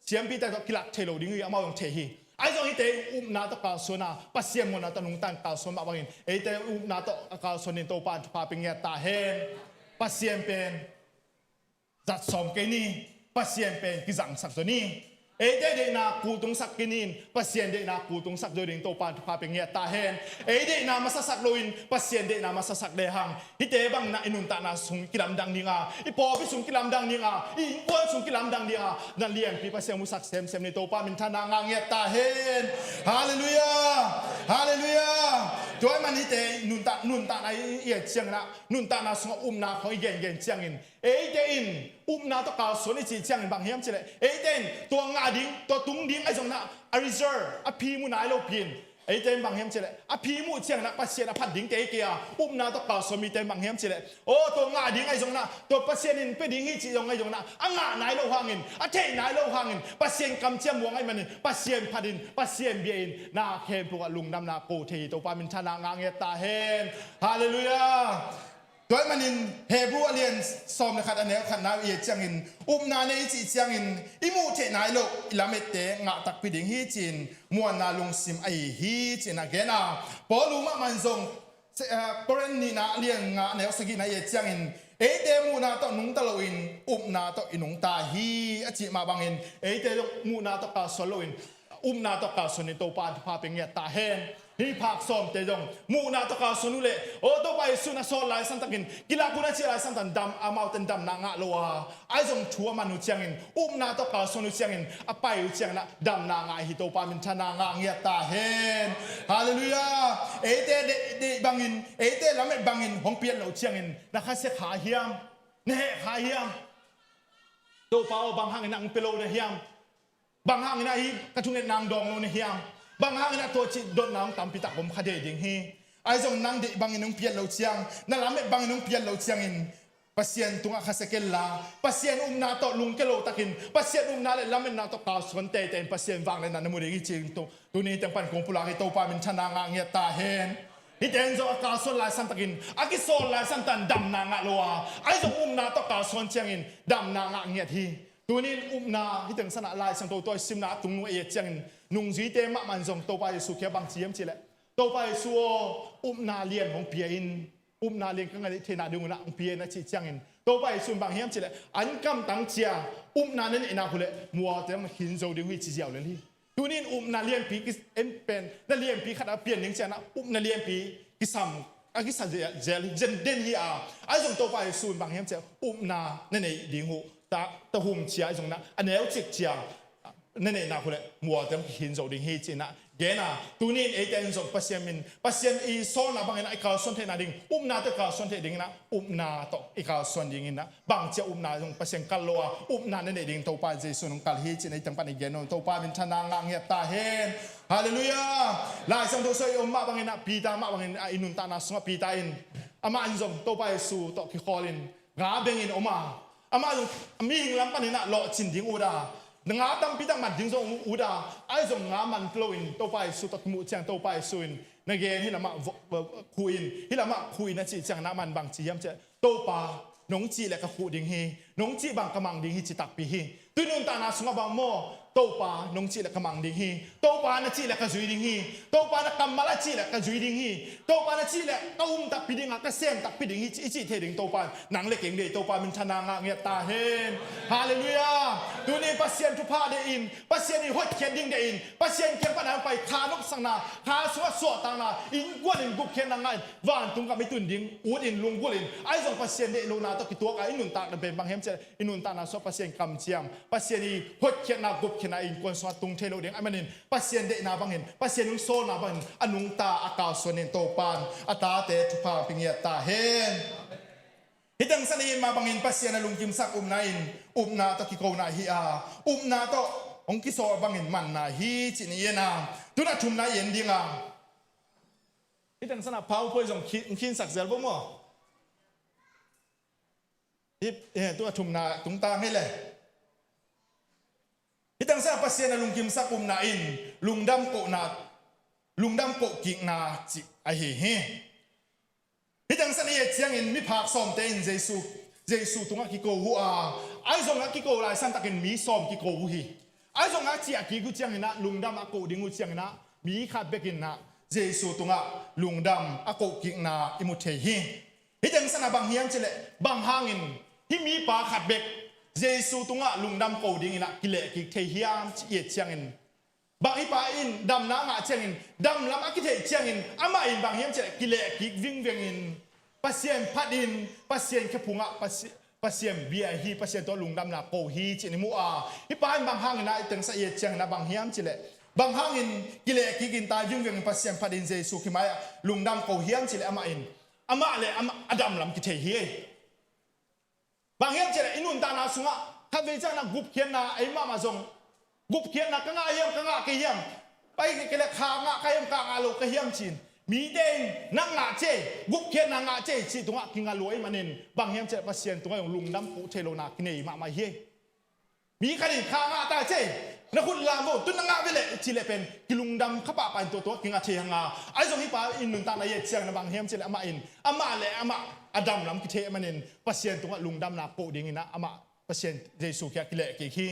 siampite tawh kilak thei lo ding hi, amau zong thei hi. Ahi zong hihte upna tawh kalsuan a, Pasian muanna tawh nungta in kalsuan mah bangin eite upna tawh a kalsuan ding Topa in thupha pia ngiat ta hen. Pasian pen zat sawm kei ni, Pasian pen kizangsak zaw ni. Eite deihna kultungsak kei ni in, Pasian deihna kultungsak zaw ding Topa in thupha pia ngiat ta hen. Ei deihna masasak loin Pasian deihna masasak lehang, hihte bangin ah i nuntakna sung kilamdang ding a, i pawlpi sung kilamdang ding a, i innkuan sung kilamdang ding a, na lianpi Pasian musak semsem ni. Topa minthanna ngah ngiat ta hen. Halleluiah. Halleluiah. Tua ahih man hihte nuntak, nuntakna i, i et ciangin ah, nuntakna sungah upna khawng i gengen ciangin eite in upna tawh kalsuan i cih ciangin bang hiam cih leh, eite in tua ngah ding, tua tung ding ahi zongin ah a reserve, a phim uh nai lopi in, Eite in bang hiam cih leh a phi muh ciangin ah Pasian a phat dingte hi kei a, upna tawh kalsuan mite in bang hiam cih leh, aw, tua ngah ding ahi zongin ah, tua Pasian in pia ding hi cih zong ahi zongin ah, a ngah nai loh hangin, a theih nai loh hangin Pasian kamciam muang ahih manin Pasian phat in, Pasian bia in, na khempeuh ah lungdamna ko thei hi. Topa minthanna ngah ngiat ta hen. Halleluiah. Tua ahih manin Hebru a lian sawm le khat a neu khatna i et ciangin, upna nei i cih ciangin i muh theih nai loh i lamette ngah takpi ding hi ci-in muanna lungsim ahi hi ci-in a gen a. Paul mahmah in zong, eh, Korin nihna a lian nga a neu sagihna i et ciangin, eite muhna tawh nungta loin upna tawh i nungta hi a cih mah bangin, eite zong muhna tawh kalsuan loin upna tawh kalsuan in Topa in thupha pia ngiat ta hen. Hih phak sawmte zong muhna tawh kalsuan uh leh, aw, Topa Jesuh in a sawt laisan takin, kilak un a cih laisan takin dam, amaute in damna ngah lo a, ahi zong thu a man uh ciangin, upna tawh kalsuan uh ciangin, a pai uh ciangin ah damna ngah hi. Topa minthanna ngah ngiat ta hen. Halleluiah. Eite deih, deih bangin, eite lamet bangin hong pian loh ciangin na khasia kha hiam? Na heh kha hiam? Topa aw, bang hangin ah hong pia lo na hiam? Bang hangin ah hih ka thungetna hong dawng lo na hiam? Bang hangin ah tua cih dotna hong tampi tak om kha dei ding hi. Ahi zong nang deih bangin hong pian lo ciang, na lamet bangin hong pian lo ciangin, Pasian tungah khasia kenla, Pasian upna tawh lungkia lo takin, Pasian upna le lametna tawh kalsuan teitei in Pasian vangliatna na mu ding hi ci-in tu, tuni teng pan kong pulak hi. Topa minthanna ngah ngiat ta hen. Hihte in zong a kalsuan laisan takin, a kisawl laisan takin damna ngah lo a, ahi zong upna tawh kalsuan ciangin damna ngah ngiat hi. Tuni in upna, hih teng sanah Lai Siangtho tawh i simna a tung nung a i et ciangin, nungzuite mahmah in zong Topa Jesuh kiang bang ci hiam cih leh, Topa Jesuh aw, upna lian hong pia in, upna lian ka ngah theihna ding un ah hong pia in a cih ciangin, Topa Jesuh in bang hiam cih leh, an kamtang cia upna na neih nak uh leh mualte hong khin zo ding uh hi ci ziau lel hi. Tuni in upna lianpi ki, en pen, na lianpi khat a pian ding ciangin ah upna lianpi kisam, a kisa zel, zel, zel den hi a. Ahi zong Topa Jesuh in bang hiam cih leh, upna na neih ding uh, ta, ta hum cia ahi zongin ah, a neu cik cia na neih nak uh leh mualte hong kikhin zo ding hi ci-in ah gen a. Tuni in eite in zong Pasian min, Pasian i sawlna bangin ah i kalsuan theihna ding, upna tawh i kalsuan theih dingin ah, upna tawh i kalsuan dingin ah, bang cia upna zong Pasian kal lo a, upna na neih ding Topa Jesuh in hong kal hi ci-in ei teng pan i gen uh. Topa minthanna ngah ngiat ta hen. Halleluiah. Lai Siangtho sung i om mah bangin ah, Peter mah bangin ah, i nuntakna sungah Peter in, amah in zong Topa Jesuh tawh kikhawl in nga bengin om a, amah zong mihing lam panin ah lawhcin ding ut a, nga tampi tak man ding zong ut a, ahi zong nga man loin Topa Jesuh tawh kimuh ciang Topa Jesuh in na gen hih lamah vo-, vo-, khuh in, hih lamah khuh in a cih ciangin ah amah in bang ci hiam cih leh, Topa, nong cih leh ka khuh ding hi, nong cih bang ka mang ding hi ci takpi hi. Tui nuntakna sungah bang maw, Topa, nong cih leh ka mang ding hi, Topa, na cih leh ka zui ding hi, Topa, na kammal a cih leh ka zui ding hi, Topa, na cih leh ka um takpi ding a, ka sem takpi ding hi ci, i cih thei ding Topa, nang le keng deih Topa minthanna ngah ngiat ta hen. Halleluiah. Tuni Pasian thupha deih in, Pasian i hotkhiat ding deih in, Pasian kiang pan a hong pai kha nopsakna, kha sungah suahtakna, innkuan in gupkhiatna ngah in, vantung gam i tun ding ut in lunggulh in, ahi zong Pasian deih lohna tawh kituak a i nuntakna pen bang hiam cih leh, i nuntakna sungah Pasian kamciam, Pasian i hotkhiatna, gupkhiatna innkuan sungah tung thei lo ding ahih manin, Pasian deihna bangin, Pasian hong sawlna bangin a nungta a kalsuan in Topa in a tate thupha pia ngiat ta hen. Hih teng san i et mah bangin Pasian a lungkimsak upna in upna tawh kikona hi a, upna tawh hong kisawl bangin manna hi ci-in i en a. Tu-in a thumna i en ding a. Hih teng sanah PowerPoint zong khin, khinsak zel vo maw? Hih, eh, tu-in a thumna tungtang hi leh. Hih teng sanah Pasian a lungkimsak upna in lungdam kohna, lungdam kohkikna cih ahi hi. Hih teng san i et ciangin miphak sawmte in Jesu, Jesu tungah kiko uh a, ahi zongin a kiko laisan takin mi sawm kiko uh hi. Ahi zongin a ciah kik uh ciangin ah, lungdam a koh ding uh ciangin ah, mi khat bekin ah Jesu tungah lungdam a kohkikna i mu thei hi. Hih teng sanah bang hiam cih leh, bang hangin hih mipa khat bek Jesu tungah lungdam ko dingin ah kilehkik thei hiam cih i et ciangin, bang hih pa in damna ngah ciangin damlam a kitheih ciangin amah in bang hiam cih leh kilehkik vingvengin Pasian phat in, Pasian khephungah Pasi-, Pasian bia hi, Pasian tawh lungdamna ko hi ci-in i mu a. Hih pa in bang hangin ah hih teng san i et ciangin ah bang hiam cih leh, bang hangin kilehkik in tai vingvengin Pasian phat in Jesu kimai-ah lungdam ko hiam cih leh amah in, amah le amah a damlam kithei hi. Bang hiam cih leh i nuntakna sungah khatvei ciangin ah gupkhiatna ei mahmah zong, gupkhiatna ka ngah hiam, ka ngah kei hiam, Pai kei leh kha ngah ka hiam, kha ngah lo ka hiam ci-in mite in na ngah ci ei, gupkhiatna ngah ci ei cih tungah kinga lua ahih manin bang hiam cih leh Pasian tungah zong lungdam koh thei lohna kinei mahmah hi. Mi khat in kha ngah ta ci ei, na khut lam vo, tu na ngah ve leh ci leh pen kilungdam kha pahpah in tua tungah kinga thei hang a. Ahi zong hih pa in nuntakna i et ciangin bang hiam cih leh amah in amah le amah a dam lam kithei ahih manin Pasian tungah lungdamna koh dingin ah amah Pasian Jesu kiang kileh kik hi.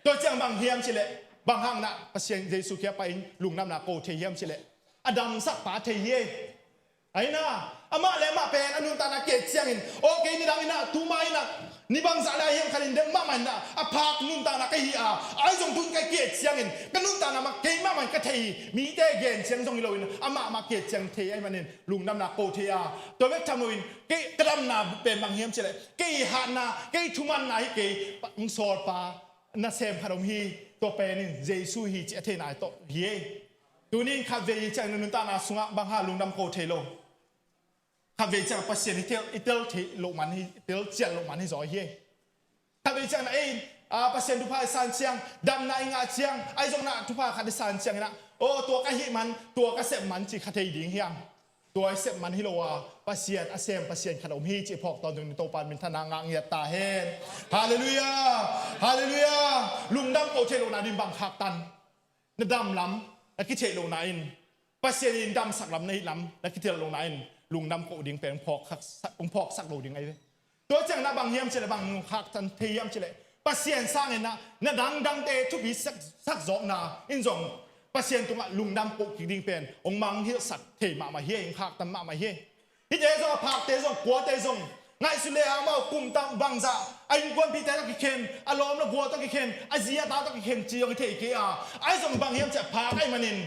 Tua ciang bang hiam cih leh bang hang na Pasian Jesu kiang pai-in lungdamna ko thei hiam cih leh a damsak pa thei hi. Ahi na, amah le amah pen a nuntakna ki et ciangin, okay, nidang in ah, tuma in ah, ni bangzah na hiam khat in dem mahmah in ah, a phak nuntakna ka hi a, ahi zong tun ka ki et ciangin ka nuntakna mah kei mahmah in ka thei hi. Mite gen ciang zong hi loin amah mah ki et ciang thei ahih manin lungdamna ko thei a. Tua bek tham loin kei ka damna pen bang hiam cih leh kei hatna, kei thumanna hi kei, hong sawlpa nasem khat om hi. Tua pen in Jesu hi cih a theihna tawh hi ei. Tuni in khatvei hi ciangin na nuntakna sungah bang hang lungdam ko thei lo? Khatvei ciang Pasian i tel, i tel thei loh man hi, i tel cian loh man hi zaw hi ei. Khatvei ciang na ei, a, Pasian thupha i san ciang, damna i ngah ciang, ahi zong na thupha khat i san ciangin ah, aw, tua ka hih man, tua ka sep man ci kha thei ding hiam? Tua i sep man hi lo a, Pasian a sem Pasian khat om hi cih phawk tawntung ni. Topa in minthanna ngah ngiat ta hen. Halleluiah. Halleluiah. Lungdam ko thei lohna ding bang khaktan? Na dam lam na kitheih lohna in, Pasian in damsak lam na hih lam na kitel lohna in lungdam ko ding pen hong phawksak, hong phawksak lo ding ahi ve. Tua ciang na bang hiam cih leh bang khaktan thei hiam cih leh Pasian sangin na, na dangdangte thupi sak, sak zawkna in zong Pasian tungah lungdam ko kik ding pen hong mangngilhsak thei mahmah hi ei, hong khaktan mahmah hi ei. Hihte zong a phakte zong, kuate zong ngaihsut le hang amau kum tam bangzah a innkuanpihte tawh kikhen, a lawm le gual tawh kikhen, a zi a ta tawh kikhen ci zong i thei kei a. Ahi zong bang hiam cih leh phak ahih manin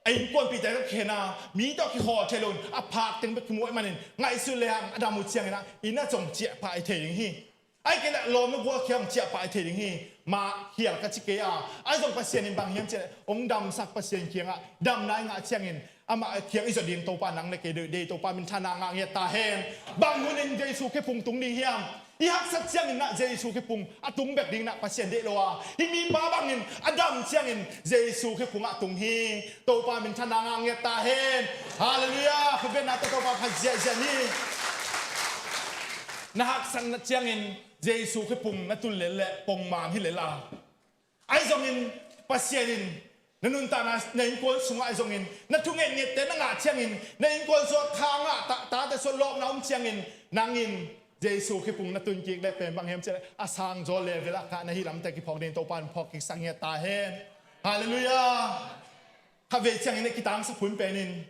a innkuanpihte tawh kikhen a, mi tawh kikhawl thei loin a phak teng bek kimu ahih manin ngaihsut le hang a dam uh ciangin ah inn ah zong ciah pah i thei ding hi. Ahih kei leh lawm le gual kiang ciah pah i thei ding hi. Mah khial ka ci kei a. Ahi zong Pasian in bang hiam cih leh hong damsak Pasian kiangah damna i ngah ciangin amah kiang i zot ding Topa nang le kei deih, deih Topa minthanna ngah ngiat ta hen. Bang hunin Jesu khephung tung ding hiam? I haksat ciangin na Jesu khephung a tung bek ding na Pasian deih lo a, hih mipa bangin a dam ciangin Jesu khephung ah tung hi. Topa minthanna ngah ngiat ta hen. Halleluiah. Khutbetna tawh Topa phat ziahziah ni. Na haksatna ciangin Jesu khephung na tun lel leh pongman hi lel a. Ahi zongin Pasian in na nuntakna, na innkuan sungah ahi zongin na thungetngette na ngah ciangin na innkuan sungah kha ngah ta, tate sungah lawpna om ciangin nang in Jesu khephung na tun kik leh pen bang hiam cih leh a sangzaw level ah kah na hih lamte kiphawk ding Topa in phawk kiksak ngiat ta hen. Halleluiah. Khatvei ciangin i kitangsak hun pen in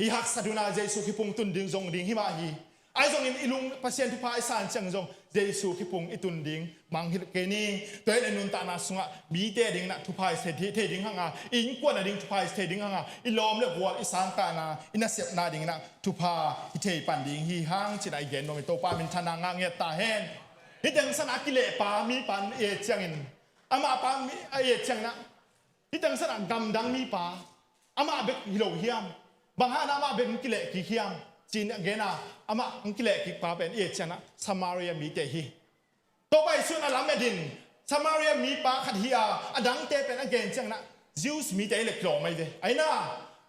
i haksat hun ah Jesu khephung tun ding zong ding hi mah hi. Ahi zongin i lung, Pasian thupha i san ciang zong Jesu khephung i tun ding mangngilh kei ni. Tua hi leh nuntakna sungah mite dingin ah thupha i thei, thei ding hang a, i innkuan a ding thupha i thei ding hang a, i lawm le gual, i sangkahna, i nasepna dingin ah thupha i thei pan ding hi hang ci-in ah i gen nuam hi. Topa minthanna ngah ngiat ta hen. Hih teng san a kilehpa mipa in i et ciangin, amah pa mi a i et ciangin ah hih teng san ah gamdang mipa amah bek hi lo hiam? Bang hang na amah bek hong kileh kik hiam? Ci-in a gen a, amah hong kileh kik pa pen i et ciangin ah Samaria mite hi. Topa Jesu in a lamet in Samaria mipa khat hi a, a dangte pen a gen ciangin ah Jews mite hi leh kilawm ahi ve. Ahi na,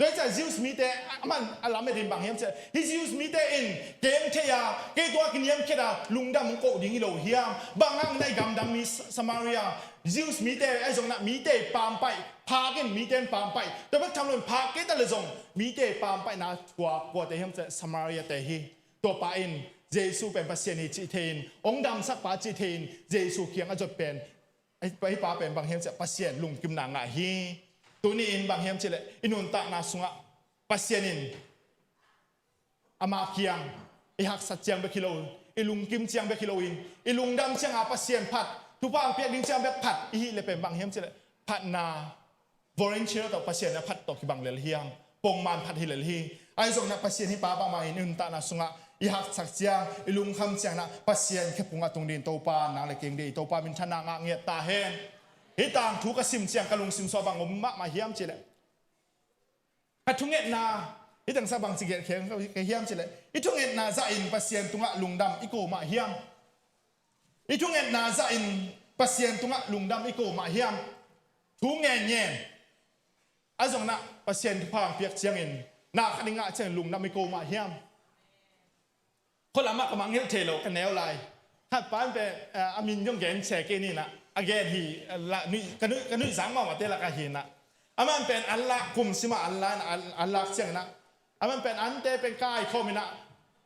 tua hi ciang Jews mite a, aman a lamet in bang hiam cih leh hih Jews mite in kei hong thei a, kei tungah kiniamkhiat a, lungdam hong koh ding hi lo hiam? Bang hang na i gamdang mi Sa-, Samaria Jews mite ahi zongin ah mite i pampaih, phak in mite in pampaih, tua bek tham loin phak kei ta leh zong mite i pampaihna kua, kuate hiam cih leh Samaria te hi. Tua pa in Jesu pen Pasian hi cih thei-in, hong damsak pa cih thei-in Jesu kiang a zot pen, hih pa pen bang hiam cih leh Pasian lungkimna ngah hi. Tuni in bang hiam cih leh i nuntakna sungah Pasian in amah kiang i haksat ciang bek hi lo, i lungkim ciang bek hi loin, i lungdam ciang a Pasian phat, thupha hong piak ding ciang bek phat i hih leh pen bang hiam cih leh phatna volunteer tawh Pasian a phat tawh kibang lel hiam? Pongman phat hi lel hi. Ahi zongin ah Pasian hih pa bangmah in i nuntakna sungah i haksat ciang, i lungkham ciangin ah Pasian khephung a tung dingin Topa nang le kei hong deih hi. Topa minthanna ngah ngiat ta hen. Hih tangthu ka sim ciang ka lungsim sungah bang om mahmah hiam cih leh, ka thungetna, hih teng san bang ci gelh kei hiam cih leh, i thungetna zahin Pasian tungah lungdam i ko mah hiam? I thungetna zahin Pasian tungah lungdam i ko mah hiam? Thu ngenngen, Ahi zongin ah Pasian thupha hong piak ciangin na khat i ngah ciangin lungdam i ko mah hiam? Khualam ah ka mangngilh thei lo ka neu lai. Khat pa in pen, eh, a min zong gen se kei ni in ah, a gen hi, eh, la, nui, ka nui, ka nuihzak mahmahte lakah hi in ah. Aman pen an lak kum sim ah an lak in ah, an, an lak ciangin ah, aman pen ante pen kai khawm in ah,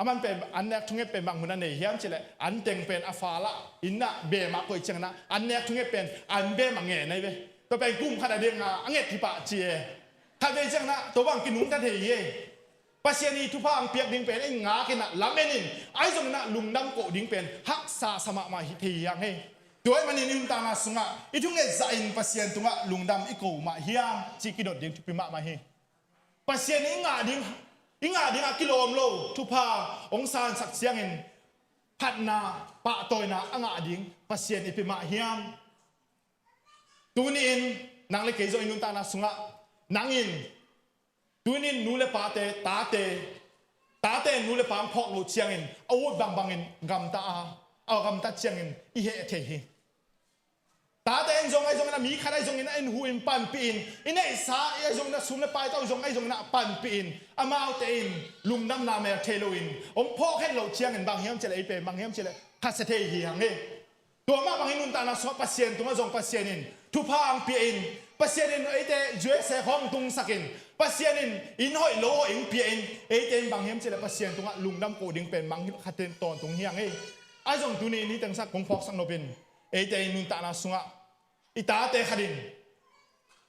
aman pen an nek thunget pen bang hun a nei hiam cih leh, an teng pen a fa lah in ah bem ah koih ciangin ah, an nek thunget pen an bem ah ngen ahi ve. Tua pen kum khat a ding a, a nget hi pah ci e. Khatvei ciangin ah tua bang kinungta thei hi e. Pasian i thupha hong piak ding pen ei ngak in ah, lamen in, ahi zongin ah lungdam koh ding pen haksa sa mahmah hi thei hi hang e. Tua ahih manin i nuntakna sungah i thunget zahin Pasian tungah lungdam i ko mah hiam cih kidot ding thupi mahmah hi. Pasian i ngah ding, i ngah ding a kilawm lo thupha hong sansak ciangin phatna, pahtawina a ngah ding Pasian i pia mah hiam? Tuni-in nang le kei zong i nuntakna sungah, nang in, tuni-in nu le pate, tate, tate nu le pa hong phawk loh ciangin a ut bangbangin gamta a, a gamta ciangin i heh thei hi. Tate in zong ahi zongin ah, mi khat ahi zongin ah, in hu in panpih in, i neihsa ahi zongin ah, sum le pai tawh zong ahi zongin ah panpih in, amaute in lungdamna mel thei loin hong phawk het loh ciangin bang hiam cih leh, ei pen bang hiam cih leh khasia thei hi hang e. Tua mah bangin nuntakna sungah Pasian tungah zong Pasian in thupha hong pia in, Pasian in eite U S A khawng tungsak in, Pasian in inn hoih lo hoih hong pia in, eite in bang hiam cih leh Pasian tungah lungdam koh ding pen mangngilh khat in tawntung hi hang e. Ahi zong tuni-in hih teng sak kong phawksak nop in, eite in nuntakna sungah i tate khat in,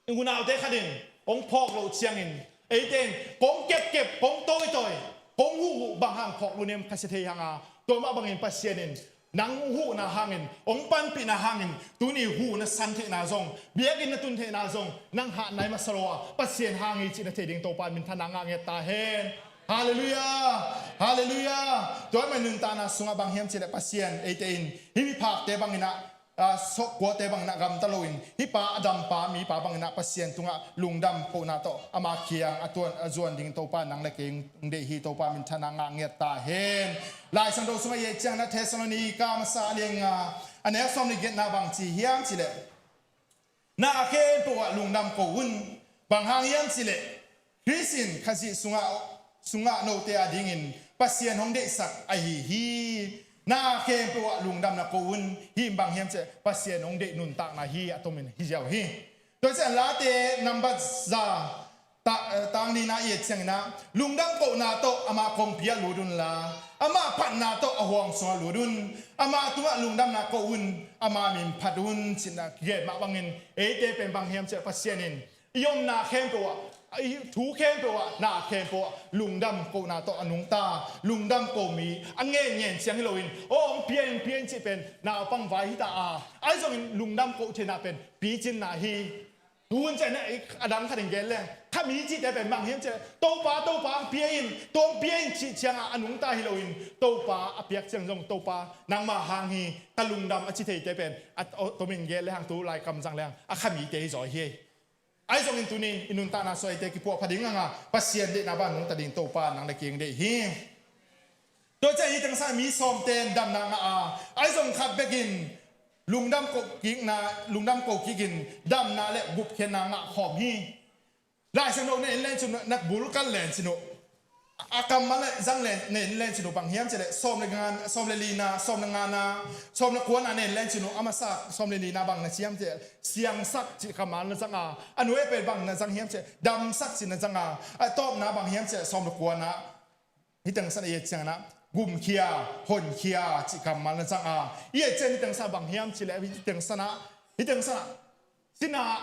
i unaute khat in hong phawk loh ciangin, eite in kong kepkep, kong tawitawi, kong huhhuh bang hang phawk lua niam khasia thei hang a, tua mah bangin Pasian in nang huhna hangin, hong panpihna hangin tuni huhna san theihna zong, biakinn na tun theihna zong nang hah nai masa lo a, Pasian hang hi cih na thei ding Topa minthanna ngah ngiat ta hen. Halleluiah. Halleluiah. Tua ahih manin nuntakna sungah bang hiam cih leh Pasian eite in hih miphakte bangin ah, a, sokkuate bangin ah gamta loin, hih pa a dampa mipa bangin ah Pasian tungah lungdam kohna tawh ama kiang a tuan a zuan ding Topa nang le kei hong deih hi. Topa minthanna ngah ngiat ta hen. Lai Siangtho sungah i et ciangin ah Thessalonika masa a lian nga a neu sawm le giatna bang ci hiam cih leh, na khempeuh ah lungdam ko un. Bang hang hiam cih leh, Khrist in Khazih sungah, sungah note a dingin Pasian hong deihsak ahi hi. Na khempeuh ah lungdamna ko un. Hih in bang hiam cih leh, Pasian hong deih nuntakna hi, a tomin hi ziau hi. Tua ciang Late number za, ta, eh, tang nihna i et ciangin ah, lungdam kohna tawh ama kongpi ah lut unla, ama phatna tawh a huang sungah lut un. Ama tungah lungdamna ko un, ama min phat un, ci-in ah kigen mah bangin, eite pen bang hiam cih leh Pasian in i omna khempeuh ah, i thu khempeuh ah, na khempeuh ah lungdam kohna tawh a nungta, lungdam ko mi a ngenngen ciang hi loin, aw, hong pia in, pia in cih pen naupang vai hi ta a, ahi zongin lungdam koh theihna pen picinna hi. Tu hun ciangin ah a dang khat in gen leng, kha mi cihte pen bang hiam cih leh, Topa, Topa, hong pia in, tua hong pia in cih ciangah a nungta hi loin, Topa a piak ciang zong, Topa, nangmah hang hi, ka lungdam, a ci theite pen a tomin gen lehang, tu lai kam zang lehang a kha mite hi zaw hi. Ahi zongin tuni i nuntakna sungah eite kipuahpha ding hang a, Pasian deihna bang nungta ding Topa nang le kei hong deih hi. Tua ciang hih teng sangah mi sawmte in damna ngah a, ahi zong khat bekin lungdam ko kikna, lungdam ko kikin damna le gupkhiatna ngah khawm hi. Lai Siangtho na en len cin uh, na bul kal len cin uh, a kammal le zang len, na en len cin uh bang hiam cih leh, sawm le nga, sawm le lina, sawm le ngana, sawm le kuana na en len cin uh, a masa sawm le lina bang na ci hiam cih leh, siangsak cih kammal na zang a, a nuai pen bang na zang hiam cih leh, damsak cih na zang a, a tawpna bang hiam cih leh, sawm le kuana. Hih teng sangah i et ciangin ah, gumkhia, honkhia cih kammal na zang a, i et ciang hih teng sangah bang hiam cih leh, hih teng sangah, hih teng sangah, sinah,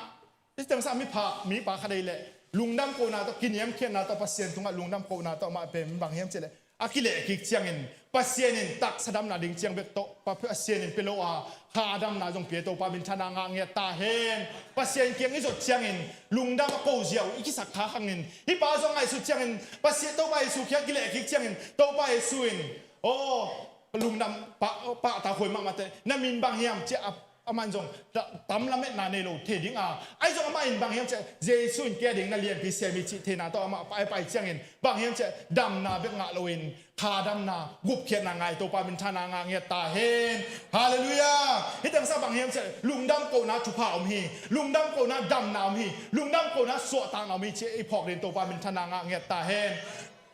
hih teng sangah miphak, mipa khat ei leh, lungdam kohna tawh, kiniamkhiatna tawh, Pasian tungah lungdam kohna tawh, amah pen bang hiam cih leh, a kileh kik ciangin, Pasian in taksa damna ding ciang bek tawh, Pa, Pasian in pia lo a, kha damna zong pia, Topa minthanna ngah ngiat ta hen. Pasian kiang i zot ciangin lungdam a ko ziau i kisak kha hangin, hih pa zong ngaihsut ciangin, Pasian, Topa Jesu kiang kileh kik ciangin, Topa Jesu in, aw, lungdam pa, pahtakhuai mahmahte, na min bang hiam ci a, Amah in zong ta-, tam lametna nei lo thei ding a, ahi zong amah in bang hiam cih leh Jesu in kei a ding na lianpi sem hi cih theihna tawh amah pai pai ciangin bang hiam cih leh damna bek ngah loin kha damna, gupkhiatna ngah hi. Topa minthanna ngah ngiat ta hen. Halleluiah. Hih teng sang bang hiam cih leh lungdam kohna thupha om hi. Lungdam kohna damna om hi. Lungdam kohna suahtakna om hi cih i phawk ding Topa minthanna ngah ngiat ta hen.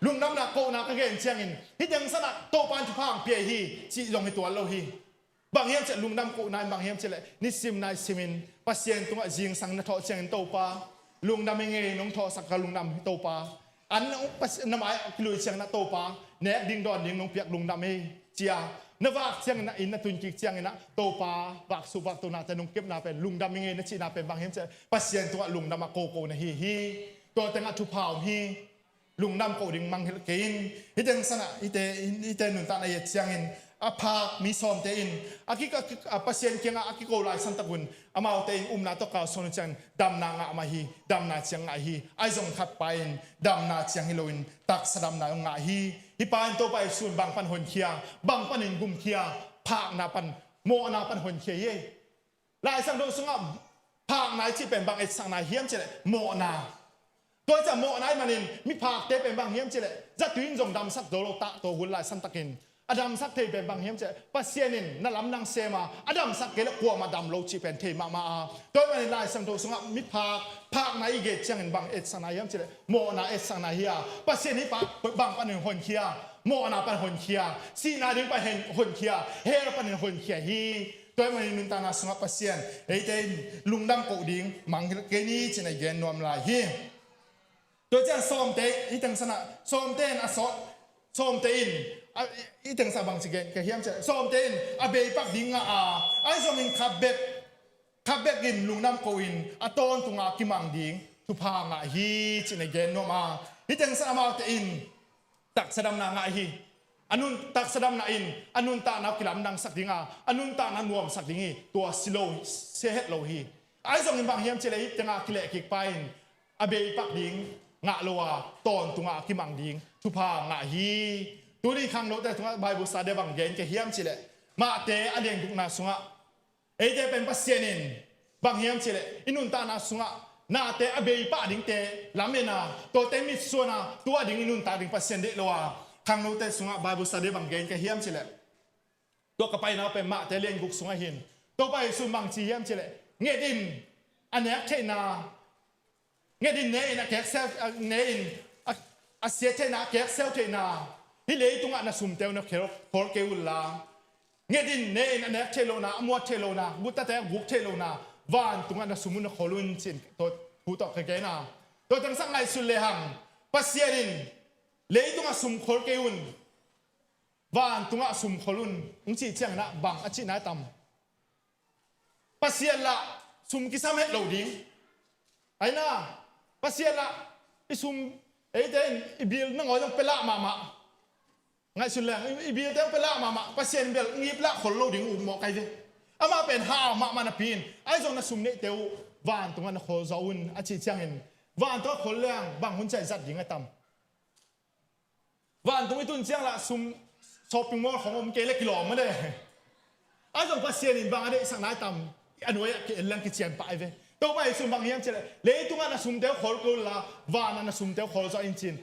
Lungdamna kohna ka gen ciangin hih teng sang ah Topa in thupha hong pia hi cih zong hi tuan lo hi. Bang hiam cih leh lungdam kohna in bang hiam cih leh nisim nai simin Pasian tungah zingsang na thawh ciangin Topa, lungdam ing ei, nong thawhsak ka lungdam hi Topa. An na, na mai ah kilui ciangin ah Topa, nek ding dawn ding nong piak lungdam ei, ci a. Na vak ciangin ah, inn na tun kik ciangin ah Topa, vaksuk vaktonate nong kepna pen lungdam ing ei na cihna pen bang hiam cih leh Pasian tungah lungdam a koko na hi hi. Tua tengah thupha om hi. Lungdam koh ding mangngilh kei in. Hih teng sang ah hihte, hihte nuntakna i et ciangin a phak mi sawmte in a ki, a ki, a Pasian kiangah a kiko lai santak un amaute in upna tawh kalsuan uh ciangin damna ngah mah hi. Damna ciang ngah hi. Ahi zong khat pa in damna ciang hi loin taksa damna ngah hi. Hih pa in Topa Jesu in bang pan honkhia, bang panin gumkhia, phakna pan, mawhna pan honkhia hi. Laisiangtho sungah phakna i cih pen bang etsakna hiam cih leh mawhna. Tua hi ciah mawhna ahih manin miphakte pen bang hiam cih leh zatui in zong damsak zo lo, tah tua hun lai santakin a damsak thei pen bang hiam cih leh Pasian in na lamdang sem a, a damsak kei leh kuamah dam lo cih pen thei mahmah a. Tua ahih manin Laisiangtho sungah miphak phakna i gen ciangin bang etsakna hiam cih leh mawhna etsakna hi a, Pasian hih pa bang panin honkhia, mawhna pan honkhia, sihna ding pan honkhia, hell panin honkhia hi. Tua ahih manin nuntakna sungah Pasian eite in lungdam koh ding mangngilh kei ni ci-in i gen nuam lai hi. Tua ciang sawmte, hih teng sang ah sawmte in a sawt, sawmte in a, hih teng sang ah bangci gen ka hiam cih leh sawmte in a beipak ding ngah a, ahi zongin khat bek, khat bek in lungdam koh in a tawntungah a kimang ding thupha ngah hi ci-in i gen nuam a. Hih teng sang ah amaute in taksa damna ngah hi. A nun, taksa damna in a nuntakna uh kilamdangsak ding a, a nuntakna nuamsak ding hi. Tua si lo, sia het lo hi. Ahi zongin bang hiam cih leh hih tengah kilehkik pa in a beipak ding ngah lo a, tawntungah a kimang ding thupha ngah hi. Tuni khangnote tungah Bible study bang gen ka hiam cih leh Mate a lian gukna sungah eite pen Pasian in bang hiam cih leh i nuntakna sungah nate a beipah dingte lamen a, tuate mitsuan a, tua ding i nuntak ding Pasian deih lo a. Khangnote sungah Bible study bang gen ka hiam cih leh, tua ka paina pen Mate lian guk sungah hin Topa Jesu in bang ci hiam cih leh, nget in a nek theihna, nget in ne in a kekseu, a, ne in a, a siat theihna, a kekseu theihna, hih leitungah na sumte uh na khol, khol kei unla, nget in ne in a nek theih lohna, a muat theih lohna, guttate a guk theih lohna, vantungah na sum uh na khol un ci-in tua thu tawh ka gen a. Tua teng sang ngaihsun lehang Pasian in leitungah sum khol kei un, vantungah sum khol un hong cih ciangin ah bang a cihna i tam? Pasian lah sum kisam het lo ding. Aina, Pasian lah i sum, eite in i bill nangawn zong pia lah mahmah. Ngaihsun leng, i, i bill te zong pia lah mahmah. Pasian in bel ngip lah khol lo ding, upmawh kai ve. Amah pen hau mahmah napi in, ahi zong na sum neihte uh vantungah na khol zaw un a cih ciangin, vantungah khol leng bang hun ciah i zat ding a tam? Vantung i tun ciang lah sum, shopping mall khong om kei leh kilawm mah de. Ahi zong Pasian in bang a deihsak nai tam? A nuai ah ki-en leng kician pah hi ve. Topa Jesu in bang hiam cih leh, leitungah na sumte uh khol kei unla, vanah na sumte uh khol zaw in ci-in.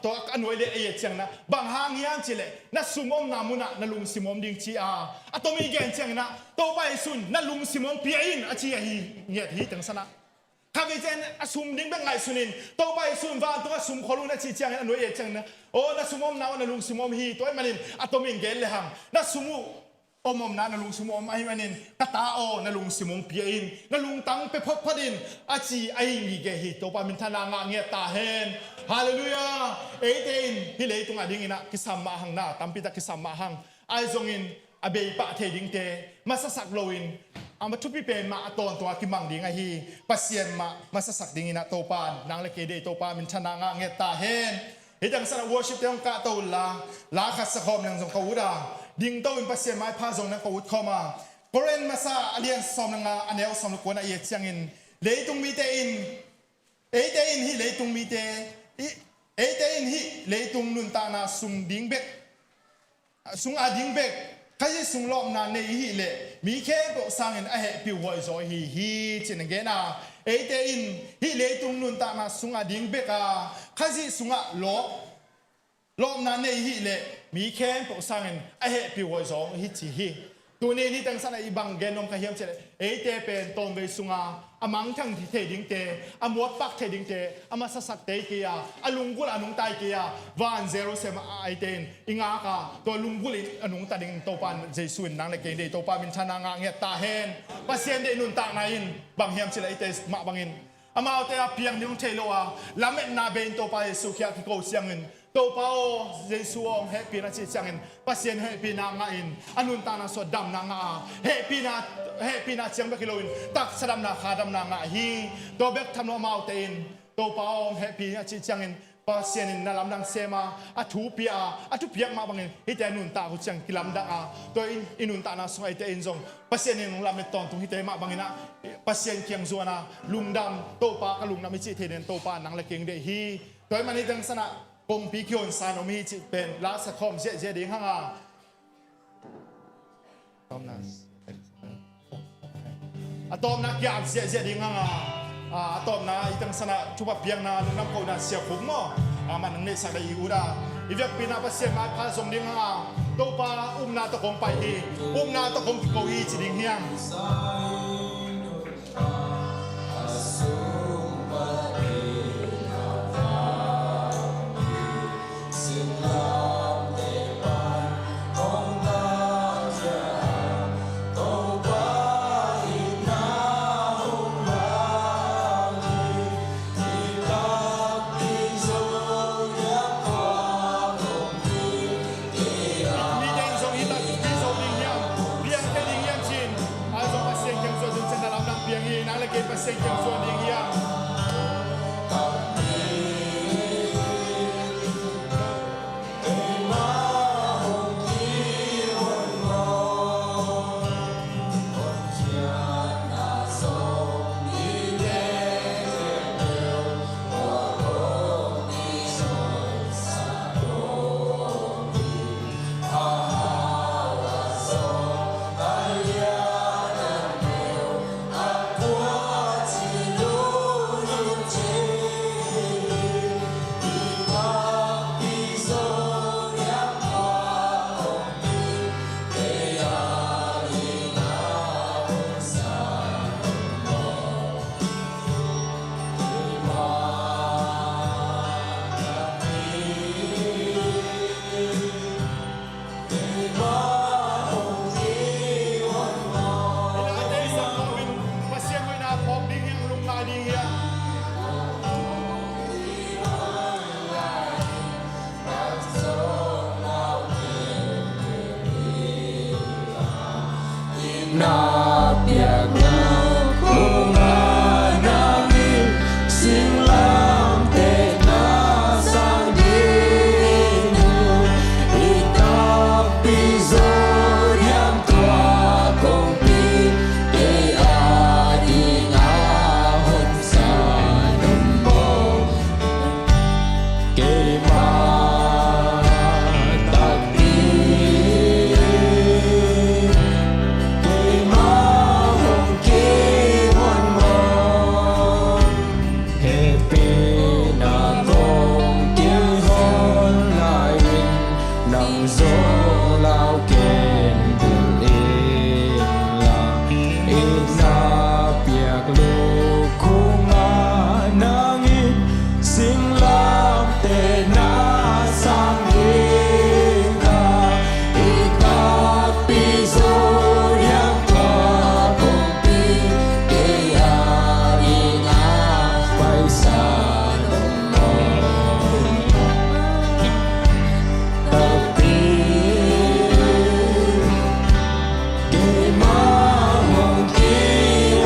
Tua a nuai le ei a ciangin ah bang hang hiam cih leh, na sum omna munah na lungsim om ding ci a, a tomi gen ciangin ah Topa Jesu in na lungsim hong pia in a ci ahi ngiat hi teng sang ah. Khatvei ciangin a sum ding bek ngaihsun in, Topa Jesu in vantungah sum khol un a cih ciangin a nuai ei ciangin, aw, na sum omna uh na lungsim om hi. Tua ahih manin a tomin gen lehang, na sum uh om omna na lungsim om ahih manin, ka ta aw, na lungsim hong pia in, na lungtang pia photphot in a ci ahi ngige hi. Topa minthanna ngah ngiat ta hen. Halleluiah. Eite in hih leitungah dingin ah kisam mah hang na, tampi tak kisam mah hang. Ahi zongin a beipah thei dingte masasak loin, a thupi pen mah a tawntungah kimang ding ahi Pasian mah masasak dingin ah Topa, nang le kei deih Topa minthanna ngah ngiat ta hen. Hih teng sang ah worship te hong kahto unla, la khat sakhawm leng zong ka ut a, dingto in Pasian maipha zong nang ka ut khawm a. Korin masa a lian sawm le nga, a neu sawm le kuana i et ciangin, leitung mite in, eite in hih leitung mite, i, eite in hih leitung nuntakna sung ding bek, sung a ding bek, Khazih sung lawpna nei i hih leh mi khempeuh sangin a hehpih uh huai zaw ahi hi, ci-in a gen a. Eite in hih leitung nuntakna sungah ding bek a, Khazih sungah lawp, lawpna nei i hih leh mi khempeuh sangin a hehpih uh huai zaw hi, ci hi. Tuni in hih teng sanah i bang gen nuam ka hiam cih leh, eite pen tawmvei sunga a mangthang thei dingte, a muatpak thei dingte, a masasak tei kei a, a lunggulh a nungta i kei a, van Jerusalem ah eite in i ngak a, tua lunggulh in a nungta dingin Topa in, Jesu in nang le kei deih, Topa minthanna ngah ngiat ta hen. Pasian deih nuntakna in bang hiam cih leh eite mah bangin amaute a piang ding hong thei lo a, lametna bei in Topa Jesu kiang kiko ciangin, Topa aw, Jesu aw, hong hehpih in a cih ciangin, Pasian hehpihna ngah in a nuntakna sungah damna ngah a, hehpihna, hehpihna ciang bek hi loin taksa damna, kha damna ngah hi. Tua bek tham lo, amaute in Topa aw, hong hehpih in a cih ciangin, Pasian in na lamdang sem a, a thu pia a, a thupiak mah bangin hihte a nuntak uh ciang kilamdang a, tua in i nuntakna sungah eite in zong Pasian in hong lamet tawntung hihte mah bangin ah, Pasian kiang zuan a, lungdam, Topa ka lungdam i cih thei dingin Topa nang le kei deih hi. Tua ahih manin hih teng sanah kongpi kihonsa in om hi cih pen la sa khawm ziahziah ding hang a, a tawpna kia ziahziah ding hang a, a tawpna hih teng sanah thupha piakna, lungdam kohna Sia Khuk maw, a man nang neihsak le i ut a, i vekpi-in ah Pasian maipha zong ding hang a, Topa upna tawh kong pai hi, upna tawh kong kiko hi ci ding hiam? Mite in zong hih takpi zo ding hiam? Piang thei ding hiam ci-in, a zong Pasian kiang zuan ding ciang na lamdang piang hi. Nang le kei Pasian kiang zuan ding hiam? Na piak na kong a nangin singlamteh na sang ding uh, i takpi zo diam tua kongpi, kei a ding a hong san om maw? Keimah takpi, keimah hong kihon maw? Hehpihna kong kihon lai-in nang zong lau ken bel in la, i na piak lukhu ah nangin singlamteh na sang ding a, i takpi zo diam tua kongpi, kei a ding a paisan om maw? Takpi, keimah hong kihon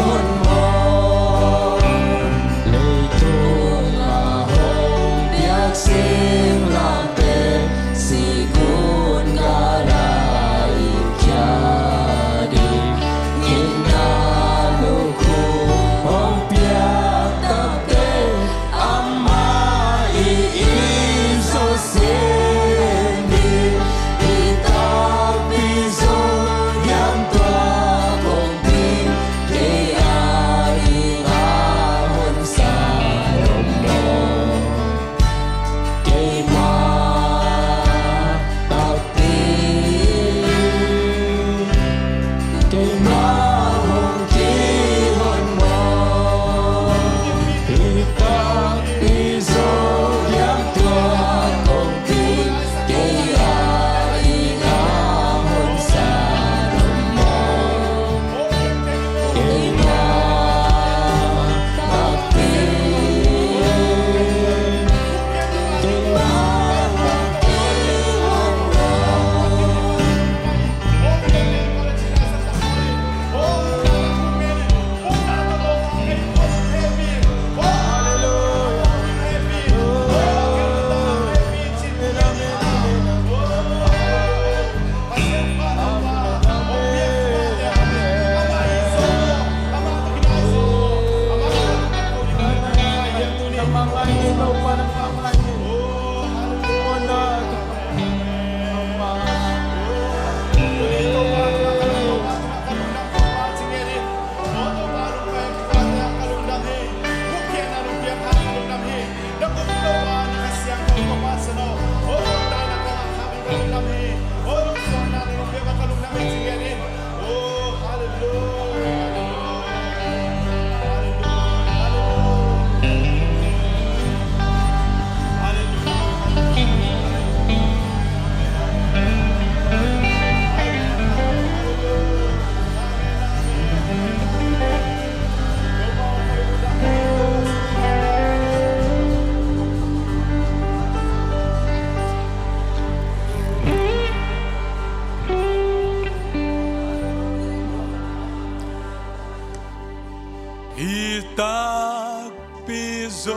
Hi takpi zo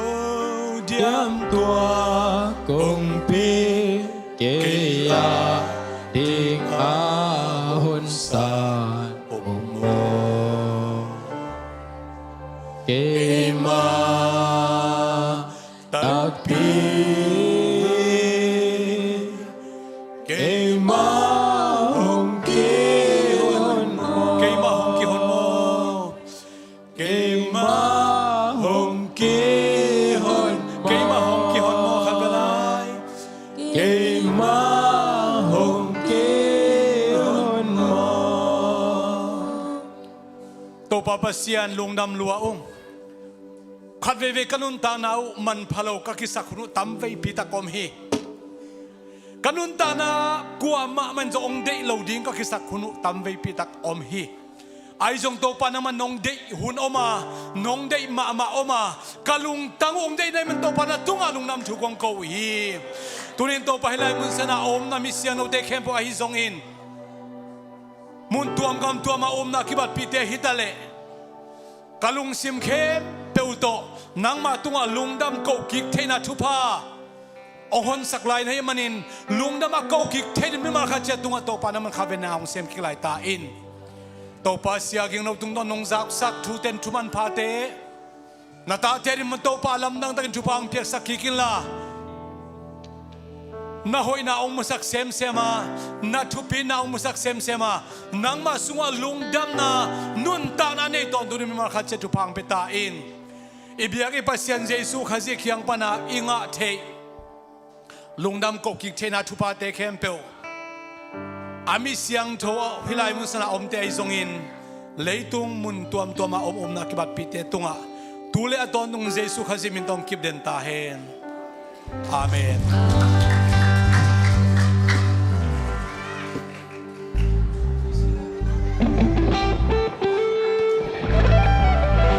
diam tua kongpi, kei a ding a hun san om maw? Keima takpi, keima hong kihon maw? Keima hong kihon maw? Keima hong kihon, keima hong kihon maw, khat ve lai? Keima hong kihon maw? Topa Pasian, lungdam lua ung. Khat veivei ka nuntakna uh manpha lo ka kisak hun uh tam veipi tak om hi. Ka nuntakna kuamah man zong hong deih lo ding ka kisak hun uh tam veipi tak om hi. Ahi zong Topa, nangman nong deih hun om a, nong deih mahmah om a, ka lungtang uh hong deih na hih man Topa, na tungah lungdam thu kong ko uh hi. Tunin Topa, hih lai mun sana a om na mi siangthote khempeuh ahi zongin, mun tuam gam tuam a omna kibatpihte hi ta leh, ka lungsim khempeuh tawh nangmah tungah lungdam kohkik theihna thupha hong honsak lai na hih manin, lungdam a kohkik thei ding mimal khat ciat tungah Topa, nangman khatvei na hong sem kik lai ta in. Topa, sia gingno tungtawn nong zaksak thute in, thu manphate, na tate ading man Topa, lamdang takin thupha hong piaksak kik inla, na hoihna hong musak semsem a, na thupina hong musak semsem a, nangmah sungah lungdamna nuntakna nei tawntung ding mimal khat ciat thupha hong pia ta in. I biak i Pasian Jesu Khazih kiang pana i ngah theih lungdam kohkik theihna thuphate khempeuh, a mi siangtho hih lai mun sana a omte ahi zongin, leitung mun tuamtuam a om omna kibatpihte tungah, tu le a tawntung Jesu Khazih min tawh hong kipden ta hen. Amen.